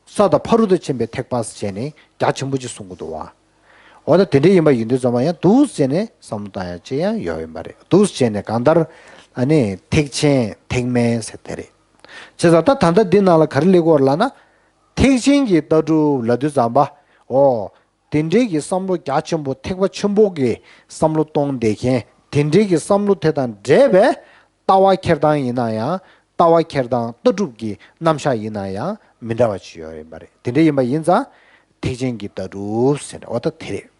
ས་དང་ཕ་རོལ་ཏུ་ཕྱིན་པའི་ཐེག་པ་བྱས་ནས་རྒྱ་ཆེན་པོ་ཅིག་གསུང་གི་འདུག་བ། འོ་ད་དེ་འདྲ་ཡིན་པ་ཡིན་དུས་ཙམ་པ་ཡང་འདུག་སེ་བྱས་ནས་བསམ་བློ་བཏང་ཡ་ཅིག་ཡང་ཡོད་ཡིན་པ་རེད། འདུག་སེ་བྱས་ནས་གང་ལྟར། ཨ་ནི་ཐེག་ཆེན་ཐེག་དམན་ཟེར་དེ་རེད། བྱས་ཙང་ད་ད་ལྟ་འདི་ནང་ལ་ག་རེ་སླེབས་ཀྱི་ཡོད་རེད་ལབ་ན། ཐེག་ཆེན་གྱི་ལྟ་གྲུབ་ལབ་དུས་ཙམ་པ། འོ། དེ་འདྲའི་གི་བསམ་བློ་རྒྱ་ཆེན་པོ་ཐེག་པ་ཆེན་པོ་གི་བསམ་བློ་གཏོང་བསྡད་མཁན། དེ་འདྲའི་གི་བསམ་བློ་དེ་དང་འདྲེས་པའི་ལྟ་བ་འཁྱེར་སྟངས་ཡིན་ན་ཡང་། ལྟ་བ་འཁྱེར་སྟངས་ལྟ་གྲུབ་ཀྱི་རྣམ་གཞག་ཡིན་ན་ཡང་མི་འདྲ་བ་ཅིག་ཡོད་ཡིན་པ་རེད། དེ་འདྲ་ཡིན་པ་ཡིན་ཙང་ཐེག་ཆེན་གྱི་ལྟ་གྲུབ་ཟེར་ནས། འོ་ད་དེ་རེད།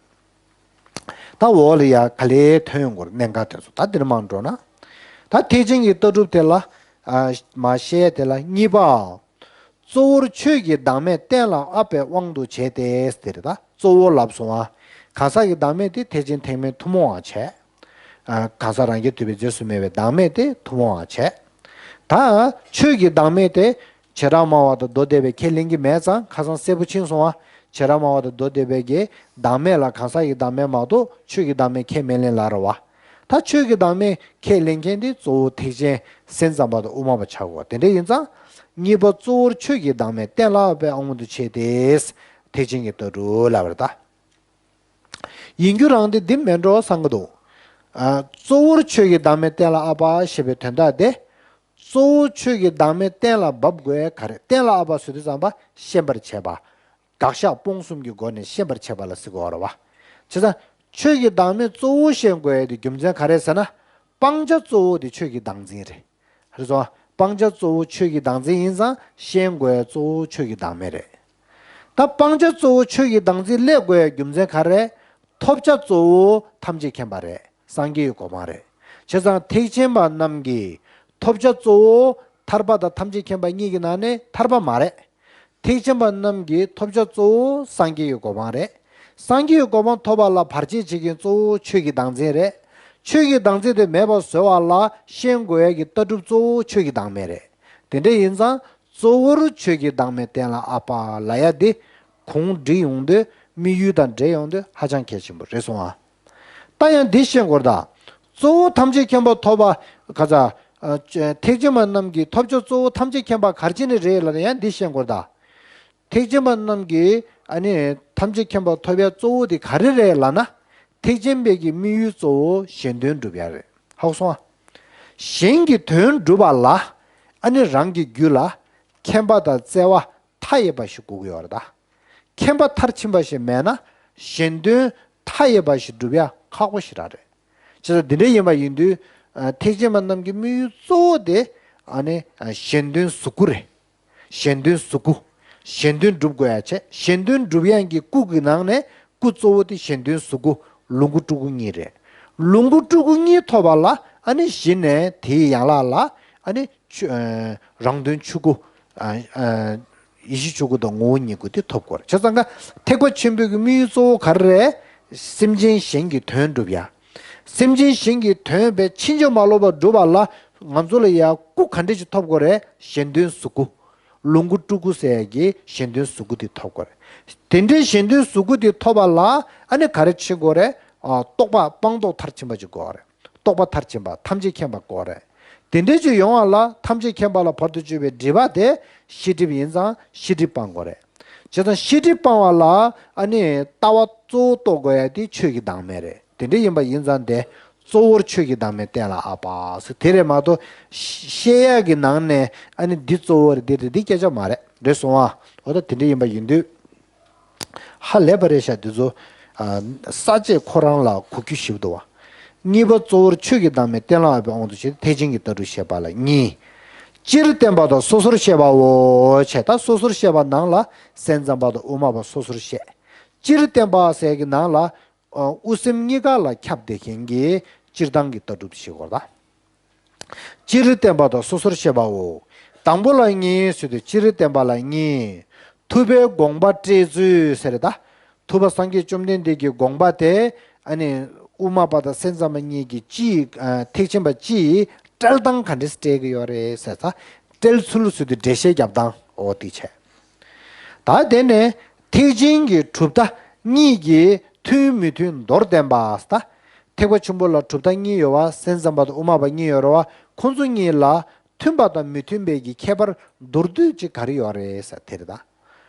ད་འོག་ལ་ཡ་ག་ལེར་ཐོན་ཡོང་གི་ཡོད་རེད། གནད་འགག་དེ་ཚོ་ད་འདིར་མར་འགྲོ་ན། ད་ཐེག་ཆེན་གྱི་ལྟ་གྲུབ་དེ་ལ། ཨ། མར་བཤད་ཡ་དེ་ལ་གཉིས་པའམ། གཙོ་བོར་ཆོས་ཀྱི་བདག་མེད་གཏན་ལ་དབབ་པའི་དབང་དུ་བྱས་ཏེ་ཟེར་དེ་རེད། ད་གཙོ་བོ་ལབ་སོང་བ། གང་ཟག་གི་བདག་མེད་དེ་ཐེག་ཆེན་ཐེག་དམན་ཐུན་མོང་བར་བྱས། ཨ། གང་ཟག་རང་རྐྱ་ཐུབ་པའི་རྗེས་སུ་སྨྲ་བའི་བདག་མེད་དེ་ཐུན་མོང་བར་བྱས། ད་ཆོས་ཀྱི་བདག་མེད་དེ་བྱེ་བྲག་སྨྲ་བ་དང་མདོ་སྡེ་པས་ཁས་ལེན་གྱི་མེད་ཙང་ཁ་སང་གསལ་པོ་ཕྱིན་སོང་བ། བྱེ་བྲག་སྨྲ་བ་དང་མདོ་སྡེ་པས་ཀྱི་བདག་མེད་ལ་གང་ཟག་གི་བདག་མེད་མ་གཏོགས་ཆོས་ཀྱི་བདག་མེད་ཁས་མི་ལེན་ལབ་རེད་བ། ད་ཆོས་ཀྱི་བདག་མེད་ཁས་ལེན་མཁན་དེ་གཙོ་བོ་ཐེག་ཆེན་སེམས་ཙམ་པ་དང་དབུ་མ་པ་ཆགས་དགོས། དེ་འདྲ་ཡིན་ཙང་། གཉིས་པ་གཙོ་བོར་ཆོས་ཀྱི་བདག་མེད་གཏན་ལ་དབབ་པའི་དབང་དུ་བྱས་ཏེ། ཐེག་ཆེན་གྱི་ལྟ་གྲུབ་ལབ་པ་རེད་ད། ཡིན་རྒྱུ་རང་དེ་འདི་མིན་འགྲོ་བསམ་གྱི་འདུག། ཨ། གཙོ་བོར་ཆོས་ཀྱི་བདག་མེད་གཏན་ལ་དབབ་པ་ཞེས་པའི་དོན་དག་དེ། གཙོ་བོ་ཆོས་ཀྱི་བདག་མེད་གཏན་ལ་དབབ་དགོས་ག་རེ། གཏན་ལ་དབབ་པ་ཟེར་དུས་ཙམ་པ་ཤེས་པར་བྱེད་པ། དགག་བཞག་སྤོང་གསུམ་གྱི་སྒོ་ནས་ཤེས་པར་བྱེད་པ་ལ་ཟེར་གྱི་ཡོད་རེད་བ། བྱས་ཙང་ཆོས་ཀྱི་བདག་མེད་གཙོ་བོ་ཤེས་དགོས་ཡ་དེ་རྒྱུ་མཚན་ག་རེ་ཟེར་ན། སྤང་བྱ་གཙོ་བོ་དེ་ཆོས་ཀྱི་བདག་འཛིན་རེད། རེད་སོང་། སྤང་བྱ་གཙོ་བོ་ཆོས་ཀྱི་བདག་འཛིན་ཡིན་ཙང་ཤེས་དགོས་ཡ་གཙོ་བོ་ཆོས་ཀྱི་བདག་མེད་རེད། ད་སྤང་བྱ་གཙོ་བོ་ཆོས་ཀྱི་བདག་འཛིན་སླེབས་དགོས་ཡ་རྒྱུ་མཚན་ག་རེ། ཐོབ་བྱ་གཙོ་བོ་ཐམས་ཅད་མཁྱེན་པ་རེད། སངས་རྒྱས་ཀྱི་གོ་འཕང་རེད། བྱས་ཙང་ཐེག་ཆེན་པ་རྣམས་ཀྱིས་ཐོབ་བྱ་གཙོ་བོ་ཐར་པ་དང་ཐམས་ཅད་མཁྱེན་པ་གཉིས་ཀྱི་ནང་ནས་ཐར་པ་མ་རེད། ཐེག་ཆེན་པ་རྣམས་ཀྱིས་ཐོབ་བྱ་གཙོ་བོ་སངས་རྒྱས་ཀྱི་གོ་འཕང་རེད། སངས་རྒྱས་ཀྱི་གོ་འཕང་ཐོབ་པ་ལ་བར་ཆད་བྱེད་མཁན་གཙོ་བོ་ཆོས་ཀྱི་བདག་འཛིན་རེད། ཆོས་ཀྱི་བདག་འཛིན་དེ་མེད་པར་བཟོ་བ་ལ་ཤེས་དགོས་ཡ་གི་ལྟ་གྲུབ་གཙོ་བོ་ཆོས་ཀྱི་བདག་མེད་རེད། དེ་འདྲ་ཡིན་ཙང་གཙོ་བོར་ཆོས་ཀྱི་བདག་མེད་གཏན་ལ་དབབ་པ་ལབ་ཡ་དེ་གོང་འགྲིལ་ཡོང་དུས་དམིགས་ཡུལ་དང་འབྲེལ་ཡོང་དུས་ཧ་ཅང་གལ་ཆེན་པོ་རེད་སོང་ཨ། ད་ཡང་འདི་ཤེས་དགོས་རེད་ད། གཙོ་བོ་ཐམས་ཅད་མཁྱེན་པ་ཐོབ་པ། ག་ཚ། ཨ། ཐེག་ཆེན་པ་རྣམས་ཀྱི་ཐོབ་བྱ་གཙོ་བོ་ཐམས་ཅད་མཁྱེན་པ་ག་རེ་བྱས་ནས་རེད་ལབ་ན་ཡང་འདི་ཤེས་དགོས་རེད་ད། ཐེག་ཆེན་པ་རྣམས་ཀྱིས་ཨ་ནི་ཐམས་ཅད་མཁྱེན་པ་ཐོབ་ཡ་གཙོ་བོ་དེ་ག་རེ་རེད་ལབ་ན། ཐེག་ཆེན་པའི་གི་དམིགས་ཡུལ་གཙོ་བོ་གཞན་དོན་སྒྲུབ་ཡ་རེད། ཧ་གོ་སོང་ཨ། གཞན་གྱི་དོན་སྒྲུབ་པ་ལ་ཨ་ནི་རང་གི་རྒྱུད་ལ་མཁྱེན་པ་དང་བརྩེ་བ་མཐའ་ཡས་པ་ཞིག་དགོས་ཀྱི་ཡོད་རེད་ད། མཁྱེན་པ་མཐར་ཕྱིན་པ་ཞིག་མེད་ན་གཞན་དོན་མཐའ་ཡས་པ་ཞིག་སྒྲུབ་ཡ་ཁག་པོ་ཞེ་དྲག་རེད། བྱས་ཙང་འདི་འདྲ་ཡིན་པ་ཡིན་དུས། ཨ། ཐེག་ཆེན་པ་རྣམས་ཀྱི་དམིགས་ཡུལ་གཙོ་བོ་དེ་ཨ་ནི། ཨ། གཞན་དོན་གཟུགས་སྐུ་རེད། གཞན་དོན་གཟུགས་སྐུ། གཞན་དོན་སྒྲུབ་དགོས་ཡ་བྱས། གཞན་དོན་སྒྲུབ་ཡ་གི་སྐུ་གི་ནང་ནས་སྐུ་གཙོ་བོ་དེ་གཞན་དོན་གཟུགས་སྐུ། ལོངས་སྐུ་སྤྲུལ་སྐུ་གཉིས་རེད། ལོངས་སྐུ་སྤྲུལ་སྐུ་གཉིས་ཐོབ་པ་ལ་ཨ་ནི་གཞི་ནས་དེའི་ཡན་ལག་ལ་ཨ་ནི་ཆོས། ཨ། རང་དོན་ཆོས་སྐུ། ཨ། ཨ། ཡེ་ཤེས་ཆོས་སྐུ་དང་ངོ་བོ་ཉིད་སྐུ་དེ་ཐོབ་དགོས་རེད། བྱས་ཙང་ཀ་ཐེག་པ་ཆེན་པོའི་གི་དམིགས་ཡུལ་གཙོ་བོ་ག་རེ་རེད། སེམས་ཅན་གཞན་གྱི་དོན་སྒྲུབ་ཡ། སེམས་ཅན་གཞན་གྱི་དོན་དཔེ་ཕྱིན་ཅི་མ་ལོག་པར་སྒྲུབ་པ་ལ་ང་ཚོ་ལ་ཡ་སྐུ་ག་འདྲ་ཞིག་ཐོབ་དགོས་རེད། གཞན་དོན་གཟུགས་སྐུ། ལོངས་སྐུ་སྤྲུལ་སྐུ་ཟེར་ཡ་གི་གཞན་དོན་གཟུགས་སྐུ་དེ་ཐོབ་དགོས་རེད། དེ་འདྲའི་གཞན་དོན་གཟུགས་སྐུ་དེ་ཐོབ་པ་ལ་ཨ་ནི་ག་རེ་བྱེད་དགོས་རེད། ཨ། རྟོག་པ་སྤངས་རྟོགས་མཐར་ཕྱིན་པ་ཅིག་དགོས་རེད། རྟོགས་པ་མཐར་ཕྱིན་པ་ཐམས་ཅད་མཁྱེན་པ་དགོས་རེད། དེ་འདྲའི་ཅིག་ཡོང་བ་ལ་ཐམས་ཅད་མཁྱེན་པ་ལ་བར་དུ་གཅོད་པའི་སྒྲིབ་པ་དེ་ཤེས་སྒྲིབ་ཡིན་ཙང་ཤེས་སྒྲིབ་སྤང་དགོས་རེད། བྱས་ཙང་ཤེས་སྒྲིབ་སྤང་བ་ལ་ཨ་ནི་ལྟ་བ་གཙོ་བོ་རྟོགས་དགོས་ཡ་དེ་ཆོས་ཀྱི་བདག་མེད་རེད། དེ་འདྲ་ཡིན་པ་ཡིན་ཙང་དེ་ གཙོ་བོར་ཆོས་ཀྱི་བདག་མེད་བསྟན་ལ་ཨ་པ་ཟེར། དེ་རེད་མ་གཏོགས་བཤད་ཡག་གི་ནང་ནས་ཨ་ནི་འདི་གཙོ་བོ་རེད། འདི་རེད། འདི་སྐད་ཆ་མ་རེད། རེད་སོང་ཨ། འོ་ད་དེ་འདྲ་ཡིན་པ་ཡིན་དུས། ཧ་ལས་པ་རེད་ཤག་འདི་ཚོ། ཨ། ས་བཅད་ཁོ་རང་ལ་གོ་རྒྱུ་ཞིག་འདུག་བ། གཉིས་པ་གཙོ་བོར་ཆོས་ཀྱི་བདག་མེད་བསྟན་ལ་ཨ་པའི་དབང་དུ་བྱས་ཏེ་ཐེག་ཆེན་གྱི་ལྟ་གྲུབ་བཤད་པ་ལ་གཉིས། སྤྱིར་བསྟན་པ་དང་སོ་སོར་བཤད་པའོ། བྱས་ད་སོ་སོར་བཤད་པ་ནང་ལ་སེམས་ཙམ་པ་དང་དབུ་མ་པ་སོ་སོར་བཤད། སྤྱིར་བསྟན་པ་ཟེར་གྱི་ནང་ལ། ཨ། དབུ་སེམས་གཉིས་ཀ་ལ་ཁྱབ་བསྡད་མཁན་གྱི་སྤྱིར་བཏང་གི་ལྟ་གྲུབ་ཞིག་གོ་ད། སྤྱིར་བསྟན་པ་དང་སོ་སོར་བཤད་པའོ། དང་པོ་ལ་གཉིས་ཟེར་དུས་སྤྱིར་བསྟན་པ་ལ་གཉིས། ཐུབ་པའི་དགོངས་པ་བཀྲལ་ཚུལ་ཟེར་ད། ཐུབ་པ་སངས་རྒྱས་བཅོམ་ལྡན་འདས་ཀྱི་དགོངས་པ་དེ་ཨ་ནི་དབུ་མ་པ་དང་སེམས་ཙམ་པ་གཉིས་ཀྱི་སྤྱི་ཡི། ཨ། ཐེག་ཆེན་པ་སྤྱི་ཡིས་བཀྲལ་སྟངས་ག་འདྲས་བཀྲལ་གྱི་ཡོད་རེད་ཟེར་ད། བཀྲལ་ཚུལ་ཟེར་དུས་འགྲེལ་བཤད་རྒྱབ་སྟངས་འོ་དེ་བྱས། ད་དེ་ནས་ཐེག་ཆེན་གྱི་གྲུབ་མཐའ་གཉིས་ཀྱི་མཐུན་མི་མཐུན་མདོར་བསྟན་པ་ཟེར་ད། ཐེག་པ་ཆེན་པོ་ལ་གྲུབ་མཐའ་གཉིས་ཡོད་བ། སེམས་ཙམ་པ་དང་དབུ་མ་པ་གཉིས་ཡོད་རེད་བ། ཁོང་ཚོ་གཉིས་ལ་མཐུན་པ་དང་མི་མཐུན་པའི་གི་ཁྱད་པར་མདོར་བསྡུས་ཅིག་ག་རེ་ཡོད་རེད་ཟེར་དེ་རེད་ད།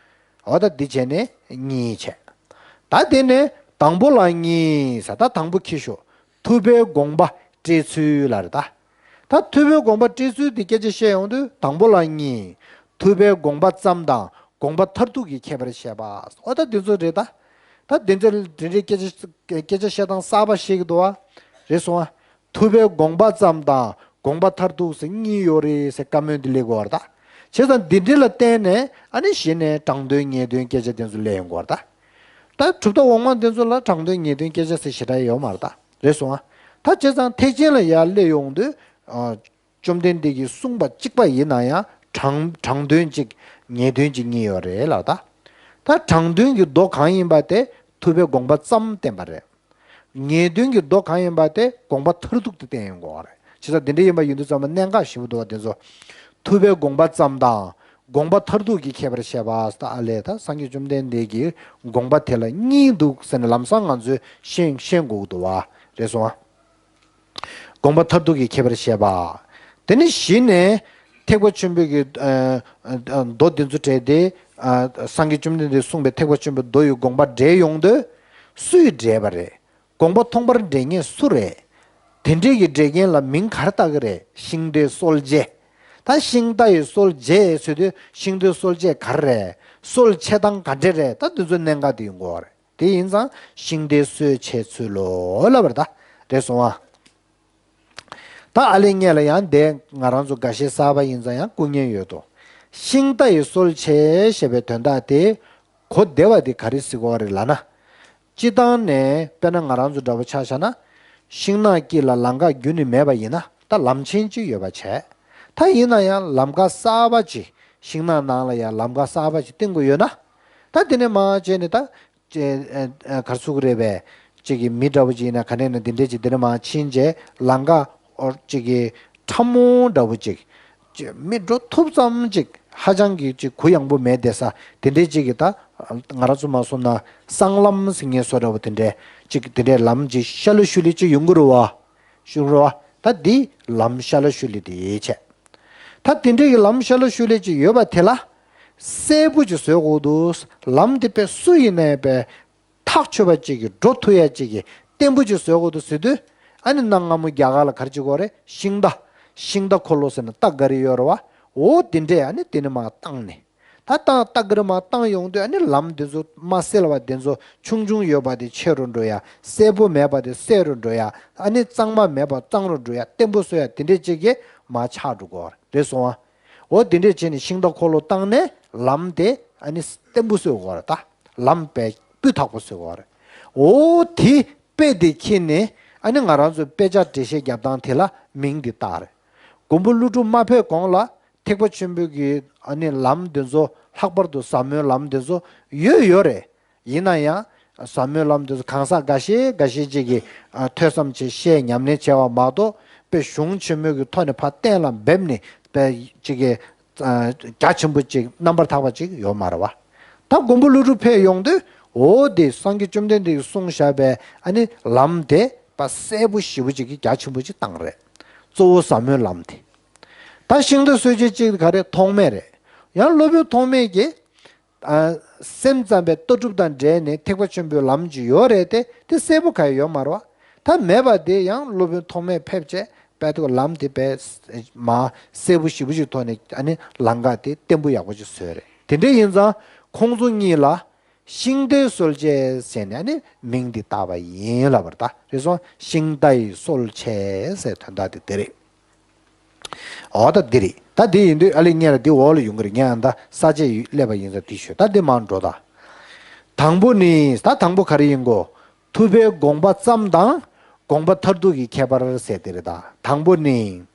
འོ་ད་འདི་བྱས་ནས་གཉིས་བྱས། ད་དེ་ནས་དང་པོ་ལ་གཉིས་ཟེར་ད། དང་པོ་ཁྱི་ཤོག་ཐུབ་པའི་དགོངས་པ་བཀྲལ་ཚུལ་ལ་རེད་ད། ད་ཐུབ་པའི་དགོངས་པ་བཀྲལ་ཚུལ་འདི་སྐད་ཆ་བཤད་ཡོང་དུས་དང་པོ་ལ་གཉིས། ཐུབ་པའི་དགོངས་པ་ཙམ་དང་དགོངས་པ་མཐར་ཐུག་གི་ཁྱད་པར་བཤད་པ། འོ་ད་འདི་ཚོ་རེད་ད། ད་འདི་ཚོ་འདི་འདྲའི་སྐད་ཆ་སྐད་ཆ་བཤད་སྟངས་གསར་པ་ཤེས་ཀྱི་འདུག་བ། རེད་སོང་ཨ། ཐུབ་པའི་དགོངས་པ་ཙམ་དང་དགོངས་པ་མཐར་ཐུག་ཟེར་གཉིས་ཡོད་རེད་ཟེར་བཀའ་མོལ་འདི་སླེབས་ཀྱི་ཡོད་རེད་ད། བྱས་ཙང་འདི་འདྲ་ལ་བརྟེན་ནས་ཨ་ནི་གཞི་ནས་དྲང་དོན་ངེས་དོན་སྐད་ཆ་དེ་ཚོ་སླེབས་ཡོང་གི་ཡོད་རེད་ད། ད་གྲུབ་མཐའ་འོག་མ་འདི་ཚོ་ལ་དྲང་དོན་ངེས་དོན་སྐད་ཆ་ཟེར་ཞེ་དྲག་ཡོད་མ་རེད་ད། རེད་སོང་ཨ། ད་བྱས་ཙང་ཐེག་ཆེན་ལ་ཡར་སླེབས་ཡོང་དུས། ཨ། བཅོམ་ལྡན་འདས་ཀྱིས་གསུངས་པ་གཅིག་པ་ཡིན་ན་ཡང་དྲང་དྲང་དོན་གཅིག་ངེས་དོན་གཅིག་གཉིས་ཡོད་རེད་ལབ་ད། ད་དྲང་དོན་གྱི་མདོ་གང་ཡིན་པ་དེ་ཐུབ་པའི་དགོངས་པ་ཙམ་བསྟན་པ་རེད། ངེས་དོན་གྱི་མདོ་གང་ཡིན་པ་དེ་དགོངས་པ་མཐར་ཐུག་ཏུ་བསྟན་ཡོང་གི་ཡོད་རེད། བྱས་ཙང་འདི་འདྲ་ཡིན་པ་ཡིན་དུས་ཙམ་པ་གནད་འགག་ཞེ་པོ་འདུག་བ་དེ་ཚོ། ཐུབ་པའི་དགོངས་པ་ཙམ་དང་དགོངས་པ་མཐར་ཐུག་གི་ཁྱད་པར་བཤད་པ་ཟེར་ད། ཨ་ལས་ད་སངས་རྒྱས་བཅོམ་ལྡན་འདས་ཀྱི་དགོངས་པ་དེ་ལ་གཉིས་འདུག་ཟེར་ནས་ལམ་སང་ང་ཚོས་ཤེས་ཤེས་དགོས་ཀྱི་འདུག་བ། རེད་སོང་ཨ། དགོངས་པ་མཐར་ཐུག་གི་ཁྱད་པར་བཤད་པ། དེ་ནས་གཞི་ནས་ཐེག་པ་ཆེན་པོའི་གི་ཨ་ཨ་མདོ་འདི་ཚོ་བྲལ་ཏེ། ཨ། སངས་རྒྱས་བཅོམ་ལྡན་འདས་གསུངས་པའི་ཐེག་པ་ཆེན་པོའི་མདོ་ཡི་དགོངས་པ་འགྲེལ་ཡོང་དུས། སུས་འགྲེལ་པ་རེད། དགོངས་པ་ཐོག་མར་འགྲེལ་མཁན་སུ་རེད། དེ་འདྲའི་གི་འགྲེལ་མཁན་ལ་མིང་ག་རེ་བཏགས་ཀྱི་རེད། ཤིང་རྟའི་སྲོལ་འབྱེད། ད་ཤིང་རྟ་ཡི་སྲོལ་འབྱེད་ཟེར་དུས་ཤིང་རྟའི་སྲོལ་འབྱེད་ག་རེ་རེད། སྲོལ་ཕྱེ་སྟངས་ག་འདྲ་རེད། ད་འདི་ཚོ་གནད་འགག་དེ་ཡིན་དགོས་པ་རེད། དེ་ཡིན་ཙང་ཤིང་རྟའི་སྲོལ་ཕྱེ་ཚུལ་ལོ་ལབ་པ་རེད་ད། རེད་སོང་ཨ། ད་ཨ་ལེ་ངས་ལ་ཡང་དེ་ང་རང་ཚོ་འགའ་ཤས་གསར་པ་ཡིན་ཙང་ཡང་སྐུ་ངལ་ཡོད་དོ། ཤིང་རྟ་ཡི་སྲོལ་ཕྱེ་ཞེས་པའི་དོན་དག་དེ་གོ་བདེ་བ་དེ་ག་རེ་ཟེར་དགོས་རེད་ལབ་ན། སྤྱི་བཏང་ནས་དཔེར་ན་ང་རང་ཚོ་འདྲ་པོ་ཆ་བཞག་ན། ཤིང་ནགས་དཀྱིལ་ལ་ལམ་ཁ་རྒྱུན་ནས་མེད་པ་ཡིན་ན་ད་ལམ་ཆེན་གཅིག་ཡོད་པ་བྱས། ད་ཡིན་ན་ཡང་ལམ་ཁ་གསར་པ་ཅིག་ཤིང་ནགས་ནང་ལ་ཡང་ལམ་ཁ་གསར་པ་ཅིག་བཏིང་དགོས་ཡོད་ན། ད་དེ་ནས་མར་བྱས་ནས་ད། ཅེས་ཨ་ཨ་ག་རེ་ཟེར་དགོས་རེད་པས། ཅིག་གི་མི་འདྲ་བོ་ཅིག་ཡིན་ན་ག་ནས་ན་འདི་འདྲས་ཅིག་འདི་ནས་མར་ཕྱིན་རྗེས་ལམ་ཁ་ཨོ་ཅིག་གི་ཁྲ་མོ་འདྲ་བོ་ཅིག་ཅིག་མི་འགྲོ་ཐུབ་ཙམ་ཅིག་ཧ་ཅང་གི་ཅིག་གུ་ཡངས་པོ་མེད་བསྡད་ས་དེ་འདྲས་ཅིག་གི་ད་ང་རང་ཚོ་མ་སོང་ན་སྲང་ལམ་ཟེར་མཁན་བཟོ་འདྲ་བོ་དེ་འདྲས་ཅིག་དེ་འདྲས་ལམ་ཅིག་ཤ་ལུ་ཤུ་ལི་ཅིག་ཡོང་གི་རེད་བ། ཤུ་རེད་བ། ད་འདི་ལམ་ཤ་ལུ་ཤུ་ལི་དེ་བྱས། ད་དེ་འདྲས་ཀྱི་ལམ་ཤ་ལུ་ཤུ་ལི་ཅིག་ཡོད་པ་དེ་ལ། གསལ་པོ་ཅིག་བཟོ་དགོས་འདུག་ལམ་དེ་དཔེ་སུ་ཡིན་ནའི་དཔེ། ཐག་ཆོད་པ་ཅིག་གིས་འགྲོ་ཐུབ་ཡ་ཅིག་གི་བརྟན་པོ་ཅིག་བཟོ་དགོས་འདུག་ཟེར་དུས། ཨ་ནི་གནའ་སྔ་མོ་རྒྱ་གར་ལ་ག་རེ་བྱེད་དགོས་རེད། ཤིང་རྟ། ཤིང་རྟ་འཁོར་ལོ་ཟེར་ན་རྟ་ག་རེ་ཡོད་རེད་བ། འོ་དེ་འདྲས་ཨ་ནི་དེ་ནས་མར་བཏང་ནས། ད་བཏང་རྟ་ག་རེ་མར་བཏང་ཡོང་དུས་ཨ་ནི་ལམ་དེ་ཚོ་མ་གསལ་བ་དེ་ཚོ་ཆུང་ཆུང་ཡོད་པ་དེ་ཆེ་རུ་འགྲོ་ཡ། གསལ་པོ་མེད་པ་དེ་གསལ་རུ་འགྲོ་ཡ། ཨ་ནི་གཙང་མ་མེད་པ་གཙང་རུ་འགྲོ་ཡ། བརྟན་པོ་བཟོ་ཡ་དེ་འདྲས་ཅིག་གི་མར་ཆགས་འགྲོ་གི་རེད་སོང་ཨ། འོ་དེ་འདྲས་བྱས་ནས་ཤིང་རྟ་འཁོར་ལོ་བཏང་ནས་ལམ་དེ་ཨ་ནི་བརྟན་པོ་བཟོ་དགོས་རེད་ད། ལམ་དཔེ་སྤུས་དག་པོ་བཟོ་དགོས་རེད། འོ་དེ་དཔེ་དེ་ཁྱེར་ནས་ཨ་ནི་ང་རང་ཚོའི་དཔེ་ཆ་འགྲེལ་བཤད་རྒྱབ་སྟངས་དེ་ལ་མིང་འདི་བཏགས་རེད། མགོན་པོ་ཀླུ་སྒྲུབ་མ་ཕེབས་གོང་ལ་ཐེག་པ་ཆེན་པོའི་གི་ཨ་ནི་ལམ་འདི་ཚོ་ལྷག་པར་དུ་ཟབ་མོའི་ལམ་འདི་ཚོ་ཡོད་ཡོད་རེད། ཡིན་ན་ཡང་ཟབ་མོའི་ལམ་དེ་ཚོ་གང་ཟག་འགའ་ཤས་འགའ་ཤས་ཅིག་གིས་ཨ་ཐོས་བསམ་བྱས་བཤད་ཉམས་ལེན་བྱས་པ་མ་གཏོགས་དཔེ་གཞུང་ཆེན་མོའི་གི་ཐོག་ནས་ཕར་གཏན་ལ་འབེབས་ནས་དཔེ་ཅིག་གི་ཨ་རྒྱ་ཆེན་པོ་ཅིག་རྣམ་པར་དག་པ་ཅིག་ཡོད་མ་རེད་བ། ད་མགོན་པོ་ཀླུ་སྒྲུབ་ཕེབས་ཡོང་དུས་འོ་དེ་སངས་རྒྱས་བཅོམ་ལྡན་འདས་ཀྱིས་གསུངས་བཞག་པའི་ཨ་ནི་ལམ་དེ་ཕར་གསལ་པོ་ཞེ་པོ་ཅིག་གི་རྒྱ་ཆེན་པོ་ཅིག་བཏང་རེད། གཙོ་བོ་ཟབ་མོའི་ལམ་དེ། ད་ཤིང་རྟ་སྲོལ་འབྱེད་ཅིག་ག་རེ་ཐོགས་མེད་རེད། ཡང་སློབ་དཔོན་ཐོགས་མེད་ཀྱིས། ཨ། སེམས་ཙམ་པའི་ལྟ་གྲུབ་དང་འབྲེལ་ནས་ཐེག་པ་ཆེན་པོའི་ལམ་ཅིག་ཡོད་རེད་དེ། དེ་གསལ་པོ་ག་ཡང་ཡོད་མ་རེད་བ། ད་མེད་པ་དེ་ཡང་སློབ་དཔོན་ཐོགས་མེད་ཕེབས་བྱས་དཔེ་དེ་ལམ་དེ་དཔེ་མ་གསལ་པོ་ཞེ་པོ་ཅིག་ཐོག་ནས་ཨ་ནི་ལམ་ཁ་དེ་བརྟན་པོ་ཡག་པོ་ཅིག་བཟོས་རེད། དེ་འདྲ་ཡིན་ཙང་ཁོང་ཚོ་གཉིས་ལ་ཤིང་རྟའི་སྲོལ་ཕྱེ་ཟེར་ནས་ཨ་ནི་མིང་འདི་བཏགས་པ་ཡིན་ལབ་པ་རེད། ད་རེད་སོང་། ཤིང་རྟའི་སྲོལ་ཕྱེ་ཟེར་དོན་དག་དེ་དེ་རེད། འོ་ད་འདི་རེད། ད་འདི་ཡིན་དུས་ཨ་ལེ་ངས་ལ་འདི་འོག་ལ་ཡོང་གི་རེད། ངས་ཨ་ད་ས་བཅད་སླེབས་པ་ཡིན་ཙང་འདི་ཤོད། ད་འདི་མར་འགྲོ་ད། དང་པོ་ནི། ད་དང་པོ་ག་རེ་ཡིན་གོ། ཐུབ་པའི་དགོངས་པ་ཙམ་དང་དགོངས་པ་མཐར་ཐུག་གི་ཁྱད་པར་ཟེར་དེ་རེད། ད་དང་པོ་ནི།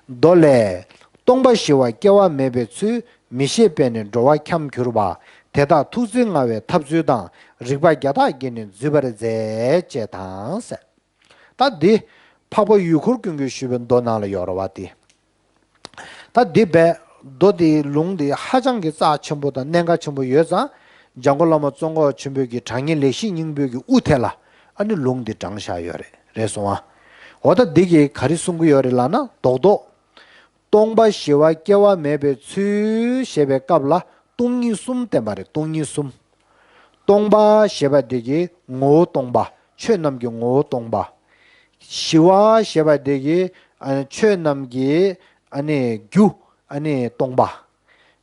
མདོ་ལས། སྟོང་པ་ཞི་བ་སྐྱེ་བ་མེད་པའི་ཚུལ། མི་ཤེས་པས་ནི་འགྲོ་བ་འཁྱམས་གྱུར་པ། དེ་དག་ཐུགས་བརྩེ་མངའ་བའི་ཐབས་ཚུལ་དང་། རིགས་པ་བརྒྱ་དག་གིས་ནི་འཛུད་པར་མཛད། ཅེས་དང་ཟེར། ད་འདི་འཕགས་པ་ཡུལ་འཁོར་ཀུན་གྱིས་ཞུས་པའི་མདོ་ནང་ལ་ཡོད་རེད་བ་དེ། ད་འདི་བས་མདོ་འདིའི་ལུང་འདི་ཧ་ཅང་གི་རྩ་ཆེན་པོ་དང་གནད་འགག་ཆེན་པོ་ཡོད་ཙང་། འཇམ་མགོན་བླ་མ་ཙོང་ཁ་པ་ཆེན་པོས་ཀྱི་དྲང་ངེས་ལེགས་བཤད་སྙིང་པོའི་གི་དབུ་དེ་ལ་ཨ་ནི་ལུང་འདི་དྲངས་བཞག་ཡོད་རེད། རེད་སོང་ཨ། འོ་ད་འདི་གིས་ག་རེ་གསུང་གི་ཡོད་རེད་ལབ་ན། རྡོག་རྡོག་སྟོང་པ་ཞི་བ་སྐྱེ་བ་མེད་པའི་ཚུལ་ཞེས་པའི་སྐབས་ལ་སྟོང་ཉིད་གསུམ་བསྟན་པ་རེད། སྟོང་ཉིད་གསུམ། སྟོང་པ་ཞེས་པ་དེ་གི་ངོ་བོ་སྟོང་པ། ཆོས་རྣམས་ཀྱི་ངོ་བོ་སྟོང་པ། ཞི་བ་ཞེས་པ་དེ་གི་ཨ་ནི་ཆོས་རྣམས་ཀྱི་ཨ་ནི་རྒྱུ་ཨ་ནི་སྟོང་པ།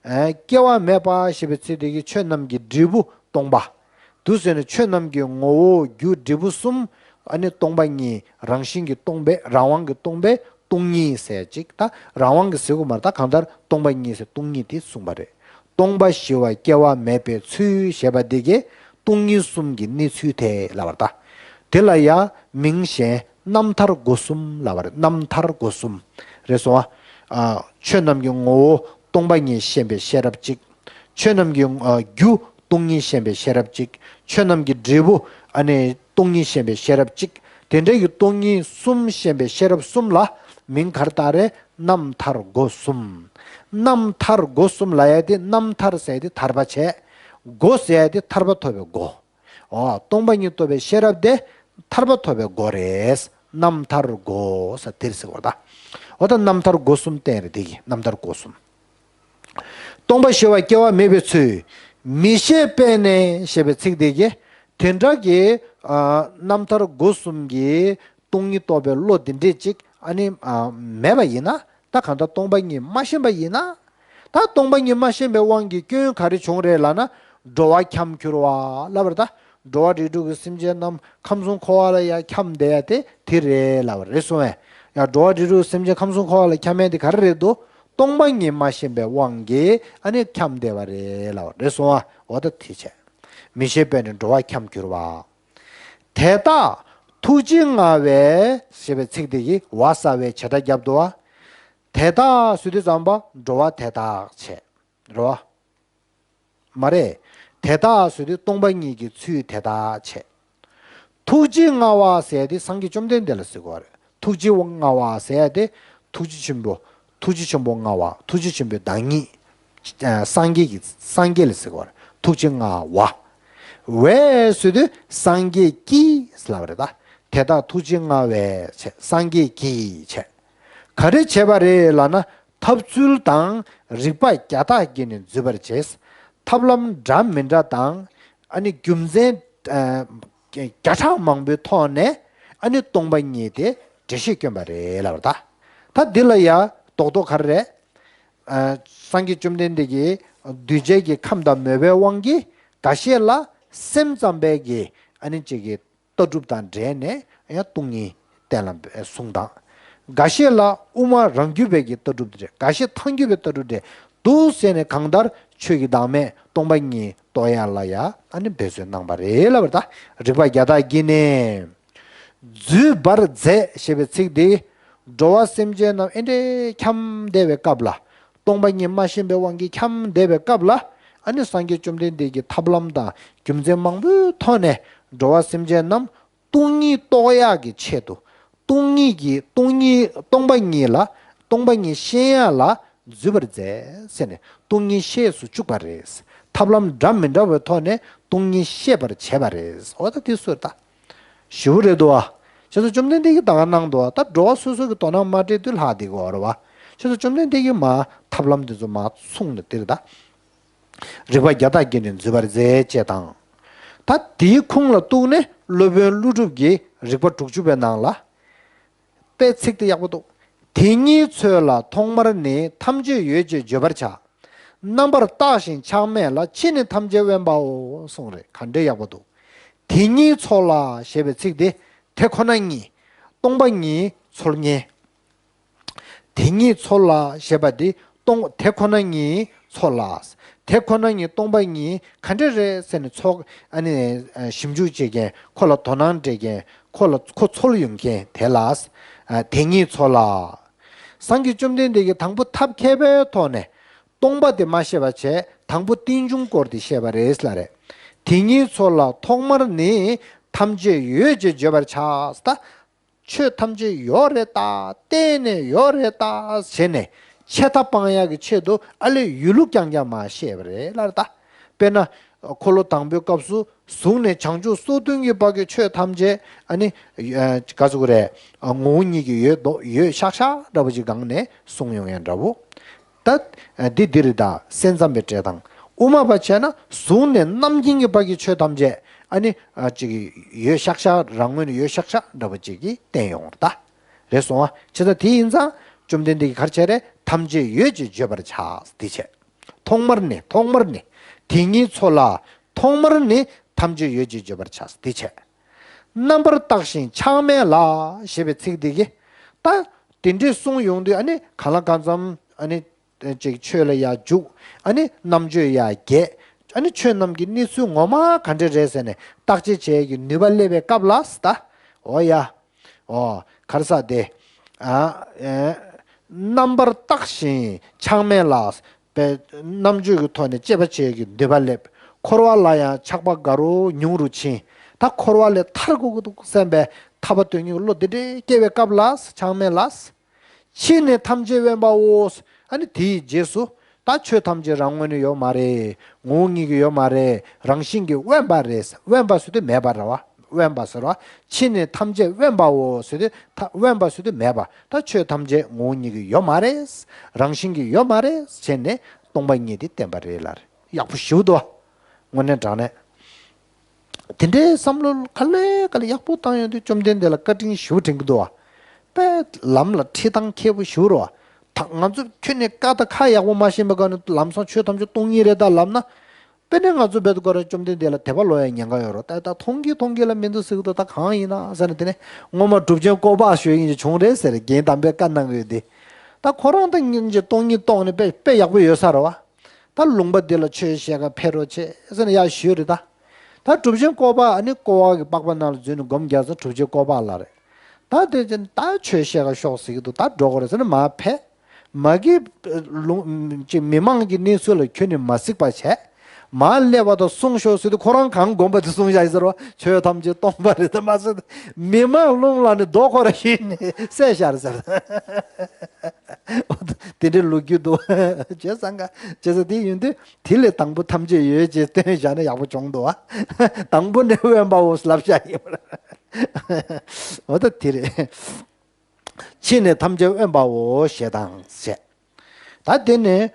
ཨ་སྐྱེ་བ་མེད་པ་ཞེས་པའི་ཚིག་དེ་གི་ཆོས་རྣམས་ཀྱི་འབྲས་བུ་སྟོང་པ། འདུག་ཟེར་ནས་ཆོས་རྣམས་ཀྱི་ངོ་བོ་རྒྱུ་འབྲས་བུ་གསུམ། ཨ་ནི་སྟོང་པ་ཉིད་རང་བཞིན་གྱིས་སྟོང་པས། རང་དབང་གིས་སྟོང་པས་སྟོང་ཉིད་ཟེར་ཅིག་ད་རང་དབང་གིས་ཟེར་དགོས་མ་རེད། ད་གང་ལྟར་སྟོང་པ་ཉིད་ཟེར་སྟོང་ཉིད་དེ་གསུངས་པ་རེད། སྟོང་པ་ཞི་བ་སྐྱེ་བ་མེད་པའི་ཚུལ་ཞེས་པ་འདི་གའི་སྟོང་ཉིད་གསུམ་གྱི་གནས་ཚུལ་དེ་ལབ་པ་རེད། ད་དེ་ལ་ཡང་མིང་གཞན་རྣམ་ཐར་སྒོ་གསུམ་ལབ་པ་རེད། རྣམ་ཐར་སྒོ་གསུམ། རེད་སོང་ཨ། ཨ་ཆོས་རྣམས་ཀྱི་ངོ་བོ་སྟོང་པ་ཉིད་བཤད་པའི་ཤེས་རབ་གཅིག་ཆོས་རྣམས་ཀྱི་ཨ་རྒྱུ་སྟོང་ཉིད་བཤད་པའི་ཤེས་རབ་གཅིག་ཆོས་རྣམས་ཀྱི་འབྲས་བུ་ཨ་ནི་སྟོང་ཉིད་བཤད་པའི་ཤེས་རབ་གཅིག་དེ་འདྲའི་གི་སྟོང་ཉིད་གསུམ་བཤད་པའི་ཤེས་རབ་གསུམ་ལ་མིང་ག་རེ་བཏགས་རེད། རྣམ་ཐར་སྒོ་གསུམ། རྣམ་ཐར་སྒོ་གསུམ་ལབ་ཡ་དེ། རྣམ་ཐར་ཟེར་ཡ་དེ་ཐར་པ་བྱས། སྒོ་ཟེར་ཡ་དེ་ཐར་པ་ཐོབ་པའི་སྒོ། འོ་སྟོང་པ་ཉིད་རྟོགས་པའི་ཤེས་རབ་དེ་ཐར་པ་ཐོབ་པའི་སྒོ་རེད། རྣམ་ཐར་སྒོ་ཟེར་དེར་ཟེར་བ་ད། འོ་ད་རྣམ་ཐར་སྒོ་གསུམ་བསྟན་རེད། དེ་གི་རྣམ་ཐར་སྒོ་གསུམ། སྟོང་པ་ཞི་བ་སྐྱེ་བ་མེད་པའི་ཚུལ། མི་ཤེས་པས་ནི་ཞེས་པའི་ཚིག་དེ་གི་དེ་འདྲ་གི་ཨ་རྣམ་ཐར་སྒོ་གསུམ་གྱི་སྟོང་ཉིད་རྟོགས་པའི་བློ་དེ་འདྲས་ཅིག་ཨ་ནི་ཨ་མེད་པ་ཡིན་ན། ད་གང་ལྟར་སྟོང་པ་ཉིད་མ་ཤེས་པ་ཡིན་ན། ད་སྟོང་པ་ཉིད་མ་ཤེས་པའི་དབང་གིས་སྐྱོན་ག་རེ་བྱུང་རེད་ལབ་ན། འགྲོ་བ་འཁྱམས་གྱུར་པ་ལབ་པ་རེད་ད། འགྲོ་བ་རིགས་དྲུག་གི་སེམས་ཅན་རྣམས་ཁམས་གསུམ་འཁོར་བ་ལ་ཡང་འཁྱམས་བསྡད་ཡ་དེ་དེ་རེད་ལབ་པ་རེད་སོང་བས། ཡང་འགྲོ་བ་རིགས་དྲུག་གི་སེམས་ཅན་ཁམས་གསུམ་འཁོར་བ་ལ་འཁྱམས་ཡ་དེ་ག་རེ་རེད་འདུག་སྟོང་པ་ཉིད་མ་ཤེས་པའི་དབང་གིས་ཨ་ནི་འཁྱམས་བསྡད་པ་རེད་ལབ་པ་རེད་སོང་བ། འོ་ད་དེ་བྱས། མི་ཤེས་པས་ནི་འགྲོ་བ་འཁྱམས་གྱུར་པ། དེ་དག་ཐུགས་རྗེ་མངའ་བས་ཞེས་པའི་ཚིག་དེ་གིས་བ་ས་བའི་བྱེད་སྒྲ་བརྒྱབ་འདུག་བ། དེ་དག་ཟེར་དུས་ཙམ་པ་འགྲོ་བ་དེ་དག་བྱས། རེད་བ། མ་རེད། དེ་དག་ཟེར་དུས་སྟོང་པ་ཉིད་ཀྱི་ཚུལ་དེ་དག་བྱས། ཐུགས་རྗེ་མངའ་བ་ཟེར་ཡ་དེ་སངས་རྒྱས་བཅོམ་ལྡན་འདས་ལ་ཟེར་གྱི་ཡོད་རེད། ཐུགས་རྗེ་མངའ་བ་ཟེར་ཡ་དེ་ཐུགས་རྗེ་ཆེན་པོ། ཐུགས་རྗེ་ཆེན་པོ་མངའ་བ། ཐུགས་རྗེ་ཆེན་པོའི་བདག་ཉིད། ཨ་སངས་རྒྱས་ཀྱི། སངས་རྒྱས་ལ་ཟེར་གྱི་ཡོད་རེད། ཐུགས་རྗེ་མངའ་བ། བས་ཟེར་དུས་སངས་རྒྱས་ཀྱིས་ལབ་པ་རེད་ད། དེ་དག་ཐུགས་རྗེ་མངའ་བས་བྱས། སངས་རྒྱས་ཀྱིས་བྱས། ག་རེ་བྱས་པ་རེད་ལབ་ན། ཐབས་ཚུལ་དང་རིགས་པ་བརྒྱ་དག་གིས་ནི་འཛུད་པར་བྱས། ཐབས་ལམ་འདྲ་མི་འདྲ་དང་། ཨ་ནི་རྒྱུ་མཚན་ཨ་བརྒྱ་ཕྲག་མང་པོའི་ཐོག་ནས་ཨ་ནི་སྟོང་པ་ཉིད་དེ་འགྲེལ་བཤད་བསྐྱོན་པ་རེད་ལབ་པ་རེད་ད། ད་འདི་ལ་ཡ་རྡོག་རྡོག་ག་རེ་རེད། ཨ་སངས་རྒྱས་བཅོམ་ལྡན་འདས་ཀྱིས་གདུལ་བྱའི་གི་ཁམས་དང་མོས་པའི་དབང་གིས་འགའ་ཤས་ལ་སེམས་ཙམ་པའི་གི་ཨ་ནི་གཅིག་གི་ལྟ་གྲུབ་དང་འབྲེལ་ནས་ཡང་སྟོང་ཉིད་གཏན་ལ་གསུངས་དང་། འགའ་ཤས་ལ་དབུ་མ་རང་རྒྱུད་པའི་གི་ལྟ་གྲུབ་འབྲེལ། འགའ་ཤས་ཐལ་འགྱུར་བའི་ལྟ་གྲུབ་འབྲེལ་འདུག་ཟེར་ནས། གང་ལྟར་ཆོས་ཀྱི་བདག་མེད་སྟོང་པ་ཉིད་རྟོགས་ཡ་ལ་ཡ་ཨ་ནི་འབད་བརྩོན་གནང་བ་རེད་ལབ་པ་རེད་ད། རིགས་པ་བརྒྱ་དག་གིས་ནི་འཛུད་པར་མཛད་ཞེས་པའི་ཚིག་འདི། འགྲོ་བ་སེམས་ཅན་རྣམས་ཨེ་འདྲའི་འཁྱམས་བསྡད་པའི་སྐབས་ལ། སྟོང་པ་ཉིད་མ་ཤེས་པའི་དབང་གིས་འཁྱམས་བསྡད་པའི་སྐབས་ལ། ཨ་ནི་སངས་རྒྱས་བཅོམ་ལྡན་འདས་ཀྱིས་ཐབས་ལམ་དང་རྒྱུ་མཚན་མང་པོའི་ཐོག་ནས་འགྲོ་བ་སེམས་ཅན་རྣམས་སྟོང་ཉིད་རྟོགས་ཡག་གི་ཆེད་དུ། སྟོང་ཉིད་ཀྱི། སྟོང་ཉིད། སྟོང་པ་ཉིད་ལ། སྟོང་པ་ཉིད་ཤེས་ཡག་ལ་འཛུད་པར་མཛད་ཟེར་ནས་སྟོང་ཉིད་ཤེས་སུ་བཅུག་པ་རེད། ཐབས་ལམ་འདྲ་མི་འདྲ་བའི་ཐོག་ནས་སྟོང་ཉིད་ཤེས་པར་བྱེད་པ་རེད། འོ་ད་དེ་སུ་ད། ཞེ་པོ་རེད་འདུག་བ། བྱས་ཙང་བཅོམ་ལྡན་འདས་ཀྱིས་ད་ག་གནང་འདུག་བ། ད་འགྲོ་བ་སོ་སོ་གི་དོ་སྣང་མ་སྤྲད་དུས་ལྷག་བསྡད་ཀྱི་ཡོད་རེད་བ། བྱས་ཙང་བཅོམ་ལྡན་འདས་ཀྱིས་མར་ཐབས་ལམ་འདི་ཚོ་མར་གསུངས་ནས་དེ་རེད་ད། རིགས་པ་བརྒྱ་དག་གིས་ནི་འཛུད་པར་མཛད་ཅེས་དང་། ད་དེའི་ཁུངས་ལ་གཏུགས་ནས་སློབ་དཔོན་ཀླུ་སྒྲུབ་ཀྱིས་ རིག་པ་དྲུག་ཅུ་པའི་ནང་ལ། དཔེ་ཚིག་དེ་ཡག་པོ་འདུག་དེ་ཉིད་ཚོལ་ལ་ཐོག་མར་ནི། ཐམས་ཅད་ཡོད་ཅེས་བརྗོད་པར་བྱ། རྣམ་པར་བརྟགས་ཤིང་ཆགས་མེད་ལ། ཕྱིས་ནི་ཐམས་ཅད་དབེན་པའོ། གསུངས་རེད། ག་འདྲའི་ཡག་པོ་འདུག་དེ་ཉིད་ཚོལ་ལ་ཞེས་པའི་ཚིག་དེ། དེ་ཁོ་ན་ཉིད། སྟོང་པ་ཉིད་ཚོལ་མཁན། དེ་ཉིད་ཚོལ་ལ་ཞེས་པ་འདི་སྟོང་དེ་ཁོ་ན་ཉིད་ཚོལ་ལ། དེ་ཁོ་ན་ཉིད་སྟོང་པ་ཉིད་ག་འདྲ་རེད་ཟེར་ནས་ཚོགས་ཨ་ནི་ཞིབ་འཇུག་བྱེད་མཁན། ཁོ་ལ་དོ་སྣང་སྤྲད་མཁན། ཁོ་ལ་ཁོ་ཚོལ་ཡོང་མཁན་དེ་ལ། དེ་ཉིད་ཚོལ་ལ། སངས་རྒྱས་བཅོམ་ལྡན་འདས་ཀྱིས་དང་པོ་ཐབས་མཁས་པའི་ཐོག་ནས་སྟོང་པ་དེ་མ་བཤད་པ་བྱས། དང་པོ་རྟེན་འབྱུང་སྐོར་དེ་བཤད་པ་རེད་ལ་རེད། དེ་ཉིད་ཚོལ་ལ་ཐོག་མར་ནི། ཐམས་ཅད་ཡོད་ཅེས་བརྗོད་པར་བྱ། ད། ཆོས་ཐམས་ཅད་ཡོད་རེད་ད། གཏན་ནས་ཡོད་རེད་ད་ཟེར་ནས་ཆད་ལྟ་སྤང་ཡག་གི་ཆེད་དུ་ཨ་ལས་ཡོད་ལུགས་རྐྱང་རྐྱང་མ་བཤད་པ་རེད་ལ་རེད་ད། དཔེར་ན། འཁོར་ལོ་དང་པོའི་སྐབས་སུ་གཟུགས་ནས་བྱང་ཆུབ་སོ་བདུན་གྱི་བར་གྱི་ཆོས་ཐམས་ཅད་ཨ་ནི། ག་ཟེར་དགོས་རེད། ངོ་བོ་ཉིད་ཀྱིས་ཡོད་དོ་ཡོད་ཤག་ཤག་འདྲ་པོ་ཅིག་སྒང་ནས་གསུངས་ཡོང་ཡ་འདྲ་བོ། ད། འདི་འདི་རེད་ད། སེམས་ཙམ་པའི་འགྲེལ་དང་། དབུ་མ་པ་བྱས་ན་གཟུགས་ནས་རྣམ་མཁྱེན་གྱི་བར་གྱི་ཆོས་ཐམས་ཅད་ཨ་ནི་ཨ་ཅིག་ཡོད་ཤག་ཤག་རང་ངོས་ནས་ཡོད་ཤག་ཤག་འདྲ་པོ་ཅིག་གིས་བསྟན་ཡོང་བ་རེད་ད། རེད་སོང་བ། བྱས་ཙང་དེ་ཡིན་ཙང་བཅོམ་ལྡན་འདས་ཀྱིས་ག་རེ་བྱས་རེད། ཐམས་ཅད་ཡོད་ཅེས་བརྗོད་པར་བྱ། འདི་བྱས། ཐོག་མར་ནི་ཐོག་མར་ནི། དེ་ཉིད་ཚོལ་ལ་ཐོག་མར་ནི། ཐམས་ཅད་ཡོད་ཅེས་བརྗོད་པར་བྱ། འདི་བྱས། རྣམ་པར་བརྟགས་ཤིང་ཆགས་མེད་ལ་ཞེས་པའི་ཚིག་འདི་གིས། ད། དེ་འདྲའི་གསུངས་ཡོང་དུས་ཨ་ནི་གང་ལ་གང་འཚམ་ཨ་ནི། ཅིག་ཆོས་ལ་ཡར་འཇུག་ཨ་ནི་རྣམ་དཔྱོད་ཡར་རྒྱས། ཨ་ནི་ཆོས་རྣམས་ཀྱི་གནས་ཚུལ་ངོ་མ་ག་འདྲ་རེད་ཟེར་ནས་བརྟག་དཔྱད་བྱེད་ཀྱི་ནུས་པ་སླེབས་པའི་སྐབས་ལ་ད། འོ་ཡ། འོ། ག་རེ་ཟེར་དེ། ཨ། ཨེ། རྣམ་པར་བརྟགས་ཤིང་ཆགས་མེད་ལ། པའི་རྣམ་དཔྱོད་ཀྱི་ཐོག་ནས་དཔྱད་པ་བྱེད་ཀྱི་ནུས་པ་སླེབས། འཁོར་བ་ལ་ཡང་ཆགས་པ་དགའ་རུ་ཉུང་རུ་ཕྱིན། ད་འཁོར་བ་ལས་ཐར་དགོས་ཀྱི་འདུག་བསམ་པའི་ཐར་པ་དོན་གཉེར་བློ་དེ་འདྲའི་སྐྱེ་བའི་སྐབས་ལ་ཆགས་མེད་ལ། ཕྱིས་ནས་ཐམས་ཅད་དབེན་པའོ། ཨ་ནི་དེའི་རྗེས་སུ་ད་ཆོས་ཐམས་ཅད་རང་ངོས་ནས་ཡོད་མ་རེད། ངོ་བོ་ཉིད་ཀྱིས་ཡོད་མ་རེད། རང་བཞིན་གྱིས་དབེན་པ་རེད། དབེན་པ་ཟེར་དུས་མེད་པ་རེད་བ། དབེན་པ་ཟེར་བ། ཕྱིས་ནས་ཐམས་ཅད་དབེན་པའོ་ཟེར་དུས་ད་དབེན་པ་ཟེར་དུས་མེད་པ། ད་ཆོས་ཐམས་ཅད་ངོ་བོ་ཉིད་ཀྱིས་ཡོད་མ་རེད། རང་བཞིན་གྱིས་ཡོད་མ་རེད་བྱས་ནས་སྟོང་པ་ཉིད་དེ་བསྟན་པ་རེད་ལ། ཡག་པོ་ཞེ་པོ་འདུག་བ། དངོས་གནས་དྲང་གནས། དེ་འདྲའི་བསམ་བློ་ག་ལེ་ག་ལེ་ཡག་པོ་བཏང་ཡོང་དུས་བཅོམ་ལྡན་འདས་ལ་བཀའ་དྲིན་ཞེ་པོ་དྲན་གྱི་འདུག་བ། དཔེ་ལམ་ལ་ཁྲིད་སྟངས་མཁས་པོ་ཞེ་པོ་རེད་བ། ད་ང་ཚོ་ཁྱོན་ནས་ཀ་དང་ཁ་ཡག་པོ་མ་ཤེས་པའི་སྒང་ནས་ལམ་སང་ཆོས་ཐམས་ཅད་སྟོང་ཉིད་རེད་ད་ལབ་ན། དཔེར་ན་ང་ཚོ་བོད་དུ་སྐོར་བཅོམ་ལྡན་འདས་ལ་དད་པ་ལོག་ཡ་ཉེན་ཁ་ཡོད་རེད། ད་ད་མཐོང་གི་མཐོང་གི་ལ་མི་འདུག་ཟེར་གི་འདུག་ད་གང་ཡིན་ན་ཟེར་ནས། དེ་ནས་སྔོན་མ་གྲུབ་ཆེན་ཀོ་པ་ཞུ་ཡིན་གྱི་བྱུང་རེད་ཟེར། རྒན་དམ་པའི་བཀའ་གནང་གི་ཡོད་དེ། ད་ཁོ་རང་ད་སྙིང་རྗེ་སྟོང་ཉིད་རྟོགས་ནས་དཔེ་དཔེ་ཡག་པོ་ཡོད་ས་རེད་བ། ད་ལུང་པ་འདི་ལ་ཆོས་བཤད་ག་ཕེབས་རོགས་བྱེད་ཟེར་ནས་ཡར་ཞུས་རེད་ད། ད་གྲུབ་ཆེན་ཀོ་པ་ཨ་ནི་ཀོ་བ་གི་པགས་པ་ནང་ལ་འཛུལ་ནས་སྒོམ་རྒྱག་ས་གྲུབ་ཆེན་ཀོ་པ་ལ་རེད། ད་དེ་ཅན་ད་ཆོས་བཤད་ག་ཤོག་ཟེར་གི་འདུག་ད་འགྲོ་གི་རེད་ཟེར་ནས་མར་ཕེབས། མ་གི་ལུང་ཅིག་མི་མང་གི་གནས་ཚུལ་ལ་ཁྱོན་ནས་མ་གཟིགས་པ་བྱས། མར་སླེབས་པ་དང་གསུངས་ཤོག་ཟེར་དུས་ཁོ་རང་གང་སྒོམ་པ་དེ་གསུངས་བཞག་ཡིན་ཟེར་བ། ཆོས་ཐམས་ཅད་སྟོང་པ་རེད་ད་མ་ཟེར། མི་མང་རླུང་ལངས་ནས་རྡོ་ཁོ་ར་གཞུས་ནས་བསད་བཞག་རེད་ཟེར། དེ་འདྲའི་ལོ་རྒྱུས་འདུག་བྱས་ཙང་ཀ་བྱས་ཙང་དེ་ཡིན་དུས་དེ་ལས་དང་པོ་ཐམས་ཅད་ཡོད་ཅེས་སྟོན་བཞག་ན་ཡག་པོ་བྱུང་འདུག་བ། དང་པོ་ནས་དབེན་པའོ་ལབ་བཞག་ཡིན་པ་རེད། འོ་ད་དེ་རེད། ཕྱིས་ནས་ཐམས་ཅད་དབེན་པའོ་ཞེས་དང་ཞེས། ད་དེ་ནས་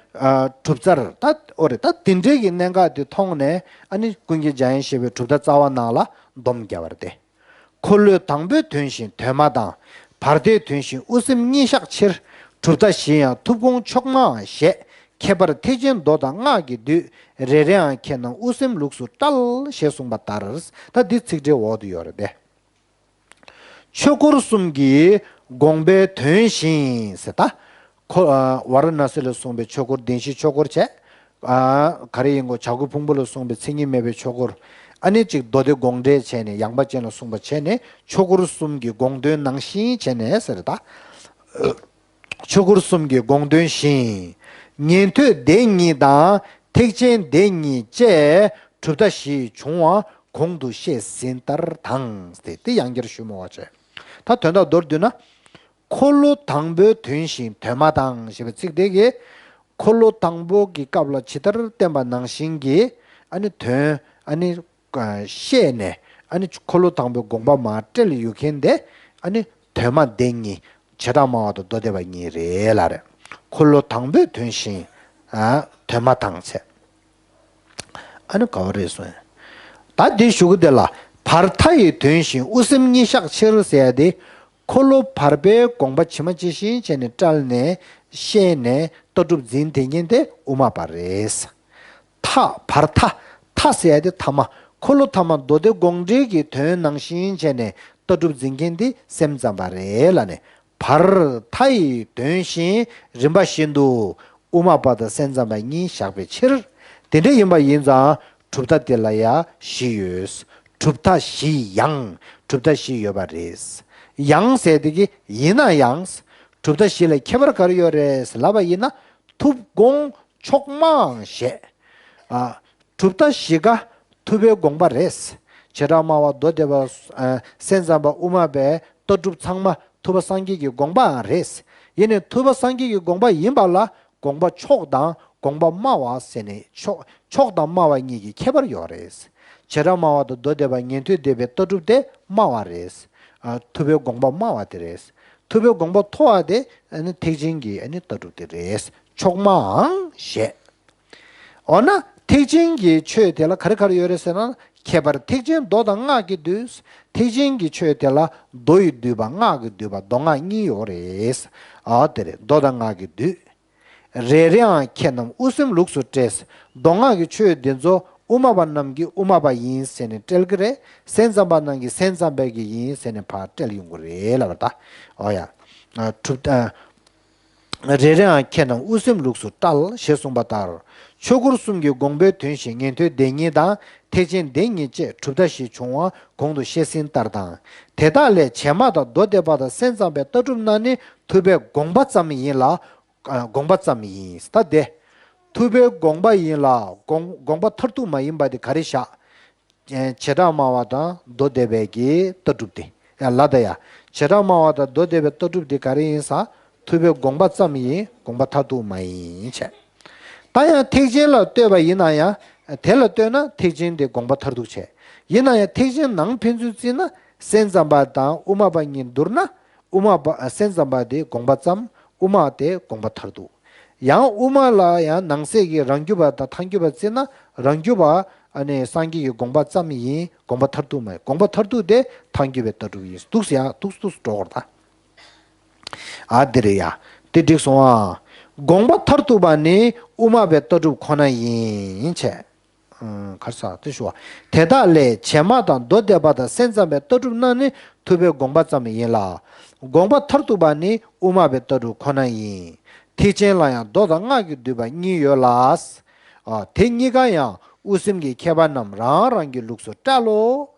གྲུབ་ཚར་ད་འོ་རེད། ད་དེ་འདྲའི་གི་གནད་འགག་དེ་མཐོང་ནས་ཨ་ནི་ཀུན་མཁྱེན་འཇམ་དབྱངས་བཞད་པའི་གྲུབ་མཐའ་རྩ་བ་ནང་ལ་སྡོམ་བརྒྱབ་པ་རེད་དེ། འཁོར་ལོའི་དང་པོའི་དོན་བཞིན་དོན་མ་དང་། བར་དོའི་དོན་བཞིན་དབུ་སེམས་གཉིས་བཞག་ཕྱིར། གྲུབ་མཐའ་བཞི་ཡང་ཐུབ་དགོངས་ཕྱོགས་སྔ་ཞེས། ཁྱད་པར་ཐེག་ཆེན་མདོ་དང་སྔགས་ཀྱི་བསྡུས། རེ་རེའང་ཁྱེད་རྣམས་དབུ་སེམས་ལུགས་སུ་བཀྲལ། ཞེས་གསུངས་པ་ལྟར། ད་འདི་ཚིག་འགྲེལ་འོག་ཏུ་ཡོད་རེད་དེ། ཆོས་འཁོར་གསུམ་གྱི་དགོངས་པའི་དོན་བཞིན་ཟེར་ད། ཁོ་ཝཱ་ར་ཎ་སི་ལ་གསུངས་པའི་ཆོས་འཁོར་བདེན་བཞིའི་ཆོས་འཁོར་བྱས། ག་རེ་ཡིན་གོ་བྱ་རྒོད་ཕུང་པོ་ལ་གསུངས་པའི་མཚན་ཉིད་མེད་པའི་ཆོས་འཁོར། ཨ་ནི་གཅིག་མདོ་སྡེ་དགོངས་འགྲེལ་བྱས་ནས་ཡངས་པ་ཅན་ལ་གསུངས་པ་བྱས་ནས་ཆོས་འཁོར་གསུམ་གྱི་དགོངས་དོན་ནང་བཞིན་བྱས་ནས་ཟེར་ད། ཆོས་འཁོར་གསུམ་གྱི་དགོངས་དོན་བཞིན། ཉན་ཐོས་སྡེ་གཉིས་དང་ཐེག་ཆེན་སྡེ་གཉིས་བཅས་གྲུབ་མཐའ་བཞི་བྱུང་བ་གོང་དུ་བཤད་ཟིན་ལྟར་དང་སྟེ། དེ་ཡང་བསྐྱར་ཞུ་མི་དགོས་པ་བྱས། ད་དོན་དག་མདོར་བསྡུས་ན། འཁོར་ལོ་དང་པོའི་དོན་བཞིན་དོན་མ་དང་ཞེས་པའི་ཚིག་དེ་གིས། འཁོར་ལོ་དང་པོ་གི་སྐབས་ལ་ཇི་ལྟར་བསྟན་པ་ནང་བཞིན་གྱི་ཨ་ནི་དོན་ཨ་ནི། བཤད་ནས་ཨ་ནི་འཁོར་ལོ་དང་པོའི་དགོངས་པ་མར་བཀྲལ་ཡོད་མཁན་དེ་ཨ་ནི་དོན་མ་སྡེ་གཉིས། བྱེ་བྲག་སྨྲ་བ་དང་མདོ་སྡེ་པ་གཉིས་རེད་ལ་རེད། འཁོར་ལོ་དང་པོའི་དོན་བཞིན་ཨ་དོན་མ་དང་ཚེ། ཨ་ནི་ག་བ་རེད་སོང་། ད་འདི་ཞུ་གི་དེ་ལ་ བར་མཐའ་ཡི་དོན་གཞན་དབུ་སེམས་གཉིས་བཞག་ཕྱིར་ཟེར་ཡ་དེ། འཁོར་ལོ་བར་པའི་དགོངས་པ་ཇི་མ་ཇི་བཞིན་བྱས་ནས་བཀྲལ་ནས་བཤད་ནས་ལྟ་གྲུབ་འཛིན་དེ་ཉིད་དེ་དབུ་མ་པ་རེད། མཐའ་བར་མཐའ། མཐའ་ཟེར་ཡ་དེ་ཐ་མ། འཁོར་ལོ་ཐ་མ་མདོ་སྡེ་དགོངས་འགྲེལ་གྱི་དོན་ནང་བཞིན་བྱས་ནས་ལྟ་གྲུབ་འཛིན་མཁན་དེ་སེམས་ཙམ་པ་རེད་ལབ་ནས། བར་མཐའ་ཡི་དོན་གཞན་རིམ་པ་བཞིན་དུ་དབུ་མ་པ་དང་སེམས་ཙམ་པ་གཉིས་བཞག་པའི་ཕྱིར། དེ་འདྲ་ཡིན་པ་ཡིན་ཙང་གྲུབ་མཐའ་དེ་ལ་ཡང་བཞི་ཡོད། གྲུབ་མཐའ་བཞི་ཡང་། གྲུབ་མཐའ་བཞི་ཡོད་པ་རེད། ཡང་ཟེར་དེ་གི་ཡིན་ན་ཡང་། གྲུབ་མཐའ་བཞི་ལ་ཁྱད་པར་ག་རེ་ཡོད་རེད་ལབ་པ་ཡིན་ན། ཐུབ་དགོངས་ཕྱོགས་སྨྲའང་བཞེད། ཨ། གྲུབ་མཐའ་བཞི་ཀ་ཐུབ་པའི་དགོངས་པ་རེད། བྱེ་བྲག་སྨྲ་བ་མདོ་སྡེ་པ། ཨ། སེམས་ཙམ་པ་དབུ་མ་པའི་ལྟ་གྲུབ་ཚང་མ་ཐུབ་པ་སངས་རྒྱས་ཀྱི་དགོངས་པའང་རེད། ཡིན་ནའི་ཐུབ་པ་སངས་རྒྱས་ཀྱི་དགོངས་པ་ཡིན་པ་ལ་དགོངས་པ་ཕྱོགས་དང་དགོངས་པ་སྨྲ་བ་ཟེར་ནས་ཕྱོགས་ཕྱོགས་དང་སྨྲ་བ་གཉིས་ཀྱི་ཁྱད་པར་ཡོད་རེད། བྱེ་བྲག་སྨྲ་བ་དང་མདོ་སྡེ་པ་ཉན་ཐོས་སྡེ་པའི་ལྟ་གྲུབ་དེ་སྨྲ་བ་རེད། ཨ། ཐུབ་པའི་དགོངས་པ་སྨྲ་བ་དེ་རེད། ཐུབ་པའི་དགོངས་པ་མཐོ་བ་དེ་ཨ་ནི་ཐེག་ཆེན་གྱི་ཨ་ནི་ལྟ་གྲུབ་དེ་རེད། ཕྱོགས་སྨྲའང་བཞེད། འོ་ན་ཐེག་ཆེན་གྱི་ཆོས་དེ་ལ་ག་རེ་ག་རེ་ཡོད་རེད་ཟེར་ན། ཁྱད་པར་ཐེག་ཆེན་མདོ་དང་སྔགས་ཀྱིས་བསྡུས། ཐེག་ཆེན་གྱི་ཆོས་དེ་ལ་མདོ་ཡིས་བསྡུས་པ་སྔགས་ཀྱིས་བསྡུས་པ་མདོ་སྔགས་གཉིས་ཡོད་རེད། ཨ། དེ་རེད། མདོ་དང་སྔགས་ཀྱིས་བསྡུས། རེ་རེའང་ཁྱེད་རྣམས་དབུ་སེམས་ལུགས་སུ་བཀྲལ། མདོ་སྔགས་ཀྱི་ཆོས་འདི་ཚོ་དབུ་མ་པ་རྣམས་ཀྱིས་དབུ་མ་པ་ཡིན་ཟེར་ནས་བཀྲལ་གྱི་རེད། སེམས་ཙམ་པ་རྣམས་ཀྱིས་སེམས་ཙམ་པ་གི་ཡིན་ཟེར་ནས་ཕར་བཀྲལ་ཡོང་གི་རེད་ལབ་པ་ད། འོ་ཡ། ཨ། གྲུབ། ཨ། རེ་རེའང་ཁྱེད་རྣམས་དབུ་སེམས་ལུགས་སུ་བཀྲལ་ཞེས་གསུངས་པ་ལྟར། ཆོས་འཁོར་གསུམ་གྱི་དགོངས་པའི་དོན་བཞིན་ཉན་ཐོས་སྡེ་གཉིས་དང་ཐེག་ཆེན་སྡེ་གཉིས་བཅས་གྲུབ་མཐའ་བཞི་བྱུང་བ་གོང་དུ་བཤད་ཟིན་ལྟར་དང་། དེ་དག་ལས་བྱེ་སྨྲ་དང་མདོ་སྡེ་པ་དང་སེམས་ཙམ་པའི་ལྟ་གྲུབ་རྣམས་ནི་ཐུབ་པའི་དགོངས་པ་ཙམ་ཡིན་ལ། ཨ། དགོངས་པ་ཙམ་ཡིན། ད་དེ། ཐུབ་པའི་དགོངས་པ་ཡིན་ལ་དགོངས་དགོངས་པ་མཐར་ཐུག་མ་ཡིན་པ་དེ་ག་རེ་བཞག། བྱེ་བྲག་སྨྲ་བ་དང་མདོ་སྡེ་པའི་གི་ལྟ་གྲུབ་དེ། ཡ་ལ་ད་ཡ། བྱེ་བྲག་སྨྲ་བ་དང་མདོ་སྡེ་པའི་ལྟ་གྲུབ་དེ་ག་རེ་ཡིན་ཟེར། ཐུབ་པའི་དགོངས་པ་ཙམ་ཡིན། དགོངས་པ་མཐར་ཐུག་མ་ཡིན་བྱས། ད་ཡང་ཐེག་ཆེན་ལ་ལྟོས་པ་ཡིན་ན་ཡང་། དེ་ལ་ལྟོས་ན་ཐེག་ཆེན་དེ་དགོངས་པ་མཐར་ཐུག་བྱས། ཡིན་ན་ཡང་ཐེག་ཆེན་ནང་ཕན་ཚུན་བརྩིས་ན་སེམས་ཙམ་པ་དང་དབུ་མ་པ་གཉིས་བསྡུར་ན། དབུ་མ་པ། ཨ། སེམས་ཙམ་པ་དེ་དགོངས་པ་ཙམ། དབུ་མ་དེ་དགོངས་པ་མཐར་ཐུག། ཡང་དབུ་མ་ལ་ཡང་ནང་གསེས་ཀྱི་རང་རྒྱུད་པ་དང་ཐལ་འགྱུར་བ་བརྩིས་ན། རང་རྒྱུད་པ་ཨ་ནི་སངས་རྒྱས་ཀྱི་དགོངས་པ་ཙམ་ཡིན། དགོངས་པ་མཐར་ཐུག་མ་ཡིན། དགོངས་པ་མཐར་ཐུག་དེ་ཐལ་འགྱུར་བའི་ལྟ་གྲུབ་ཡིན། འདུག་སེ་ཡ། འདུག་སེ་འདུག་སེ་འགྲོ་དགོས་རེད་ད། ཨ། འདི་རེད་ཡ། དེ་འགྲིག་སོང་ཨ། དགོངས་པ་མཐར་ཐུག་པ་ནི་དབུ་མ་པའི་ལྟ་གྲུབ་ཁོ་ན་ཡིན་བྱས། ཨ། ག་རེ་ཟེར་དེ་ཞུ་བ། དེ་དག་ལས་བྱེ་སྨྲ་དང་མདོ་སྡེ་པ་དང་སེམས་ཙམ་པའི་ལྟ་གྲུབ་རྣམས་ནི་ཐུབ་པའི་དགོངས་པ་ཙམ་ཡིན་ལ། དགོངས་པ་མཐར་ཐུག་པ་ནི་དབུ་མ་པའི་ལྟ་གྲུབ་ཁོ་ན་ཡིན། ཐེག་ཆེན་ལ་ཡང་མདོ་དང་སྔགས་ཀྱིས་བསྡུས་པ་གཉིས་ཡོད་ལ། ཨ། དེ་གཉིས་ཀ་ཡང་དབུ་སེམས་ཀྱི་མཁས་པ་རྣམས་རང་རང་གི་ལུགས་སུ་བཀྲལ་ལོ།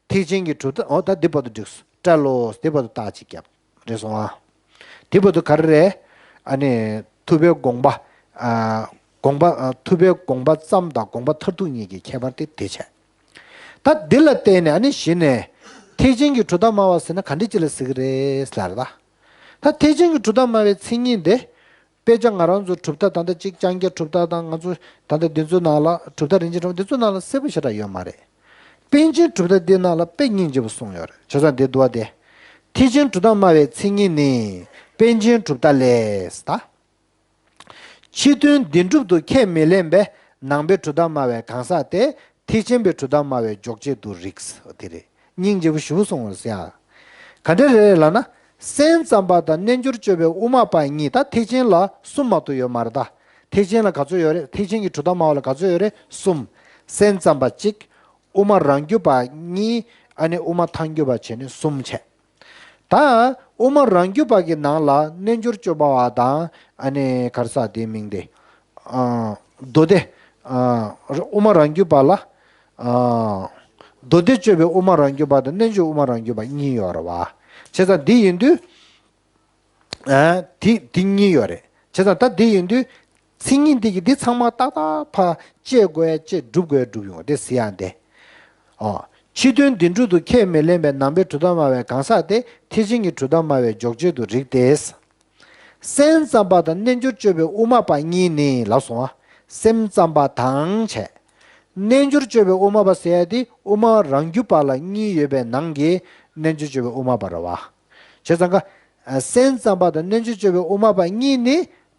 ཐེག་ཆེན་གྱི་གྲུབ་མཐའ། འོ་ད་འདི་བར་དུ་འགྲིགས་སོང་། བཀྲལ་ལོ། འདི་བར་དུ་རྟགས་གཅིག་བརྒྱབ། རེད་སོང་ཨ། དེ་བར་དུ་ག་རེ་རེད། ཨ་ནི་ཐུབ་པའི་དགོངས་པ། ཨ། དགོངས་པ། ཨ། ཐུབ་པའི་དགོངས་པ་ཙམ་དང་དགོངས་པ་མཐར་ཐུག་གཉིས་ཀྱི་ཁྱད་པར་དེ་དེ་བྱས། ད་འདི་ལ་བརྟེན་ནས་ཨ་ནི་གཞི་ནས་ཐེག་ཆེན་གྱི་གྲུབ་མཐའ་སྨྲ་བ་ཟེར་ན་ག་འདྲ་ཅིག་ལ་ཟེར་གི་རེད་ལབ་རེད་ད། ད་ཐེག་ཆེན་གྱི་གྲུབ་མཐའ་སྨྲ་བའི་མཚན་ཉིད་དེ། དཔེ་ཆ་ང་རང་ཚོ་གྲུབ་མཐའ་ད་ལྟ་གཅིག་ལྕང་སྐྱ་གྲུབ་མཐའ་དང་ང་ཚོ་ད་ལྟ་འདི་ཚོའི་ནང་ལ་གྲུབ་མཐའ་རིན་ཆེན་ཕྲེང་བ་འདི་ཚོའི་ནང་ལ་གསལ་པོ་ཞེ་དྲག་ཡོད་མ་རེད། པཎ་ཆེན་གྲུབ་མཐའ་འདིའི་ནང་ལ་དཔེ་སྙིང་རྗེ་པོ་གསུངས་ཡོད་རེད། བྱས་ཙང་འདི་འདུག་བ་དེ། ཐེག་ཆེན་གྲུབ་མཐའ་སྨྲ་བའི་མཚན་ཉིད་ནི། པཎ་ཆེན་གྲུབ་མཐའ་ལས་ད། ཕྱི་དོན་བདེན་གྲུབ་ཏུ་ཁས་མི་ལེན་པས་ནང་པའི་གྲུབ་མཐའ་སྨྲ་བའི་གང་ཟག་དེ་ཐེག་ཆེན་པའི་གྲུབ་མཐའ་སྨྲ་བའི་འཇོག་བྱེད་དུ་རིགས། དེ་རེད། སྙིང་རྗེ་པོ་ཞེ་པོ་གསུངས་པ་རེད་ཟེར་ཡ། ག་འདྲ་རེད་ལབ་ན། སེམས་ཙམ་པ་དང་རྣལ་འབྱོར་སྤྱོད་པའི་དབུ་མ་པ་གཉིས། ད་ཐེག་ཆེན་ལ་གསུམ་མ་གཏོགས་ཡོད་མ་རེད་ད། ཐེག་ཆེན་ལ་ག་ཚོད་ཡོད་རེད། ཐེག་ཆེན་གྱི་གྲུབ་མཐའ་སྨྲ་བ་ལ་ག་ཚོད་ཡོད་རེད། གསུམ། སེམས་ཙམ་པ་གཅིག། དབུ་མ་རང་རྒྱུད་པ་གཉིས། ཨ་ནི་དབུ་མ་ཐལ་འགྱུར་བ་བྱས་ནས་གསུམ་བྱས། ད་དབུ་མ་རང་རྒྱུད་པ་གི་ནང་ལ་རྣལ་འབྱོར་སྤྱོད་པ་བ་དང་། ཨ་ནི་ག་རེ་ཟེར་དེའི་མིང་དེ། ཨ། མདོ་སྡེ། ཨ། དབུ་མ་རང་རྒྱུད་པ་ལ། ཨ། མདོ་སྡེ་སྤྱོད་པའི་དབུ་མ་རང་རྒྱུད་པ་དང་རྣལ་འབྱོར་དབུ་མ་རང་རྒྱུད་པ་གཉིས་ཡོད་རེད་བ། བྱས་ཙང་འདི་ཡིན་དུས། ཨ། དེ་དེ་གཉིས་ཡོད་རེད། བྱས་ཙང་ད་འདི་ཡིན་དུས། མཚན་ཉིད་འདི་གི་འདི་ཚང་མ་ཏག་ཏག་ཕར་བཅད་དགོས་ཡ་བཅད། སྒྲུབ་དགོས་ཡ་སྒྲུབ་ཡོང་དེ་ཟེར་ཡ་འདི། ཨོ། ཕྱི་དོན་བདེན་གྲུབ་ཏུ་ཁས་མི་ལེན་པའི་ནང་པའི་གྲུབ་མཐའ་སྨྲ་བའི་གང་ཟག་དེ་ཐེག་ཆེན་གྱི་གྲུབ་མཐའ་སྨྲ་བའི་འཇོག་བྱེད་དུ་རིགས་ཏེ། སེམས་ཙམ་པ་དང་རྣལ་འབྱོར་སྤྱོད་པའི་དབུ་མ་པ་གཉིས་ནི་ལབ་སོང་ཨ། སེམས་ཙམ་པ་དང་བྱས། རྣལ་འབྱོར་སྤྱོད་པའི་དབུ་མ་པ་ཟེར་ཡ་དེ་དབུ་མ་རང་རྒྱུད་པ་ལ་གཉིས་ཡོད་པའི་ནང་གི་རྣལ་འབྱོར་སྤྱོད་པའི་དབུ་མ་པ་རེད་བ། བྱས་ཙང་ཀ། སེམས་ཙམ་པ་དང་རྣལ་འབྱོར་སྤྱོད་པའི་དབུ་མ་པ་གཉིས་ནི་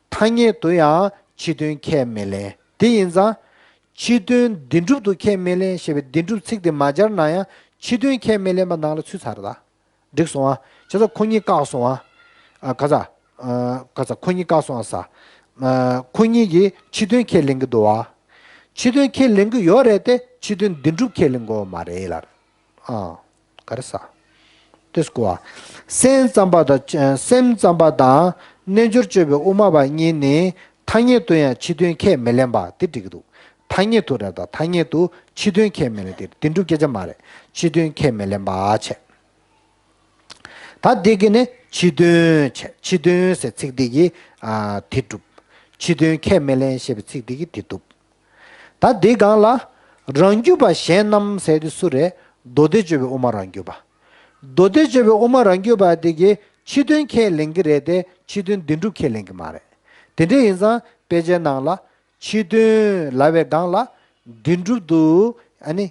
ཐ་སྙད་དུ་ཡང་ཕྱི་དོན་ཁས་མི་ལེན། དེ་ཡིན་ཙང་། ཕྱི་དོན་བདེན་གྲུབ་ཏུ་ཁས་མི་ལེན་ཞེས་པའི་བདེན་གྲུབ་ཚིག་དེ་མ་སྦྱར་ན་ཡང་ ཕྱི་དོན་ཁས་མི་ལེན་པ་ནང་ལ་ཚུད་ཚར་ད། འགྲིག་སོང་ཨ། བྱས་ཙང་ཁོ་གཉིས་བཀག་སོང་ཨ། ཨ་ག་ས། ཨ་ག་ས་ཁོ་གཉིས་བཀག་སོང་ཨ་ས། ཨ་ཁོ་གཉིས་ཀྱིས་ཕྱི་དོན་ཁས་ལེན་གྱི་འདུག་བ། ཕྱི་དོན་ཁས་ལེན་གྱི་ཡོད་རེད་དེ་ཕྱི་དོན་བདེན་གྲུབ་ཁས་ལེན་དགོས་མ་རེད་ལར། ཨ་ག་རེ་ས། དེ་སྐོར་བ། སེམས་ཙམ་པ་དང་སེམས་ཙམ་པ་དང་རྣལ་འབྱོར་སྤྱོད་པའི་དབུ་མ་པ་གཉིས་ནི་ཐ་སྙད་དུ་ཡང་ཕྱི་དོན་ཁས་མི་ལེན་པ་དེ་འགྲིག་གི་འདུག་ཐ་སྙད་དུ་རེད་ད་ཐ་སྙད་དུ་ཕྱི་དོན་ཁས་མི་ལེན་དེ་བདེན་གྲུབ་སྐད་ཆ་མ་རེད། ཕྱི་དོན་ཁས་མི་ལེན་པ་བྱས། ད་འདི་གི་ནི་ཕྱི་དོན་བྱས་ཕྱི་དོན་ཟེར་ཚིག་འདི་གིས་ཨ་དེ་གྲུབ། ཕྱི་དོན་ཁས་མི་ལེན་ཞེས་པའི་ཚིག་འདི་གིས་དེ་གྲུབ། ད་འདི་སྒང་ལ་རང་རྒྱུད་པ་གཞན་རྣམས་ཟེར་དེ་སུ་རེད། མདོ་སྡེ་སྤྱོད་པའི་དབུ་མ་རང་རྒྱུད་པ། མདོ་སྡེ་སྤྱོད་པའི་དབུ་མ་རང་རྒྱུད་པ་འདི་གིས་ཕྱི་དོན་ཁས་ལེན་གྱི་རེད་དེ་ཕྱི་དོན་བདེན་གྲུབ་ཁས་ལེན་གྱི་མ་རེད། དེ་འདྲ་ཡིན་ཙང་དཔེ་ཆའི་ནང་ལ་ཕྱི་དོན་ལབ་པའི་སྒང་ལ་བདེན་གྲུབ་ཏུ་ཨ་ནི་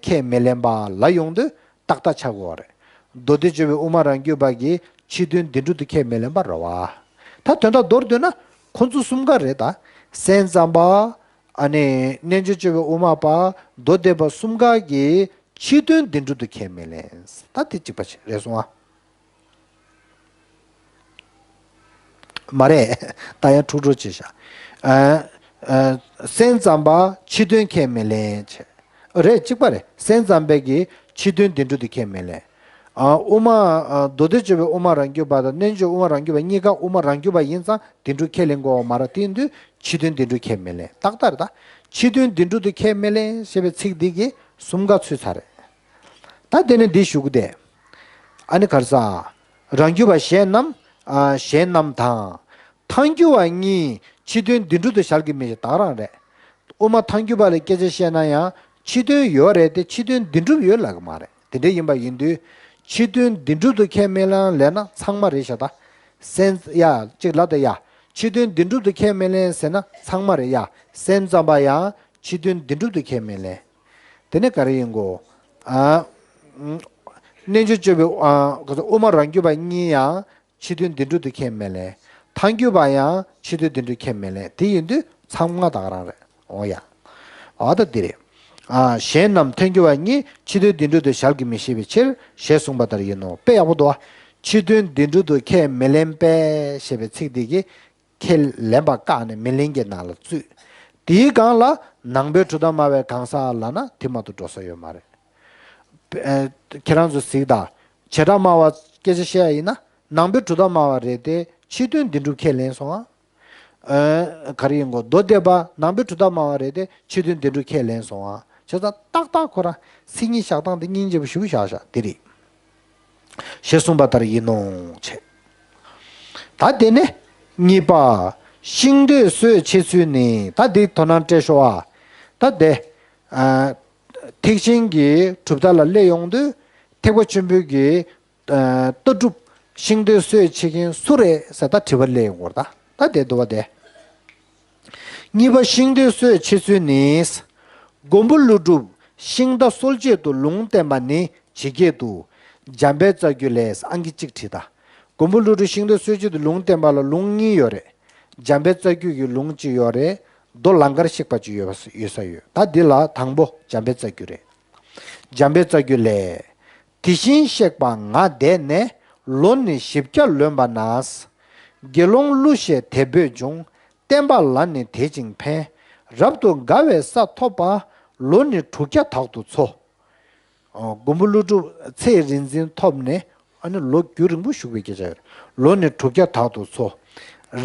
ཁས་མི་ལེན་པ་ལ་ཡོང་དུས་ཏག་ཏག་ཆགས་དགོས་པ་རེད། མདོ་སྡེ་སྤྱོད་པའི་དབུ་མ་རང་རྒྱུད་པ་གིས་ཕྱི་དོན་བདེན་གྲུབ་ཏུ་ཁས་མི་ལེན་པ་རེད་བ། ད་དོན་དག་མདོར་བསྡུས་ན་ཁོ་ཚོ་གསུམ་ཀ་རེད་ད། སེམས་ཙམ་པ། ཨ་ནི་རྣལ་འབྱོར་སྤྱོད་པའི་དབུ་མ་པ། མདོ་སྡེ་པ་གསུམ་ཀ་གིས་ཕྱི་དོན་བདེན་གྲུབ་ཏུ་ཁས་མི་ལེན། ད་དེ་གཅིག་པ་རེད་སོང་ཨ། མ་རེད། ད་ཡང་འཁྲུག་འཁྲུག་བྱེད་ཤག་ཨ་ཨ་སེམས་ཙམ་པ་ཕྱི་དོན་ཁས་མི་ལེན་བྱས། རེད་གཅིག་པ་རེད། སེམས་ཙམ་པས་ཀྱིས་ཕྱི་དོན་བདེན་གྲུབ་ཏུ་ཁས་མི་ལེན། ཨ་དབུ་མ་ཨ་མདོ་སྡེ་སྤྱོད་པའི་དབུ་མ་རང་རྒྱུད་པ་དང་རྣལ་འབྱོར་དབུ་མ་རང་རྒྱུད་པ་གཉིས་ཀ་དབུ་མ་རང་རྒྱུད་པ་ཡིན་ཙང་བདེན་གྲུབ་ཁས་ལེན་དགོས་པ་མ་རེད། དེ་ཡིན་དུས་ཕྱི་དོན་བདེན་གྲུབ་ཁས་མི་ལེན་ཏག་ཏག་རེད་ད། ཕྱི་དོན་བདེན་གྲུབ་ཏུ་ཁས་མི་ལེན་ཞེས་པའི་ཚིག་འདི་གིས་གསུམ་ཀ་ཚུད་ཚར་རེད། ད་དེ་ནས་འདི་ཞུ་གི་དེ། ཨ་ནི་ག་རེ་ཟ། རང་རྒྱུད་པ་གཞན་རྣམས། ཨ་གཞན་རྣམས་དང་། ཐལ་འགྱུར་བ་གཉིས་ཕྱི་དོན་བདེན་གྲུབ་ཏུ་བཞག་གི་མི་ཞིག་ད་ག་རང་རེད། དབུ་མ་ཐལ་འགྱུར་བ་ལ་སྐད་ཆ་བཤད་ན་ཡང་ཕྱི་དོན་ཡོད་རེད་དེ་ཕྱི་དོན་བདེན་གྲུབ་ཡོད་ལབ་གི་མ་རེད། དེ་འདྲ་ཡིན་པ་ཡིན་དུས་ཕྱི་དོན་བདེན་གྲུབ་ཏུ་ཁས་མི་ལེན་ལབ་ན་ཚང་མ་རེད་ཤག་ད། སེམས་ཡ་གཅིག་ལབ་ད་ཡ། ཕྱི་དོན་བདེན་གྲུབ་ཏུ་ཁས་མི་ལེན་ཟེར་ན་ཚང་མ་རེད་ཡ། སེམས་ཙམ་པ་ཡང་ཕྱི་དོན་བདེན་གྲུབ་ཏུ་ཁས་མི་ལེན། དེ་ནས་ག་རེ་ཡིན་གོ། ཨ། རྣལ་འབྱོར་སྤྱོད་པའི་ཨ་ག་ཚོད་དབུ་མ་རང་རྒྱུད་པ་གཉིས་ཡང་ཕྱི་དོན་བདེན་གྲུབ་ཏུ་ཁས་མི་ལེན། ཐལ་འགྱུར་བ་ཡང་ཕྱི་དོན་བདེན་གྲུབ་ཁས་མི་ལེན། དེ་ཡིན་དུས་ཚང་མ་ད་ག་རང་རེད། འོ་ཡ། འོ་ད་འདི་རེད། ཨ་གཞན་རྣམས་ཐལ་འགྱུར་བ་གཉིས་ཕྱི་དོན་བདེན་གྲུབ་ཏུ་བཞག་གི་མི་ཤེས་པའི་ཕྱིར་ཞེས་གསུངས་པ་ལྟར་ཡིན་ནོ། དཔེ་ཡག་པོ་འདུག་ཨ། ཕྱི་དོན་བདེན་གྲུབ་ཏུ་ཁས་མི་ལེན་པས་ཞེས་པའི་ཚིག་འདི་གིས་ཁས་ལེན་པ་བཀག་ནས་མི་ལེན་གྱི་ནང་ལ་བཙུད། དེའི་སྒང་ལ་ནང་པའི་གྲུབ་མཐའ་སྨྲ་བའི་གང་ཟག་ལབ་ན་དེ་མ་གཏོགས་འགྲོ་ས་ཡོད་མ་རེད། ཨ་ཁྱེད་རང་ཚོ་གཟིགས་དང་། བྱེ་བྲག་སྨྲ་བ་སྐད་ཆ་བཤད་ཡ་ཡིན་ན་ནང་པའི་གྲུབ་མཐའ་སྨྲ་བ་རེད་དེ་ཕྱི་དོན་བདེན་གྲུབ་ཁས་ལེན་སོང་ཨ། ཨ་ག་རེ་ཡིན་གོ། མདོ་སྡེ་པ་ནང་པའི་གྲུབ་མཐའ་སྨྲ་བ་རེད་དེ་ཕྱི་དོན་བདེན་གྲུབ་ཁས་ལེན་སོང་ཨ། བྱས་ཙང་ཏག་ཏག་ཁོ་རང་སེམས་ཉིད་བཞག་སྟངས་དེ་སྙིང་རྗེ་པོ་ཞེ་པོ་བཞག་བཞག་དེ་རེད། ཞེས་གསུངས་པ་ལྟར་ཡིན་ནོ་བྱས། ད་དེ་ནས་གཉིས་པ། ཤིང་རྡོལ་གསོད་བྱེད་ཚུལ་ནི། ད་འདི་དོ་སྣང་སྤྲད་ཤོག་ཨ། ད་དེ། ཨ་ཐེག་ཆེན་གྱི་གྲུབ་མཐའ་ལ་སླེབས་ཡོང་དུས་ཐེག་པ་ཆེན་པོའི་གི་ལྟ་གྲུབ་ཤིང་རྡོལ་གསོད་བྱེད་མཁན་སུ་རེད་ཟེར་ད་དྲི་བ་སླེབས་ཡོང་གི་རེད་ད། ད་དེ་འདུག་བ་དེ། གཉིས་པ་ཤིང་རྡོལ་གསོད་བྱེད་ཚུལ་ནི། མགོན་པོ་ཀླུ་སྒྲུབ་ཤིང་རྟ་གསོད་བྱེད་དུ་ལུང་བསྟན་པ་ནི་ཇི་སྐད་དུ། འཇམ་དཔལ་རྩ་རྒྱུད་ལས། ཨང་ཀི་གཅིག་བྲིས་ད། མགོན་པོ་ཀླུ་སྒྲུབ་ཤིང་རྟ་གསོད་བྱེད་དུ་ལུང་བསྟན་པ་ལ་ལུང་གཉིས་ཡོད་རེད། འཇམ་དཔལ་རྩ་རྒྱུད་ཀྱི་ལུང་གཅིག་ཡོད་རེད། མདོ་ལང་ཀར་གཤེགས་པ་གཅིག་ཡོད་པ་ཡོད་ས་ཡོད། ད་འདི་ལ་དང་པོ་འཇམ་དཔལ་རྩ་རྒྱུད་རེད། འཇམ་དཔལ་རྩ་རྒྱུད་ལས། དེ་བཞིན་གཤེགས་པ་ང་འདས་ནས། ལོ་ནི་བཞི་བརྒྱ་ལོན་པ་ན། དགེ་སློང་ཀླུ་ཞེས་དེ་འབོད་འབྱུང་། བསྟན་པ་ལ་ནི་དད་ཅིང་ཕན། རབ་ཏུ་དགའ་བའི་ས་ཐོབ་པ། ལོ་ནི་དྲུག་བརྒྱ་དག་ཏུ་འཚོ། ཨོ། མགོན་པོ་ཀླུ་སྒྲུབ་ཚེ་རིག་འཛིན་ཐོབ་ནས་ཨ་ནི་ལོ་རྒྱུན་རིང་པོ་བཞུགས་པའི་སྐད་ཆ་ཡོད་རེད། ལོ་ནི་དྲུག་བརྒྱ་དག་ཏུ་འཚོ།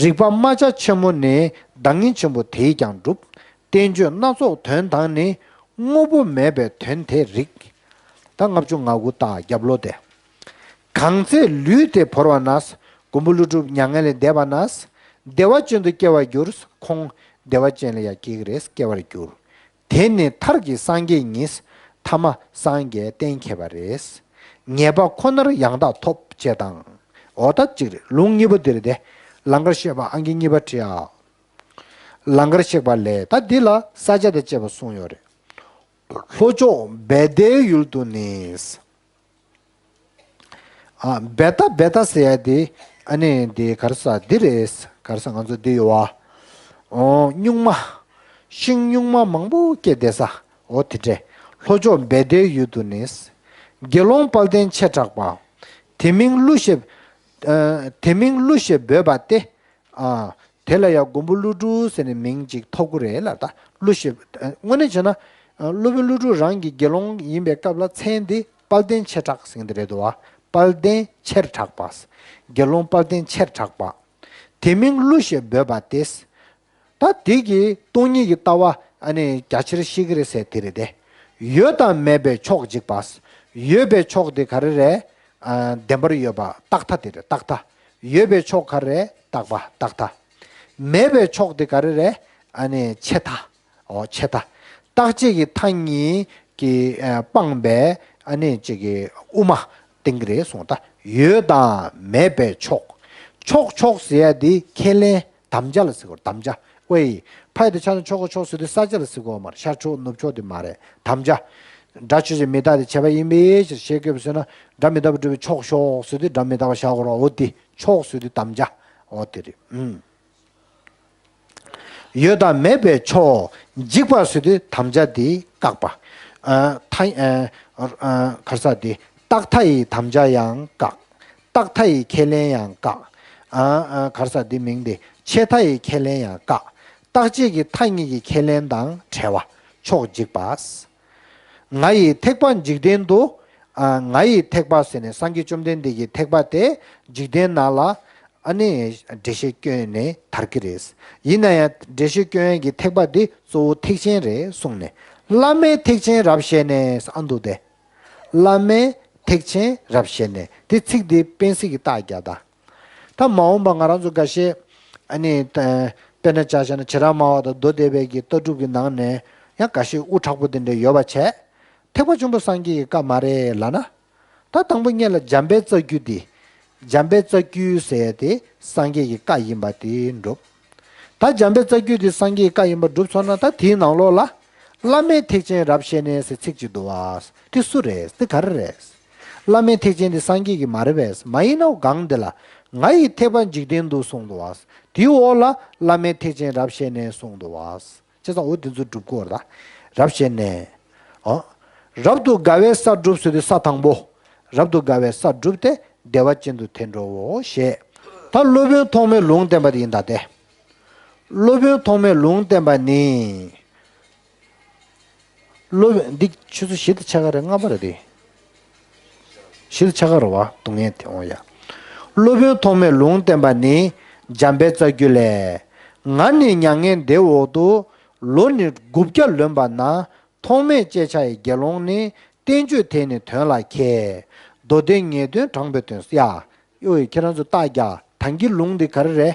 རིག་པ་རྨ་བྱ་ཆེན་མོ་ནི། བདག་ཉིད་ཆེན་པོ་དེས་ཀྱང་བསྒྲུབས། བསྟན་བཅོས་སྣ་ཚོགས་དོན་དང་ནི། དངོས་པོ་མེད་པའི་དོན་དེ་རིག་ད་ལྔ་བཅུ་ང་དགུ་ལྟ་རྒྱབ་ལོགས་དེ། གང་ཚེ་ལུས་དེ་བོར་བ་ན། མགོན་པོ་ཀླུ་སྒྲུབ་མྱ་ངན་ལས་འདས་པ་ན། བདེ་བ་ཅན་དུ་སྐྱེ་བར་འགྱུར། ཁོང་བདེ་བ་ཅན་ལ་ཡང་སྐྱེ་གི་རེད། སྐྱེ་བར་འགྱུར། དེ་ནི་མཐར་གྱིས་སངས་རྒྱས་ཉིད། ཐ་མ་སངས་རྒྱས་གཏན་འཁེལ་བ་རེད། ངེས་པ་ཁོ་ནར་ཡང་དག་ཐོབ་ཅེས་དང་། འོ་ད་གཅིག་རེད། ལུང་གཉིས་པོ་འདི་རེད་དེ། ལང་ཀར་གཤེགས་པ་ཨང་ཀི་གཉིས་པ་བྲིས་ཨ། ལང་ཀར་གཤེགས་པ་ལས། ད་འདི་ལ་ས་བཅད་དང་བཅས་པ་གསུངས་ཡོད་རེད། ལྷོ་ཕྱོགས་བེ་ཏའི་ཡུལ་དུ་ནི། ཨ་བེ་ཏ་བེ་ཏ་ཟེར་ཡ་དེ་ཨ་ནི་དེ་ག་རེ་ཟ་འདི་རེད། ག་རེ་ཟ་ང་ཚོ་འདི་ཡོད་བ། ཨོ་སྨྱུག་མ། ཤིང་སྨྱུག་མ་མང་པོ་སྐྱེས་བསྡད་ས། འོ་དེ་འདྲས། ལྷོ་ཕྱོགས་བེ་ཏའི་ཡུལ་དུ་ནི། དགེ་སློང་དཔལ་ལྡན་ཆེར་གྲགས་པ། དེ་མིང་ཀླུ་ཞེས། ཨ། དེ་མིང་ཀླུ་ཞེས་འབོད་པ་སྟེ། ཨ། དེ་ལ་ཡང་མགོན་པོ་ཀླུ་སྒྲུབ་ཟེར་ནས་མིང་ཅིག་ཐོགས་ཀྱི་རེད་ལབ་ད། ཀླུ་ཞེས། ཨ། དངོས་གནས་བྱས་ན། ཨ། སློབ་དཔོན་ཀླུ་སྒྲུབ་རང་གི་དགེ་སློང་ཡིན་པའི་སྐབས་ལ་མཚན་འདི་དཔལ་ལྡན་ཆེར་གྲགས་ཟེར་གྱི་འདི་རེད་འདུག་བ། དཔལ་ལྡན་ཆེར་གྲགས་པ། དགེ་སློང་དཔལ་ལྡན་ཆེར་གྲགས་པ། དེ་མིང་ཀླུ་ཞེས་འབོད་པ་སྟེ། ད་དེ་གི་སྟོང་ཉིད་ཀྱི་ལྟ་བ་ཨ་ནི་རྒྱ་ཆེར་བཤད་ཀྱི་རེད་ཟེར་དེ་རེད་དེ། ཡོད་དང་མེད་པའི་ཕྱོགས་འཇིག་པ། ཡོད་པའི་ཕྱོགས་དེ་ག་རེ་རེད། ཨ། བདེན་པར་ཡོད་པ་རྟག་མཐའ་དེ་རེད། རྟག་མཐའ། ཡོད་པའི་ཕྱོགས་ག་རེ་རེད། རྟག་པ་རྟག་མཐའ། མེད་པའི་ཕྱོགས་དེ་ག་རེ་རེད། ཨ་ནི་ཆད་མཐའ། འོ། ཆད་མཐའ། རྟག་ཆད་ཀྱི་མཐའ་གཉིས་ཀྱིས། ཨ། སྤངས་པའི་ཨ་ནི་ཅིག་གི་དབུ་མ་བསྟན་གྱི་རེད་གསུངས། ད་ཡོད་དང་མེད་པའི་ཕྱོགས། ཕྱོགས་ཕྱོགས་ཟེར་ཡ་དེ་ཁས་ལེན། དམ་བཅའ་ལ་ཟེར་གོ། དམ་བཅའ། ཝེ། ཕ་ཡི་དེ་ཆ་ན་ཕྱོགས་ག་ཕྱོགས་ཟེར་དུས་ས་ཆ་ལ་ཟེར་གོ་མ་རེད། ཤར་ཕྱོགས་ནུབ་ཕྱོགས་དེ་མ་རེད། དམ་བཅའ། སྒྲ་ཆོས་ཅན། མི་རྟག་སྟེ། བྱས་པ་ཡིན་པའི་ཕྱིར་ཞེས་བཀོད་པ་ཟེར་ན། སྒྲ་མི་རྟག་པ་སྒྲུབ་པའི་ཕྱོགས་ཕྱོགས་ཟེར་དུས་སྒྲ་མི་རྟག་པ་བཞག་དགོས་རེད། འོ་དེ་ཕྱོགས་ཟེར་དུས་དམ་བཅའ། འོ་དེ་རེད། ཨུམ། ཡོད་དང་མེད་པའི་ཕྱོགས། འཇིག་པ་ཟེར་དུས་དམ་བཅའ་དེ་བཀག་པ། ཨ། མཐའ། ཨ། ཨ། ག་རེ་ཟེར་དེ། རྟག་མཐའ་ཡི་དམ་བཅའ་ཡང་བཀག་རྟག་མཐའ་ཡི་ཁས་ལེན་ཡང་བཀག་ཨ། ཨ། ག་རེ་ཟེར་དེ་མིང་དེ། ཆད་མཐའ་ཡི་ཁས་ལེན་ཡང་བཀག་རྟག་ཆད་ཀྱི་མཐའ་གཉིས་ཀྱི་ཁས་ལེན་དང་བྲལ་བ། ཕྱོགས་འཇིག་པ། ང་ཡི་ཐེག་པ་འཇིག་རྟེན་དུ། ཨ། ང་ཡི་ཐེག་པ་ཟེར་ནས་སངས་རྒྱས་བཅོམ་ལྡན་འདས་ཀྱི་ཐེག་པ་དེ་འཇིག་རྟེན་ནང་ལ་ཨ་ནི་འགྲེལ་བཤད་སྐྱོན་ནས་དར་གྱི་རེད། ཡིན་ན་ཡང་འགྲེལ་བཤད་སྐྱོན་ཡས་ཀྱི་ཐེག་པ་འདི་གཙོ་བོ་ཐེག་ཆེན་རེད་གསུངས་ནས། བླ་མའི་ཐེག་ཆེན་རབ་བཤད་ནས་ཨ་འདུག་སྟེ། བླ་མའི་ཐེག་ཆེན་རབ་བཤད་ནས། དེ་ཚིག་འདི་དཔེ་སྲིད་ཀྱི་རྟགས་རྒྱག་ད། ད་མ་འོངས་པ་ང་རང་ཚོ་འགའ་ཤས་ཨ་ནི། ད་དཔེར་ན་ཆ་བཞག་ན་བྱེ་བྲག་སྨྲ་བ་དང་མདོ་སྡེ་པའི་གི་ལྟ་གྲུབ་ཀྱི་ནང་ནས་ཡང་འགའ་ཤས་དབུ་དྲག་པོ་དེ་འདྲ་ཡོད་པ་བྱས། ཐེག་པ་ཆེན་པོ་སངས་རྒྱས་ཀྱི་བཀའ་མ་རེད་ལབ་ན། ད་དང་པོ་ཉིད་ལ་འཇམ་དཔལ་རྩ་རྒྱུད་དེ། འཇམ་དཔལ་རྩ་རྒྱུད་ཟེར་ཡ་དེ་སངས་རྒྱས་ཀྱི་བཀའ་ཡིན་པ་དེ་འགྲུབ། ད་འཇམ་དཔལ་རྩ་རྒྱུད་དེ་སངས་རྒྱས་ཀྱི་བཀའ་ཡིན་པ་འགྲུབ་སོང་ན། ད་དེའི་ནང་ལོགས་ལ། བླ་མའི་ཐེག་ཆེན་རབ་བཤད་ནས་ཟེར་ཚིག་ཅིག་འདུག་བ། དེ་སུ་རེད། དེ་ག་རེ་རེད། བླ་མའི་ཐེག་ཆེན་དེ་སངས་རྒྱས་ཀྱི་མ་རེད་པས། མ་ཡིན་ནའང་གང་དེ་ལ། ང་ཡི་ཐེག་པ་འཇིག་རྟེན་དུ་གསུངས་འདུག་བ། དེའི་འོག་ལ་བླ་མའི་ཐེག་ཆེན་རབ་བཤད་ནས་གསུངས་འདུག་བ། བྱས་ཙང་འོ་དེ་ཚོ་སྒྲུབ་དགོས་རེད་ད། རབ་བཤད་ནས། ཨོ། རབ་ཏུ་དགའ་བའི་ས་སྒྲུབ་ཟེར་དུས་ས་དང་པོ། རབ་ཏུ་དགའ་བའི་ས་སྒྲུབ་སྟེ་བདེ་བ་ཅན་དུ་དེ་འགྲོའོ་ཞེས། ད་སློབ་དཔོན་ཐོགས་མེད་ལུང་བསྟན་པ་དེ་ཡིན་ད་དེ། སློབ་དཔོན་ཐོགས་མེད་ལུང་བསྟན་པ་ནི། སློབ་དཔོན་འདི་ཆུ་ཚོད་བཞི་དང་ཕྱེད་ཀ་རེད། ལྔ་པ་རེད་དེ། བཞི་དང་ཕྱེད་ཀ་རེད་བ། སྡུག་བསྔལ་དེ་འོང་ཡ། སློབ་དཔོན་ཐོགས་མེད་ལུང་བསྟན་པ་ནི། འཇམ་དཔལ་རྩ་རྒྱུད་ལས། ང་ནི་མྱ་ངན་འདས་འོག་ཏུ། ལོ་ནི་དགུ་བརྒྱ་ལོན་པ་ན། ཐོགས་མེད་ཅེས་བྱ་ཡི་དགེ་སློང་ནི། བསྟན་བཅོས་དེས་ནི་དོན་ལ་མཁས། མདོ་སྡེ་ངེས་དོན་དྲངས་པའི་དོན་ཡ། ཨོའི་ཁྱེད་རང་ཚོ་རྟགས་རྒྱག་ད་གིན་ལུང་འདི་ག་རེ་རེད།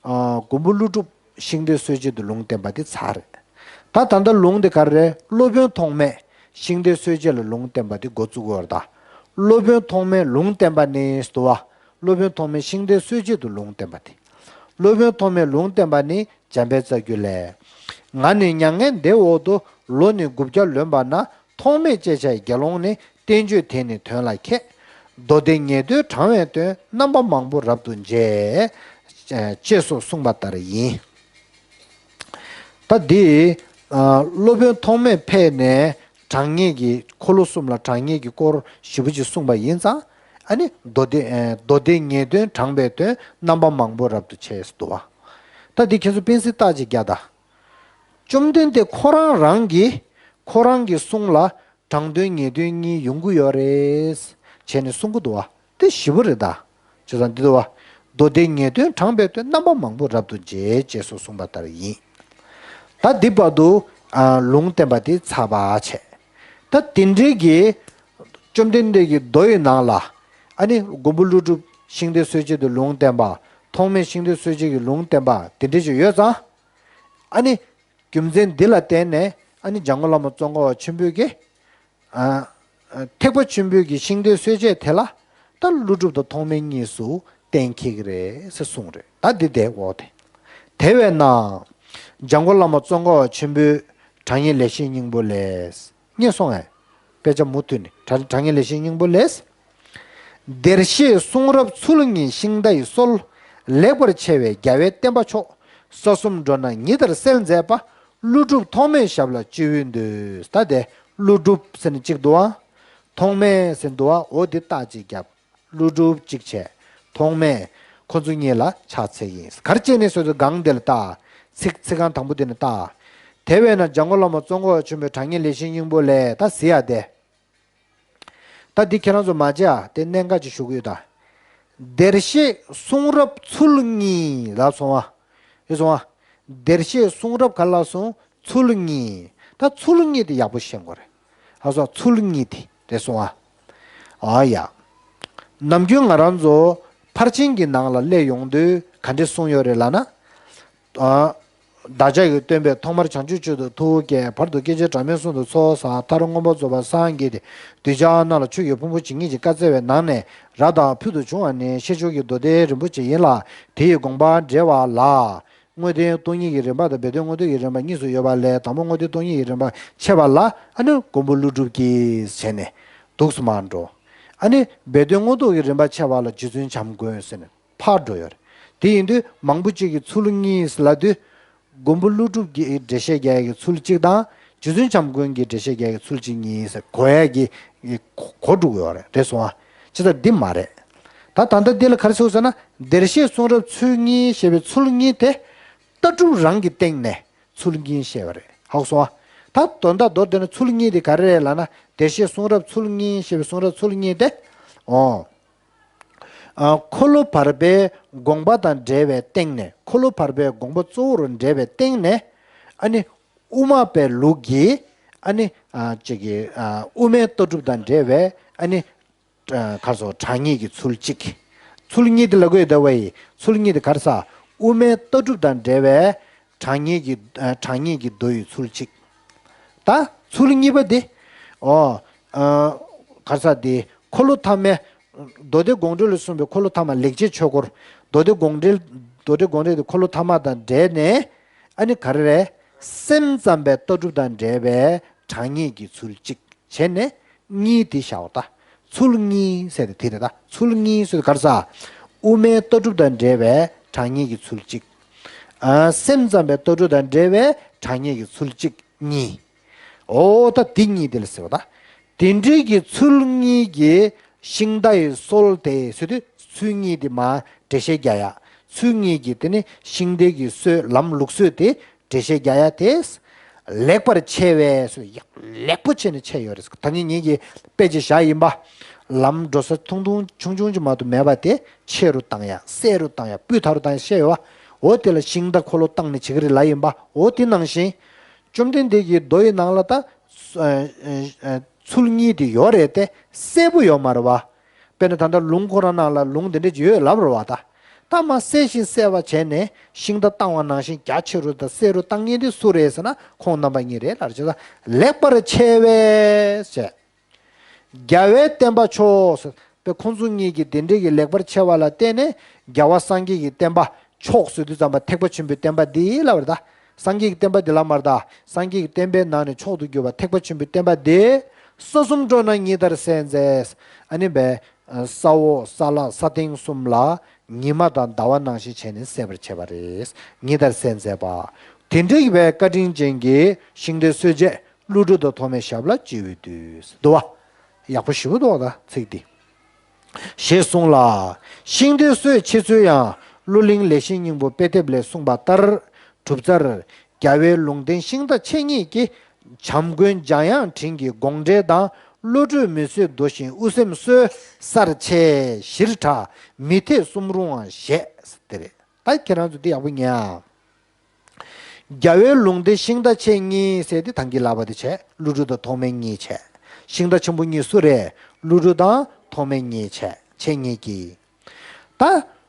ཨ། མགོན་པོ་ཀླུ་སྒྲུབ་ཤིང་རྟའི་སྲོལ་འབྱེད་དུ་ལུང་བསྟན་པ་འདི་ཚར་རེད། ད་ད་ལྟ་ལུང་འདི་ག་རེ་རེད། སློབ་དཔོན་ཐོགས་མེད་ཤིང་རྟའི་སྲོལ་འབྱེད་ལ་ལུང་བསྟན་པ་འདི་འགོ་བཙུགས་ཡོད་རེད་ད། སློབ་དཔོན་ཐོགས་མེད་ལུང་བསྟན་པ་ནི་ཟེར་དུས་བ། སློབ་དཔོན་ཐོགས་མེད་ཤིང་རྟའི་སྲོལ་འབྱེད་དུ་ལུང་བསྟན་པ་འདི། སློབ་དཔོན་ཐོགས་མེད་ལུང་བསྟན་པ་ནི། འཇམ་དཔལ་རྩ་རྒྱུད་ལས། ང་ནི་མྱ་ངན་འདས་འོག་ཏུ། ལོ་ནི་དགུ་བརྒྱ་ལོན་པ་ན། ཐོགས་མེད་ཅེས་བྱ་ཡི་དགེ་སློང་ནི། བསྟན་བཅོས་དེས་ནི་དོན་ལ་མཁས། མདོ་སྡེ་ངེས་དོན་དྲངས་པའི་དོན། རྣམ་པ་མང་པོ་རབ་ཏུ་འབྱེད། ཅེས་སོགས་གསུངས་པ་ལྟར་ཡིན། ད་འདི་ཨ་སློབ་དཔོན་ཐོགས་མེད་ཕེབས་ནས་དྲང་ངེས་ཀྱི་འཁོར་ལོ་གསུམ་ལ་དྲང་ངེས་ཀྱི་སྐོར་ཞེ་པོ་ཅིག་གསུངས་པ་ཡིན་ཙང་། ཨ་ནི་མདོ་སྡེ་ཨ་མདོ་སྡེ་ངེས་དོན་དྲངས་པའི་དོན། རྣམ་པ་མང་པོ་རབ་ཏུ་འབྱེད་ཟེར་འདུག་བ། ད་འདི་ཁྱེད་ཚོ་སྤེན་སྲིད་རྟགས་ཅིག་རྒྱག་ད། བཅོམ་ལྡན་འདས་ཁོ་རང་རང་གིས་ཁོ་རང་གི་གསུང་ལ་དྲང་དོན་ངེས་དོན་གཉིས་ཡོང་གི་ཡོད་རེད་བྱས་ནས་གསུང་གི་འདུག་བ། དེ་ཞེ་པོ་རེད་ད། བྱས་ཙང་འདི་འདུག་བ། མདོ་སྡེ་ངེས་དོན་དྲངས་པའི་དོན། རྣམ་པ་མང་པོ་རབ་ཏུ་འབྱེད། ཅེས་སོགས་གསུངས་པ་ལྟར་ཡིན། ད་འདི་བར་དུ་ཨ་ལུང་བསྟན་པ་དེ་ཚར་བ་བྱས། ད་དེ་འདྲའི་གི་བཅོམ་ལྡན་འདས་ཀྱི་མདོ་ཡི་ནང་ལ་ཨ་ནི་མགོན་པོ་ཀླུ་སྒྲུབ་ཤིང་རྟའི་སྲོལ་འབྱེད་དུ་ལུང་བསྟན་པ། ཐོགས་མེད་ཤིང་རྟའི་སྲོལ་འབྱེད་ཀྱི་ལུང་བསྟན་པ་དེ་འདྲ་ཞིག་ཡོད་ཙང་། ཨ་ནི་རྒྱུ་མཚན་འདི་ལ་བརྟེན་ནས་ཨ་ནི་འཇམ་མགོན་བླ་མ་ཙོང་ཁ་པ་ཆེན་པོས་ཀྱི་ཨ་ཨ་ཐེག་པ་ཆེན་པོའི་གི་ཤིང་རྟའི་སྲོལ་འབྱེད་དེ་ལ་ད་ཀླུ་སྒྲུབ་དང་ཐོགས་མེད་གཉིས་སུ་གཏན་འཁེལ་གྱི་རེད་ཟེར་གསུངས་རེད། ད་འདི་དེ་འོག་དེ། དེ་བས་ན་འཇམ་མགོན་བླ་མ་ཙོང་ཁ་པ་ཆེན་པོའི་དྲང་ངེས་ལེགས་བཤད་སྙིང་པོ་ལས། རྙེད་སོང་ངས། དཔེ་ཆ་མུ་མཐུད་ནས་དྲ་དྲང་ངེས་ལེགས་བཤད་སྙིང་པོ་ལས། བདེར་གཤེགས་གསུང་རབ་ཚུལ་གཉིས་ཤིང་རྟ་ཡི་སྲོལ། ལེགས་པར་ཕྱེ་བའི་རྒྱལ་བའི་བསྟན་པ་མཆོག། ས་གསུམ་འགྲོ་ན་ཉིད་ལྟར་གསལ་མཛད་པ། ཀླུ་སྒྲུབ་ཐོགས་མེད་ཞབས་ལ་སྤྱི་བོས་འདུད། ད་དེ་ཀླུ་སྒྲུབ་ཟེར་ནས་གཅིག་འདུག་ཨ། ཐོགས་མེད་ཟེར་འདུག་བ། འོ་འདི་རྟགས་གཅིག་བརྒྱབ། ཀླུ་སྒྲུབ་གཅིག་བྱས། ཐོགས་མེད་ཁོ་ཚོ་གཉིས་ལ་ཕྱག་འཚལ་གྱི་ཡིན། ག་རེ་བྱས་ནས་ཟེར་དུས་སྒང་དེ་ལ་བལྟ། ཚིག་ཚིག་རྐང་དང་པོ་དེ་ནས་བལྟ། དེ་བས་ན་འཇམ་མགོན་བླ་མ་ཙོང་ཁ་པ་ཆེན་པོའི་དྲང་ངེས་ལེགས་བཤད་སྙིང་པོ་ལས། ད་གཟིགས་ཡ་དེ། ད་འདི་ཁྱེད་རང་ཚོ་མ་བརྗེད་ཨ། དེ་གནད་འགག་ཅིག་ཞུ་གི་ཡོད་ད། བདེར་གཤེགས་གསུང་རབ་ཚུལ་གཉིས་ལབ་སོང་ཨ། ཡོད་སོང་ཨ། བདེར་གཤེགས་གསུང་རབ་ག་ལ་སོང་། ཚུལ་གཉིས། ད་ཚུལ་གཉིས་དེ་ཡག་པོ་ཤེས་དགོས་རེད། ཧ་སོ། ཚུལ་གཉིས་དེ་རེད་སོང་ཨ། ཨ་ཡ། ནམ་རྒྱུན་ང་རང་ཚོ་ཕར་ཕྱིན་གྱི་ནང་ལ་སླེབས་ཡོང་དུས་ག་འདྲས་གསུངས་ཡོད་རེད་ལབ་ན། ཨ། བདག་ཅག་གི་སྟོན་པས་ཐོག་མར་བྱང་ཆུབ་མཆོག་ཏུ་ཐུགས་བསྐྱེད། བར་དུ་སྐད་ཅིག་གྲངས་མེད་གསུང་དུ་ཚོགས་བསགས། མཐར་མངོན་པར་རྫོགས་པར་སངས་རྒྱས་ཏེ། གདུལ་བྱ་རྣམས་ལ་ཆོས་ཀྱི་ཕུང་པོ་ཇི་སྙེད་ཅིག་བཀའ་སྩལ་བའི་ནང་ནས་རབ་དང་ཕུལ་དུ་བྱུང་བ་ནི་ཤེས་མཆོག་གི་མདོ་སྡེ་རིན་པོ་ཆེ་ཡིན་ལ། དེ་ཡི་དགོངས་པ་འགྲེལ་བ་ལ། དངོས་བསྟན་སྟོང་ཉིད་ཀྱི་རིམ་པ་དང་སྦས་དོན་མངོན་བསྟན་གྱི་རིམ་པ་གཉིས་སུ་ཡོད་པ་ལས། དང་པོ་དངོས་བསྟན་སྟོང་ཉིད་ཀྱི་རིམ་པ་འཆད་པ་ལ་ཨ་ནི་མགོན་པོ་ཀླུ་སྒྲུབ་ཀྱིས་བྱས་ནས་འདུག་སེ་མར་འགྲོ། ཨ་ནི་སྦས་དོན་མངོན་རྟོགས་ཀྱི་རིམ་པ་འཆད་པ་ལ་རྗེ་བཙུན་བྱམས་མགོན་ཟེར་ནས། ཕར་འགྲོ་ཡོད་རེད། དེ་ཡིན་དུས་མང་པོ་ཅིག་གིས་ཚུལ་གཉིས་ལབ་དུས། མགོན་པོ་ཀླུ་སྒྲུབ་ཀྱིས་འགྲེལ་བཤད་རྒྱག་ཡག་གི་ཚུལ་གཅིག་དང་། རྗེ་བཙུན་བྱམས་མགོན་གྱིས་འགྲེལ་བཤད་རྒྱག་ཡག་གི་ཚུལ་གཅིག་གཉིས་ཟེར་གོ་ཡག་གི་གོ་འགྲོ་གི་ཡོད་རེད། རེད་སོང་ཨ། ཅི་ལྟར་འདི་མ་རེད། ད་ད་ལྟ་འདི་ལ་ག་རེ་ཟེར་ཟེར་ན། བདེར་གཤེགས་གསུང་རབ་ཚུལ་གཉིས་ཞེས་པའི་ཚུལ་གཉིས་དེ། ལྟ་གྲུབ་རང་གི་སྟེང་ནས་ཚུལ་གཉིས་བཤད་པ་རེད། ཧ་གོ་སོང་ཨ། ད་དོན་དག་མདོར་བསྡུས་ན་ཚུལ་གཉིས་དེ་ག་རེ་རེད་ལབ་ན། བདེར་གཤེགས་གསུང་རབ་ཚུལ་གཉིས་ཞེས་པའི་གསུང་རབ་ཚུལ་གཉིས་དེ། འོ། ཨ། འཁོར་ལོ་བར་པའི་དགོངས་པ་དང་འབྲེལ་བའི་སྟེང་ནས། འཁོར་ལོ་བར་པའི་དགོངས་པ་གཙོ་བོར་འབྲེལ་བའི་སྟེང་ནས། ཨ་ནི་དབུ་མ་པའི་ལུགས་ཀྱི། ཨ་ནི་ཨ་ཅིག་གི་ཨ་དབུ་མའི་ལྟ་གྲུབ་དང་འབྲེལ་བའི། ཨ་ནི་ཨ་ག་རེ་ཟེར། དྲང་ངེས་ཀྱི་ཚུལ་གཅིག། ཚུལ་གཉིས་དེ་ལབ་ཀྱི་ཡོད་ད་བ་ཡི། ཚུལ་གཉིས་དེ་ག་རེ་ཟེར། དབུ་མའི་ལྟ་གྲུབ་དང་འབྲེལ་བའི་དྲང་ངེས་ཀྱི་ཨ་དྲང་ངེས་ཀྱི་མདོ་ཡི་ཚུལ་གཅིག། ད་ཚུལ་གཉིས་པ་དེ། འོ། ཨ་ག་རེ་ཟེར་དེ། འཁོར་ལོ་ཐ་མའི། མདོ་སྡེ་དགོངས་འགྲེལ་ལ་གསུངས་པའི་འཁོར་ལོ་ཐ་མ་ལེགས་བྱས་ཆོས་འཁོར། མདོ་སྡེ་དགོངས་འགྲེལ། མདོ་སྡེ་དགོངས་འགྲེལ་དེ་འཁོར་ལོ་ཐ་མ་དང་འབྲེལ་ནས། ཨ་ནི་ག་རེ་རེད། སེམས་ཙམ་པའི་ལྟ་གྲུབ་དང་འབྲེལ་བའི་དྲང་ངེས་ཀྱི་ཚུལ་གཅིག་བྱས་ནས་གཉིས་དེ་བཞག་པ་ད། ཚུལ་གཉིས་ཟེར་དེ་དེ་རེད་ད། ཚུལ་གཉིས་ཟེར་དེ་ག་རེ་ཟེར། དབུ་མའི་ལྟ་གྲུབ་དང་འབྲེལ་བའི་དྲང་ངེས་ཀྱི་ཚུལ་གཅིག། ཨ་སེམས་ཙམ་པའི་ལྟ་གྲུབ་དང་འབྲེལ་བའི་དྲང་ངེས་ཀྱི་ཚུལ་གཅིག་གཉིས། འོ་ད་དེ་གཉིས་དེ་ལ་ཟེར་བ་ད། དེ་འདྲའི་གི་ཚུལ་གཉིས་ཀྱི་ཤིང་རྟ་ཡི་སྲོལ་དེ་ཟེར་དུས། ཚུལ་གཉིས་དེ་མར་འགྲེལ་བཤད་རྒྱག་ཡ། ཚུལ་གཉིས་ཀྱི་དེ་ནི་ཤིང་རྟའི་གི་སྲོལ། ལམ་ལུགས་སྲོལ་དེ་འགྲེལ་བཤད་རྒྱག་ཡ་དེ། ལེགས་པར་ཕྱེ་བས་ཟེར། ཡག་ལེགས་པོ་བྱས་ནས་ཕྱེ་ཡོད་རེད། ད་ནི་ངེད་ཀྱིས་དཔེ་ཅིག་བཞག་ཡིན་པ། ལམ་འགྲོ་ས་ཐུང་ཐུང་ཆུང་ཆུང་ཅིག་མ་གཏོགས་མེད་པ་དེ་ཆེ་རུ་བཏང་ཡ། གསལ་རུ་བཏང་ཡ། སྤུས་དག་རུ་བཏང་ཡ་བཤད་ཡོད་པ། འོ་དེ་ལ་ཤིང་རྟ་འཁོར་ལོ་བཏང་ནས་བྱེད་ཀྱི་རེད་ལབ་ཡིན་པ། འོ་དེ་ནང་བཞིན། བཅོམ་ལྡན་འདས་ཀྱི་མདོ་ཡི་ནང་ལ་ད། ཨ་ཨ་ཨ་ཚུལ་གཉིས་དེ་ཡོད་རེད་དེ། གསལ་པོ་ཡོད་མ་རེད་བ། དཔེར་ན་ད་ལྟ་ལུང་ཁོ་རང་ནང་ལ་ལུང་དེ་འདྲ་ཅིག་ཡོད་ལབ་རེད་བ་ད། ད་མར་གསལ་ཞིང་གསལ་བ་བྱས་ནས་ཤིང་རྟ་བཏང་བ་ནང་བཞིན་རྒྱ་ཆེ་རུ་དང་གསལ་རུ་བཏང་མཁན་དེ་སུ་རེད་ཟེར་ན། ཁོང་རྣམ་པ་གཉིས་རེད་ལབ་རེད། ལེགས་པར་ཕྱེ་བས་ཟེར། རྒྱལ་བའི་བསྟན་པ་མཆོག་ཟེར། དཔེ་ཁོང་ཚོ་གཉིས་ཀྱིས་དེ་འདྲའི་གི་ལེགས་པར་ཕྱེ་བ་ལ་བརྟེན་ནས། རྒྱལ་བ་སངས་རྒྱས་ཀྱི་བསྟན་པ་མཆོག་ཟེར་དུས་ཙམ་པ་ཐེག་པ་ཆེན་པོའི་བསྟན་པ་འདི་ལབ་རེད་ད། སངས་རྒྱས་ཀྱི་བསྟན་པ་འདི་ལབ་མ་རེད་ད། སངས་རྒྱས་ཀྱི་བསྟན་པའི་ནང་ནས་མཆོག་ཏུ་གྱུར་པ་ཐེག་པ་ཆེན་པོའི་བསྟན་པ་འདི། ས་གསུམ་འགྲོ་ན་ཉི་ལྟར་གསལ་མཛད། ཨ་ནི་བས། ས་འོག་ས་ལ་ས་སྟེང་གསུམ་ལ་ཉི་མ་དང་ཟླ་བ་ནང་བཞིན་བྱས་ནས་གསལ་བར་བྱས་པ་རེད། ཉི་ལྟར་གསལ་མཛད་པ། དེ་འདྲའི་བའི་བཀའ་དྲིན་ཅན་གྱི་ཤིང་རྟའི་སྲོལ་འབྱེད་ཀླུ་སྒྲུབ་དང་ཐོགས་མེད་ཞབས་ལ་སྤྱི་བོས་འདུད། འདུད་པ། ཡག་པོ་ཞེ་པོ་འདུག་ད་ཚིག་འདི། ཞེས་གསུངས་ལ། ཤིང་རྟའི་སྲོལ་ཕྱེ་ཚུལ་ཡང་། བློ་གླིང་ལེགས་བཤད་སྙིང་པོ་དཔེ་དེབ་ལས་གསུངས་པ་ལྟར། གྲུབ་རྩལ། རྒྱལ་བའི་ལུང་བསྟན་ཤིང་རྟ་ཆེ་གཉིས་ཀྱི། བྱམས་མགོན་འཇམ་དབྱངས་དྲིན་གྱི་དགོངས་འགྲེལ་དང་། བློ་གྲོས་མི་བཟོད་འདུ་ཞིང་དབུ་སེམས་གསོ། སར་ཆེ་ཞིར་གྲགས་མི་ཐེག་གསུམ་རུང་བ་ཞེས་དེ་རེད། ད་ཁྱེད་རང་ཚོ་འདི་ཡག་པོ་ཉན་ཨ། རྒྱལ་བའི་ལུང་བསྟན་ཤིང་རྟ་ཆེ་གཉིས་ཟེར་དེ་ཐང་གི་ལབ་པ་དེ་བྱས། ཀླུ་སྒྲུབ་དང་ཐོགས་མེད་གཉིས་བྱས། ཤིང་རྟ་ཆེན་པོ་གཉིས་སུ་རེད། ཀླུ་སྒྲུབ་དང་ཐོགས་མེད་གཉིས་བྱས། ཆེ་གཉིས་ཀྱིས། ད་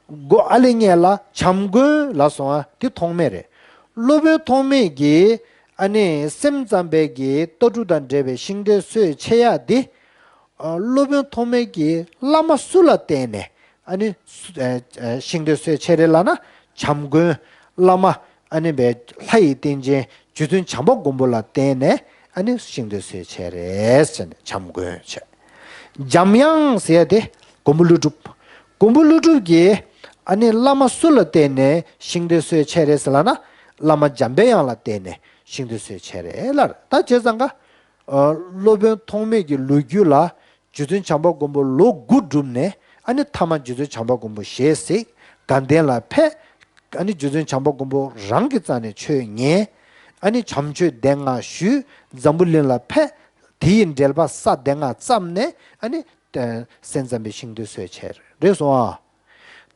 མགོ་ཨ་ལེ་ངས་ལ་བྱམས་མགོན་ལ་སོང་ཨ། དེ་ཐོགས་མེད་རེད། སློབ་དཔོན་ཐོགས་མེད་ཀྱིས་ཨ་ནི་སེམས་ཙམ་པའི་གི་ལྟ་གྲུབ་དང་འབྲེལ་བའི་ཤིང་རྟའི་སྲོལ་ཕྱེ་ཡག་འདི། ཨ་སློབ་དཔོན་ཐོགས་མེད་ཀྱིས་བླ་མ་སུ་ལ་བརྟེན་ནས་ཨ་ནི་སུ་ཨ་ཨ་ཤིང་རྟའི་སྲོལ་ཕྱེ་རེད་ལབ་ན། བྱམས་མགོན་བླ་མ། ཨ་ནི་བའི་ལྷ་ཡི་རྟེན་ཅན་རྗེ་བཙུན་བྱམས་པ་མགོན་པོ་ལ་བརྟེན་ནས་ཨ་ནི་ཤིང་རྟའི་སྲོལ་ཕྱེ་རེད་ཟེར་ནས་བྱམས་མགོན་བྱས། འཇམ་དབྱངས་ཟེར་ཡ་དེ་མགོན་པོ་ཀླུ་སྒྲུབ། མགོན་པོ་ཀླུ་སྒྲུབ་ཀྱིས་ཨ་ནི་བླ་མ་སུ་ལ་བརྟེན་ནས་ཤིང་རྟའི་སྲོལ་ཕྱེ་རེད་ཟེར་ལབ་ན། བླ་མ་འཇམ་པའི་དབྱངས་ལ་བརྟེན་ནས་ཤིང་རྟའི་སྲོལ་ཕྱེ་རེད་ལབ་རེད། ད་བྱས་ཙང་ཀ་ཨ་སློབ་དཔོན་ཐོགས་མེད་ཀྱི་ལོ་རྒྱུས་ལ་ རྗེ་བཙུན་བྱམས་པ་མགོན་པོ་ལོ་དགུ་བསྒྲུབས་ནས། ཨ་ནི་ཐ་མ་རྗེ་བཙུན་བྱམས་པ་མགོན་པོ་ཞལ་གཟིགས། དགའ་ལྡན་ལ་ཕེབས། ཨ་ནི་རྗེ་བཙུན་བྱམས་པ་མགོན་པོ་རང་གི་རྩ་ནས་ཆོས་ཉན། ཨ་ནི་བྱམས་ཆོས་སྡེ་ལྔ་ཞུས། འཛམ་བུ་གླིང་ལ་ཕེབས། དེ་ཡི་འགྲེལ་པ་ས་སྡེ་ལྔ་བརྩམས་ནས། ཨ་ནི་སེམས་ཙམ་པའི་ཤིང་རྟའི་སྲོལ་ཕྱེ་རེད་སོང་ཨ།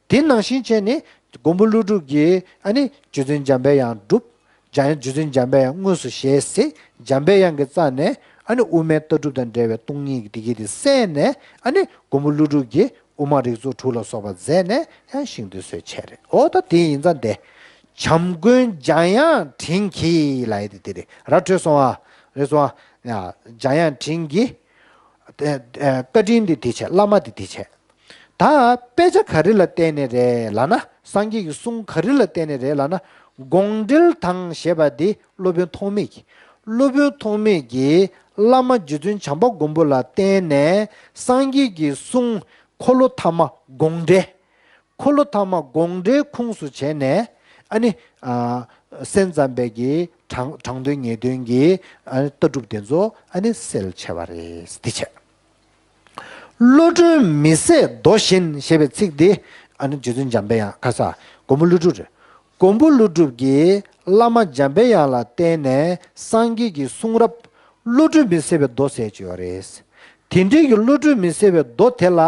དེ་ནང་བཞིན་བྱས་ནས་མགོན་པོ་ཀླུ་སྒྲུབ་ཀྱིས་ཨ་ནི་རྗེ་བཙུན་འཇམ་པའི་དབྱངས་བསྒྲུབས། འཇམ་རྗེ་བཙུན་འཇམ་པའི་དབྱངས་དངོས་སུ་ཞལ་གཟིགས། འཇམ་པའི་དབྱངས་ཀྱི་རྩ་ནས་ཨ་ནི་དབུ་མའི་ལྟ་གྲུབ་དང་འབྲེལ་བའི་སྟོང་ཉིད་ཀྱི་བདེ་སྐྱིད་དེ་གསན་ནས། ཨ་ནི་མགོན་པོ་ཀླུ་སྒྲུབ་ཀྱིས་དབུ་མ་རིགས་ཚོགས་དྲུག་ལ་སོགས་པ་མཛད་ནས་ཡང་ཤིང་རྟའི་སྲོལ་ཕྱེ་རེད། འོ་ད་དེ་ཡིན་ཙང་དེ། བྱམས་མགོན་འཇམ་དབྱངས་དྲིན་གྱིས་ལབ་ཡ་དེ་དེ་རེད། ར་འཕྲོད་སོང་ཨ། རེད་སོང་ཨ། ཡ། འཇམ་དབྱངས་དྲིན་གྱིས། ཨ། ཨ། བཀའ་དྲིན་དེ་དེ་བྱས། བླ་མ་དེ་དེ་བྱས། ད་དཔེ་ཆ་ག་རེ་ལ་བརྟེན་ནས་རེད་ལབ་ན། སངས་རྒྱས་ཀྱི་གསུང་ག་རེ་ལ་བརྟེན་ནས་རེད་ལབ་ན། དགོངས་འགྲེལ་དང་ཞེས་པ་འདི་སློབ་དཔོན་ཐོགས་མེད་ཀྱིས། སློབ་དཔོན་ཐོགས་མེད་ཀྱིས་བླ་མ་རྗེ་བཙུན་བྱམས་པ་མགོན་པོ་ལ་བརྟེན་ནས་སངས་རྒྱས་ཀྱི་གསུང་འཁོར་ལོ་ཐ་མ་དགོངས་འགྲེལ། འཁོར་ལོ་ཐ་མ་དགོངས་འགྲེལ་ཁུངས་སུ་བྱས་ནས། ཨ་ནི། ཨ། སེམས་ཙམ་པའི་གི་དྲང་དྲང་དོན་ངེས་དོན་གྱི། ཨ་ནི་ལྟ་གྲུབ་དེ་ཚོ་ཨ་ནི་གསལ་ཕྱེ་བ་རེད། འདི་བྱས། བློ་གྲོས་མི་ཟད་མདོ་བཞིན་ཞེས་པའི་ཚིག་འདི། ཨ་ནི་རྗེ་བཙུན་འཇམ་པའི་དབྱངས། ཁ་ས། མགོན་པོ་ཀླུ་སྒྲུབ་རེད། མགོན་པོ་ཀླུ་སྒྲུབ་ཀྱིས་བླ་མ་འཇམ་པའི་དབྱངས་ལ་བརྟེན་ནས་སངས་རྒྱས་ཀྱི་གསུང་རབ་བློ་གྲོས་མི་ཟད་པའི་མདོ་ཟེར་གྱི་ཡོད་རེད། དེ་འདྲའི་གི་བློ་གྲོས་མི་ཟད་པའི་མདོ་དེ་ལ་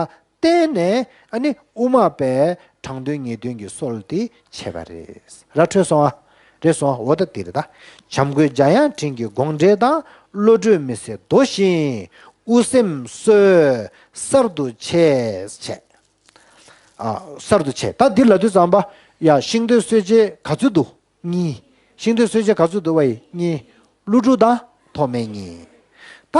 བརྟེན་ནས། ཨ་ནི་དབུ་མ་པས་དྲང་དོན་ངེས་དོན་གྱི་སྲོལ་དེ་ཕྱེ་བ་རེད། ར་འཕྲོད་སོང་ཨ། རེད་སོང་ཨ། འོ་ད་དེ་རེད་ད། བྱམས་མགོན་འཇམ་དབྱངས་དྲིན་གྱིས་དགོངས་འགྲེལ་དང་། བློ་གྲོས་མི་ཟད་མདོ་བཞིན་དབུ་སེམས་སྲོལ་གསར་དུ་ཕྱེ། ཕྱེ། ཨ། གསར་དུ་ཕྱེ། ད་འདི་ལབ་དུས་ཙམ་པ། ཡ། ཤིང་རྟའི་སྲོལ་འབྱེད་ག་ཚོད་འདུག་གཉིས། ཤིང་རྟའི་སྲོལ་འབྱེད་ག་ཚོད་འདུག་བ་ཡི། གཉིས། ཀླུ་སྒྲུབ་དང་ཐོགས་མེད་གཉིས། ད་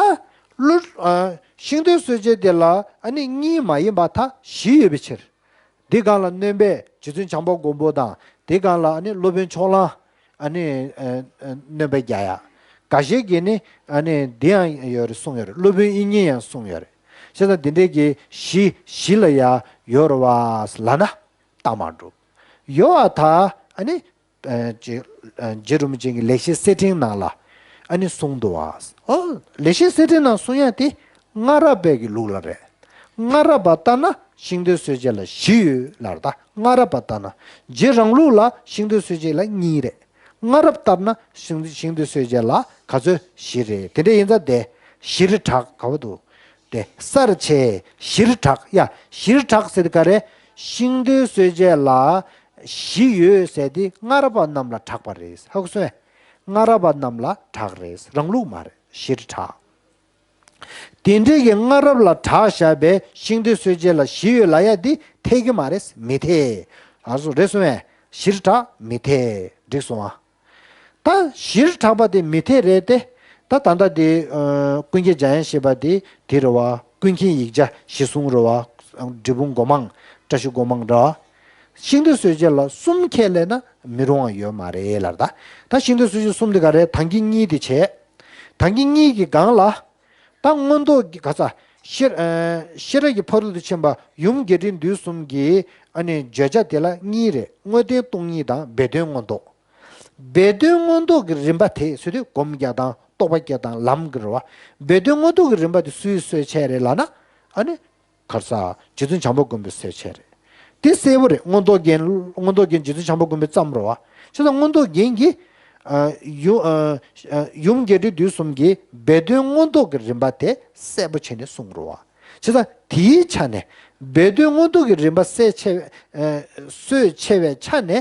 ཀླུ། ཨ། ཤིང་རྟའི་སྲོལ་འབྱེད་དེ་ལ་ཨ་ནི་གཉིས་མ་ཡིན་པ་ད་བཞི་ཡོད་པའི་ཕྱིར། འདི་སྒང་ལ་སྣོན་པས་རྗེ་བཙུན་བྱམས་པ་མགོན་པོ་དང་། དེ་སྒང་ལ་ཨ་ནི་སློབ་དཔོན་ཕྱོགས་གླང་། ཨ་ནི། ཨ། ཨ། སྣོན་པ་རྒྱག་ཡ། འགའ་ཤས་ཀྱིས་ནི་ཨ་ནི་འདི་ཡང་ཡོད་རེད་གསུངས་ཡོད་རེད། སློབ་དཔོན་དབྱིག་གཉེན་ཡང་གསུངས་ཡོད་རེད། བྱས་ཙང་འདི་འདྲའི་གི་བཞི། བཞི་ལ་ཡ་ཡོད་རེད་བ་ལབ་ན་ལྟ་མ་གྲུབ། ཡོད་པ་ད་ཨ་ནི། ཨ། རྗེ། ཨ། རྗེ་རིན་པོ་ཆེ་གི་ལེགས་བཤད་གསེར་ཕྲེང་ནང་ལ་ཨ་ནི་གསུངས་འདུག་བ། ཨོ། ལེགས་བཤད་གསེར་ཕྲེང་ནང་གསུང་ཡ་དེ་སྔ་རབས་པའི་གི་ལུགས་ལ་རེད། སྔ་རབས་པ་ལྟར་ན་ཤིང་རྟའི་སྲོལ་འབྱེད་ལ་བཞི་ཡོད་ལབ་རེད་ད། སྔ་རབས་པ་ལྟར་ན། རྗེ་རང་ལུགས་ལ་ཤིང་རྟའི་སྲོལ་འབྱེད་ལ་གཉིས་རེད། སྔ་རབས་ལྟར་ན་ཤིང་། ཤིང་རྟའི་སྲོལ་འབྱེད་ལ་ག་ཚོད། བཞི་རེད། དེ་འདྲ་ཡིན་ཙང་དེ་བཞིར་གྲགས། ག་བ་འདུག་དེ་གསར་ཕྱེ་བཞིར་གྲགས། ཡ། བཞིར་གྲགས་ཟེར་དེ་ག་རེ། ཤིང་རྟའི་སྲོལ་འབྱེད་ལ་བཞི་ཡོད་ཟེར་དེ་སྔ་རབས་པ་རྣམས་ལ་གྲགས་པ་རེད། ཧ་གོ་སོང་ངས། སྔ་རབས་པ་རྣམས་ལ་གྲགས་རེད། རང་ལུགས་མ་རེད། བཞིར་གྲགས། དེ་འདྲའི་གི་སྔ་རབས་ལ་གྲགས་བཞག་པའི་ཤིང་རྟའི་སྲོལ་འབྱེད་ལ་བཞི་ཡོད་ལབ་ཡ་འདི་འཐད་ཀྱི་མ་རེད། མི་འཐད། ཨ་སོ། རེད་སོང་ངས། བཞིར་གྲགས་མི་འཐད། འགྲིག་སོང་ཨ། ད་བཞིར་གྲགས་པ་དེ་མི་འཐད་རེད་དེ། ད་ད་ལྟ་དེ། ཨ། ཀུན་མཁྱེན་འཇམ་དབྱངས་བཞད་པ་དེ་དེ་རེད་བ། ཀུན་མཁྱེན་ཡིག་བརྒྱ་གཞིར་བཟུང་རེད་བ། འབྲས་སྤུངས་སྒོ་མང་། བཀྲ་ཤིས་སྒོ་མང་རེད་བ། ཤིང་རྟའི་སྲོལ་འབྱེད་ལ་གསུམ་ཁས་ལེན་ན་མི་རུང་བ་ཡོད་མ་རེད་ལབ་རེད་ད། ད་ཤིང་རྟའི་སྲོལ་འབྱེད་གསུམ་དེ་ག་རེ། དང་གི་གཉིས་དེ་བྱས། དང་གི་གཉིས་ཀྱི་སྒང་ལ། ད་མངོན་རྟོགས་ཀྱི་ག་ས། ཤེས། ཨ། ཤེས་རབ་ཀྱི་ཕ་རོལ་ཏུ་ཕྱིན་པ་ཡུམ་རྒྱས་འབྲིང་བསྡུས་གསུམ་གྱི་ཨ་ནི་བརྗོད་བྱ་དེ་ལ་གཉིས་རེད། དངོས་བསྟན་སྟོང་ཉིད་དང་སྦས་དོན་མངོན་རྟོགས། སྦས་དོན་མངོན་རྟོགས་ཀྱི་རིམ་པ་དེ་ཟེར་དུས་སྒོམ་རྒྱག་སྟངས། རྟོགས་པ་སྐྱེ་སྟངས། ལམ་གྱི་རེད་བ། སྦས་དོན་མངོན་རྟོགས་ཀྱི་རིམ་པ་དེ་སུའི་སྲོལ་ཕྱེ་རེད་ལབ་ན། ཨ་ནི། ག་རེ་ཟ། རྗེ་བཙུན་བྱམས་པ་མགོན་པོའི་སྲོལ་ཕྱེ་རེད། དེ་གསལ་པོ་རེད། མངོན་རྟོགས་རྒྱན། མངོན་རྟོགས་རྒྱན་རྗེ་བཙུན་བྱམས་པ་མགོན་པོས་བརྩམས་རེད་བ། བྱས་ཙང་མངོན་རྟོགས་རྒྱན་གྱིས། ཨ། ཡུམ། ཨ། ཡུམ་རྒྱས་འབྲིང་བསྡུས་གསུམ་གྱི་སྦས་དོན་མངོན་རྟོགས་ཀྱི་རིམ་པ་དེ་གསལ་པོ་བྱས་ནས་གསུངས་རེད་བ། བྱས་ཙང་དེའི་ཆ་ནས་སྦས་དོན་མངོན་རྟོགས་ཀྱི་རིམ་པ་གསལ་ཕྱེ་བའི། ཨ། སྲོལ་ཕྱེ་བའི་ཆ་ནས།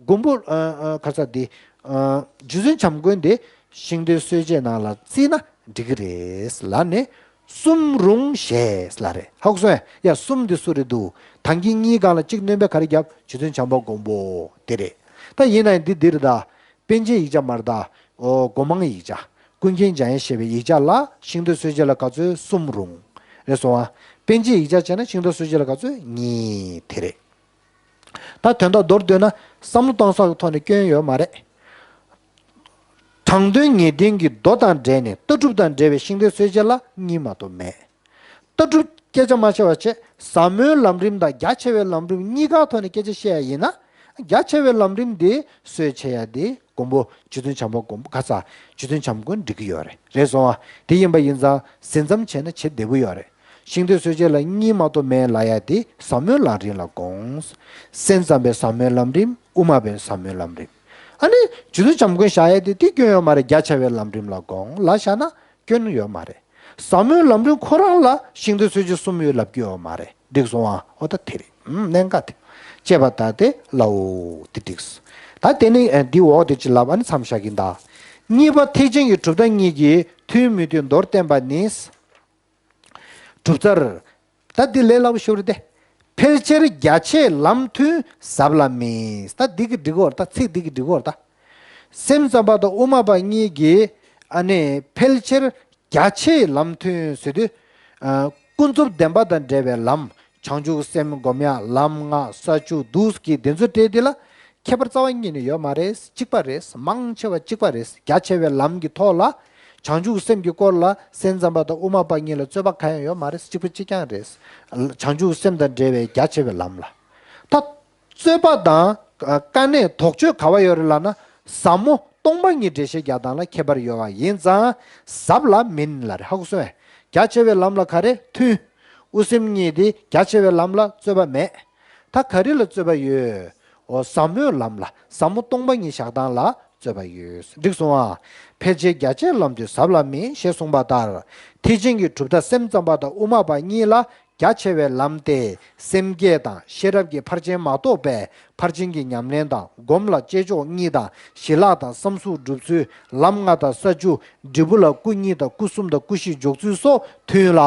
མགོན་པོ། ཨ། ཨ། ག་རེ་ཟ། འདི། ཨ། རྗེ་བཙུན་བྱམས་མགོན་འདི་ཤིང་རྟའི་སྲོལ་འབྱེད་ནང་ལ་བརྩིས་ན་འགྲིག་གི་རེད་ལབ་ནས། གསུམ་རུང་ཞེས་ལབ་རེད། ཧ་གོ་སོང་ངས། ཡ། གསུམ་འདི་སུ་རེད་འདུག་དང་གི་གཉིས་སྒང་ལ་གཅིག་སྣོན་པ་ག་རེ་བརྒྱབ། རྗེ་བཙུན་བྱམས་པ་མགོན་པོ་དེ་རེད། ད་ཡིན་ན་ཡང་འདི་འདི་རེད་ད། པཎ་ཆེན་ཡིག་བརྒྱ་མ་རེད་ད། ཨོ། སྒོ་མང་ཡིག་བརྒྱ། ཀུན་མཁྱེན་འཇམ་དབྱངས་བཞད་པའི་ཡིག་བརྒྱ་ལ་ཤིང་རྟའི་སྲོལ་འབྱེད་ལ་ག་ཚོད། གསུམ་རུང་། རེད་སོང་ཨ། པཎ་ཆེན་ཡིག་བརྒྱ་བྱས་ན་ཤིང་རྟའི་སྲོལ་འབྱེད་ལ་ག་ཚོད། གཉིས། དེ་རེད། ད་དོན་དག་མདོར་བསྡུས་ན་བསམ་བློ་གཏོང་ས་གི་ཐོག་ནས་སྐྱོན་ཡོད་མ་རེད། དྲང་དོན་ངེས་དོན་གྱི་མདོ་དང་འབྲེལ་ནས་ལྟ་གྲུབ་དང་འབྲེལ་བའི་ཤིང་རྟའི་སྲོལ་འབྱེད་ལ་གཉིས་མ་གཏོགས་མེད། ལྟ་གྲུབ་སྐད་ཆ་མ་བཤད་པ་བྱས། ཟབ་མོའི་ལམ་རིམ་དང་རྒྱ་ཆེ་བའི་ལམ་རིམ་གཉིས་ཀ་ཐོག་ནས་སྐད་ཆ་བཤད་ཡ་ཡིན་ན། རྒྱ་ཆེ་བའི་ལམ་རིམ་དེ་སྲོལ་ཕྱེ་ཡ་དེ་མགོན་པོ་རྗེ་བཙུན་བྱམས་པ་མགོན་པོ། ག་རེ་ཟ། རྗེ་བཙུན་བྱམས་མགོན་འགྲིག་གི་ཡོད་རེད། རེད་སོང་ཨ། དེ་ཡིན་པ་ཡིན་ཙང་ཟིན་མཚམས་བྱས་ན་བྱེད་བདེ་པོ་ཡོད་རེད། ཤིང་རྟའི་སྲོལ་འབྱེད་ལ་གཉིས་མ་གཏོགས་མེད་ལབ་ཡ་དེ་ཟབ་མོའི་ལམ་རིམ་ལ་དགོངས། སེམས་ཙམ་པའི་ཟབ་མོའི་ལམ་རིམ། དབུ་མ་པའི་ཟབ་མོའི་ལམ་རིམ། ཨ་ནི་རྗེ་བཙུན་བྱམས་མགོན་བཞག་ཡ་དེ་དེ་སྐྱོན་ཡོད་མ་རེད། རྒྱ་ཆེ་བའི་ལམ་རིམ་ལ་དགོངས་ལབ་བཞག་ན་སྐྱོན་ཡོད་མ་རེད། ཟབ་མོའི་ལམ་རིམ་ཁོ་རང་ལ་ཤིང་རྟའི་སྲོལ་འབྱེད་གསུམ་ཡོད་ལབ་ཀྱི་ཡོད་མ་རེད། འགྲིག་སོང་ཨ། འོ་ད་དེ་རེད། ཨུམ། གནད་འགག་དེ། ཅེས་པ་ལྟར་ཏེ་ལའོ། དེ་འགྲིགས། ད་དེ་ནི་ཨ་འདི་འོག་དེ་ཅི་ལབ། ཨ་ནི་མཚམས་བཞག་གིན་ད། གཉིས་པ་ཐེག་ཆེན་གྱི་གྲུབ་མཐའ་གཉིས་ཀྱི་མཐུན་མི་མཐུན་མདོར་བསྟན་པ་ནི། གྲུབ་རྩལ། ད་འདི་ལས་སླ་པོ་ཤོར་ཏེ། ཕལ་ཆེར་རྒྱ་ཆེའི་ལམ་མཐུན་ཟབ་ལ་མིན། ད་འདི་གི་འགྲིག་གོ་ར། ད་ཚིག་འདི་གི་འགྲིག་གོ་ར། ད། སེམས་ཙམ་པ་དང་དབུ་མ་པ་གཉིས་ཀྱིས་ཨ་ནི་ཕལ་ཆེར་རྒྱ་ཆེའི་ལམ་མཐུན་ཟེར་དུས། ཨ། ཀུན་རྫོབ་བདེན་པ་དང་འབྲེལ་བའི་ལམ། བྱང་ཆུབ་སེམས་སྒོམ་ཡ་ལམ་ལྔ་ས་བཅུ་འདུག་གི་དེ་ཚོ་སྤྲད་དེ་ལ། ཁྱད་པར་རྩ་བ་ཉིད་ནས་ཡོད་མ་རེད། གཅིག་པ་རེད། མང་ཆེ་བ་གཅིག་པ་རེད། རྒྱ་ཆེ་བའི་ལམ་གྱི་ཐོག་ལ་བྱང་ཆུབ་སེམས་ཀྱི་སྐོར་ལ་སེམས་ཙམ་པ་དང་དབུ་མ་པ་གཉིས་ལ་རྩོད་པ་གང་ཡང་ཡོད་མ་རེད། གཅིག་པ་གཅིག་རྐྱང་རེད། བྱང་ཆུབ་སེམས་དང་འབྲེལ་བའི་རྒྱ་ཆེ་བའི་ལམ་ལ། ད་རྩོད་པ་དང་དཀའ་གནད་དོགས་གཅོད་ག་བ་ཡོད་རེད་ལབ་ན། ཟབ་མོ་སྟོང་པ་ཉིད་འགྲེལ་བཤད་རྒྱག་སྟངས་ལ་ཁྱད་པར་ཡོད་པ་ཡིན་ཙང་ཟབ་ལ་མིན་ལབ་རེད། ཧ་གོ་སོང་ངས། རྒྱ་ཆེ་བའི་ལམ་ལ་ག་རེ་མཐུན། དབུ་སེམས་གཉིས་དེ་རྒྱ་ཆེ་བའི་ལམ་ལ་རྩོད་པ་མེད། ད་ག་རེ་ལ་རྩོད་པ་ཡོད། འོ་ཟབ་མོའི་ལམ་ལ། ཟབ་མོ་སྟོང་པ་ཉིད་བཞག་སྟངས་ལ་རྩོད་པ་ཡོད། འགྲིག་སོང་ཨ། ཕལ་ཆེར་རྒྱ་ཆེའི་ལམ་མཐུན་ཟབ་ལ་མིན་ཞེས་གསུངས་པ་ལྟར། ཐེག་ཆེན་གྱི་གྲུབ་མཐའ་སེམས་ཙམ་པ་དང་དབུ་མ་པ་གཉིས་ལ་རྒྱ་ཆེ་བའི་ལམ་སྟེ། སེམས་བསྐྱེད་དང་ཤེས་རབ་ཀྱི་ཕར་ཕྱིན་མ་གཏོགས་པའི་ཕར་ཕྱིན་གྱི་ཉམས་ལེན་དང་སྒོམ་ལ་བྱེད་ཕྱོགས་གཉིས་དང་ཞི་ལྷག་དང་བསམ་གཟུགས་སྒྲུབ་ཚུལ་ལམ་ལྔ་དང་ས་བཅུ། འབྲས་བུ་ལ་སྐུ་གཉིས་དང་སྐུ་གསུམ་དང་སྐུ་བཞི་འཇོག་ཚུལ་སོགས་མཐུན་ལ།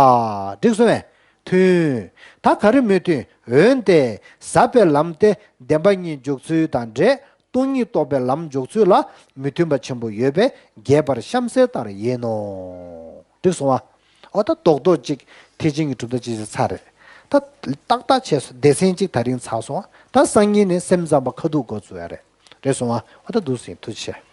འགྲིག་སོང་ངས། མཐུན། ད་ག་རེ་མི་མཐུན། འོན་ཏེ་ཟབ་པའི་ལམ་སྟེ་བདེན་པ་གཉིས་འཇོག་ཚུལ་དང་འབྲེལ། སྟོང་ཉིད་རྟོགས་པའི་ལམ་འཇོག་ཚུལ་ལ་མི་མཐུན་པ་ཆེན་པོ་ཡོད་པས་རྒྱས་པར་གཤམ་གསལ་ལྟར་ཡིན་ནོ། འགྲིག་སོང་ཨ། འོ་ད་རྡོག་རྡོག་ཅིག་ཐེག་ཆེན་གྱི་གྲུབ་མཐའ་ཅིག་ཚར་རེད། ད་ཏག་ཏག་བྱས་སོང་། སྡེ་ཚན་གཅིག་ད་རིང་ཚར་སོང་ཨ། ད་སང་ཉིན་ནས་སེམས་ཙམ་པ་ཁ་ཐུག་འགོ་བཙུགས་ཡ་རེད། རེད་སོང་ཨ། འོ་ད་འདུག་སེ་ཡིན། ཐུགས་རྗེ་ཆེ།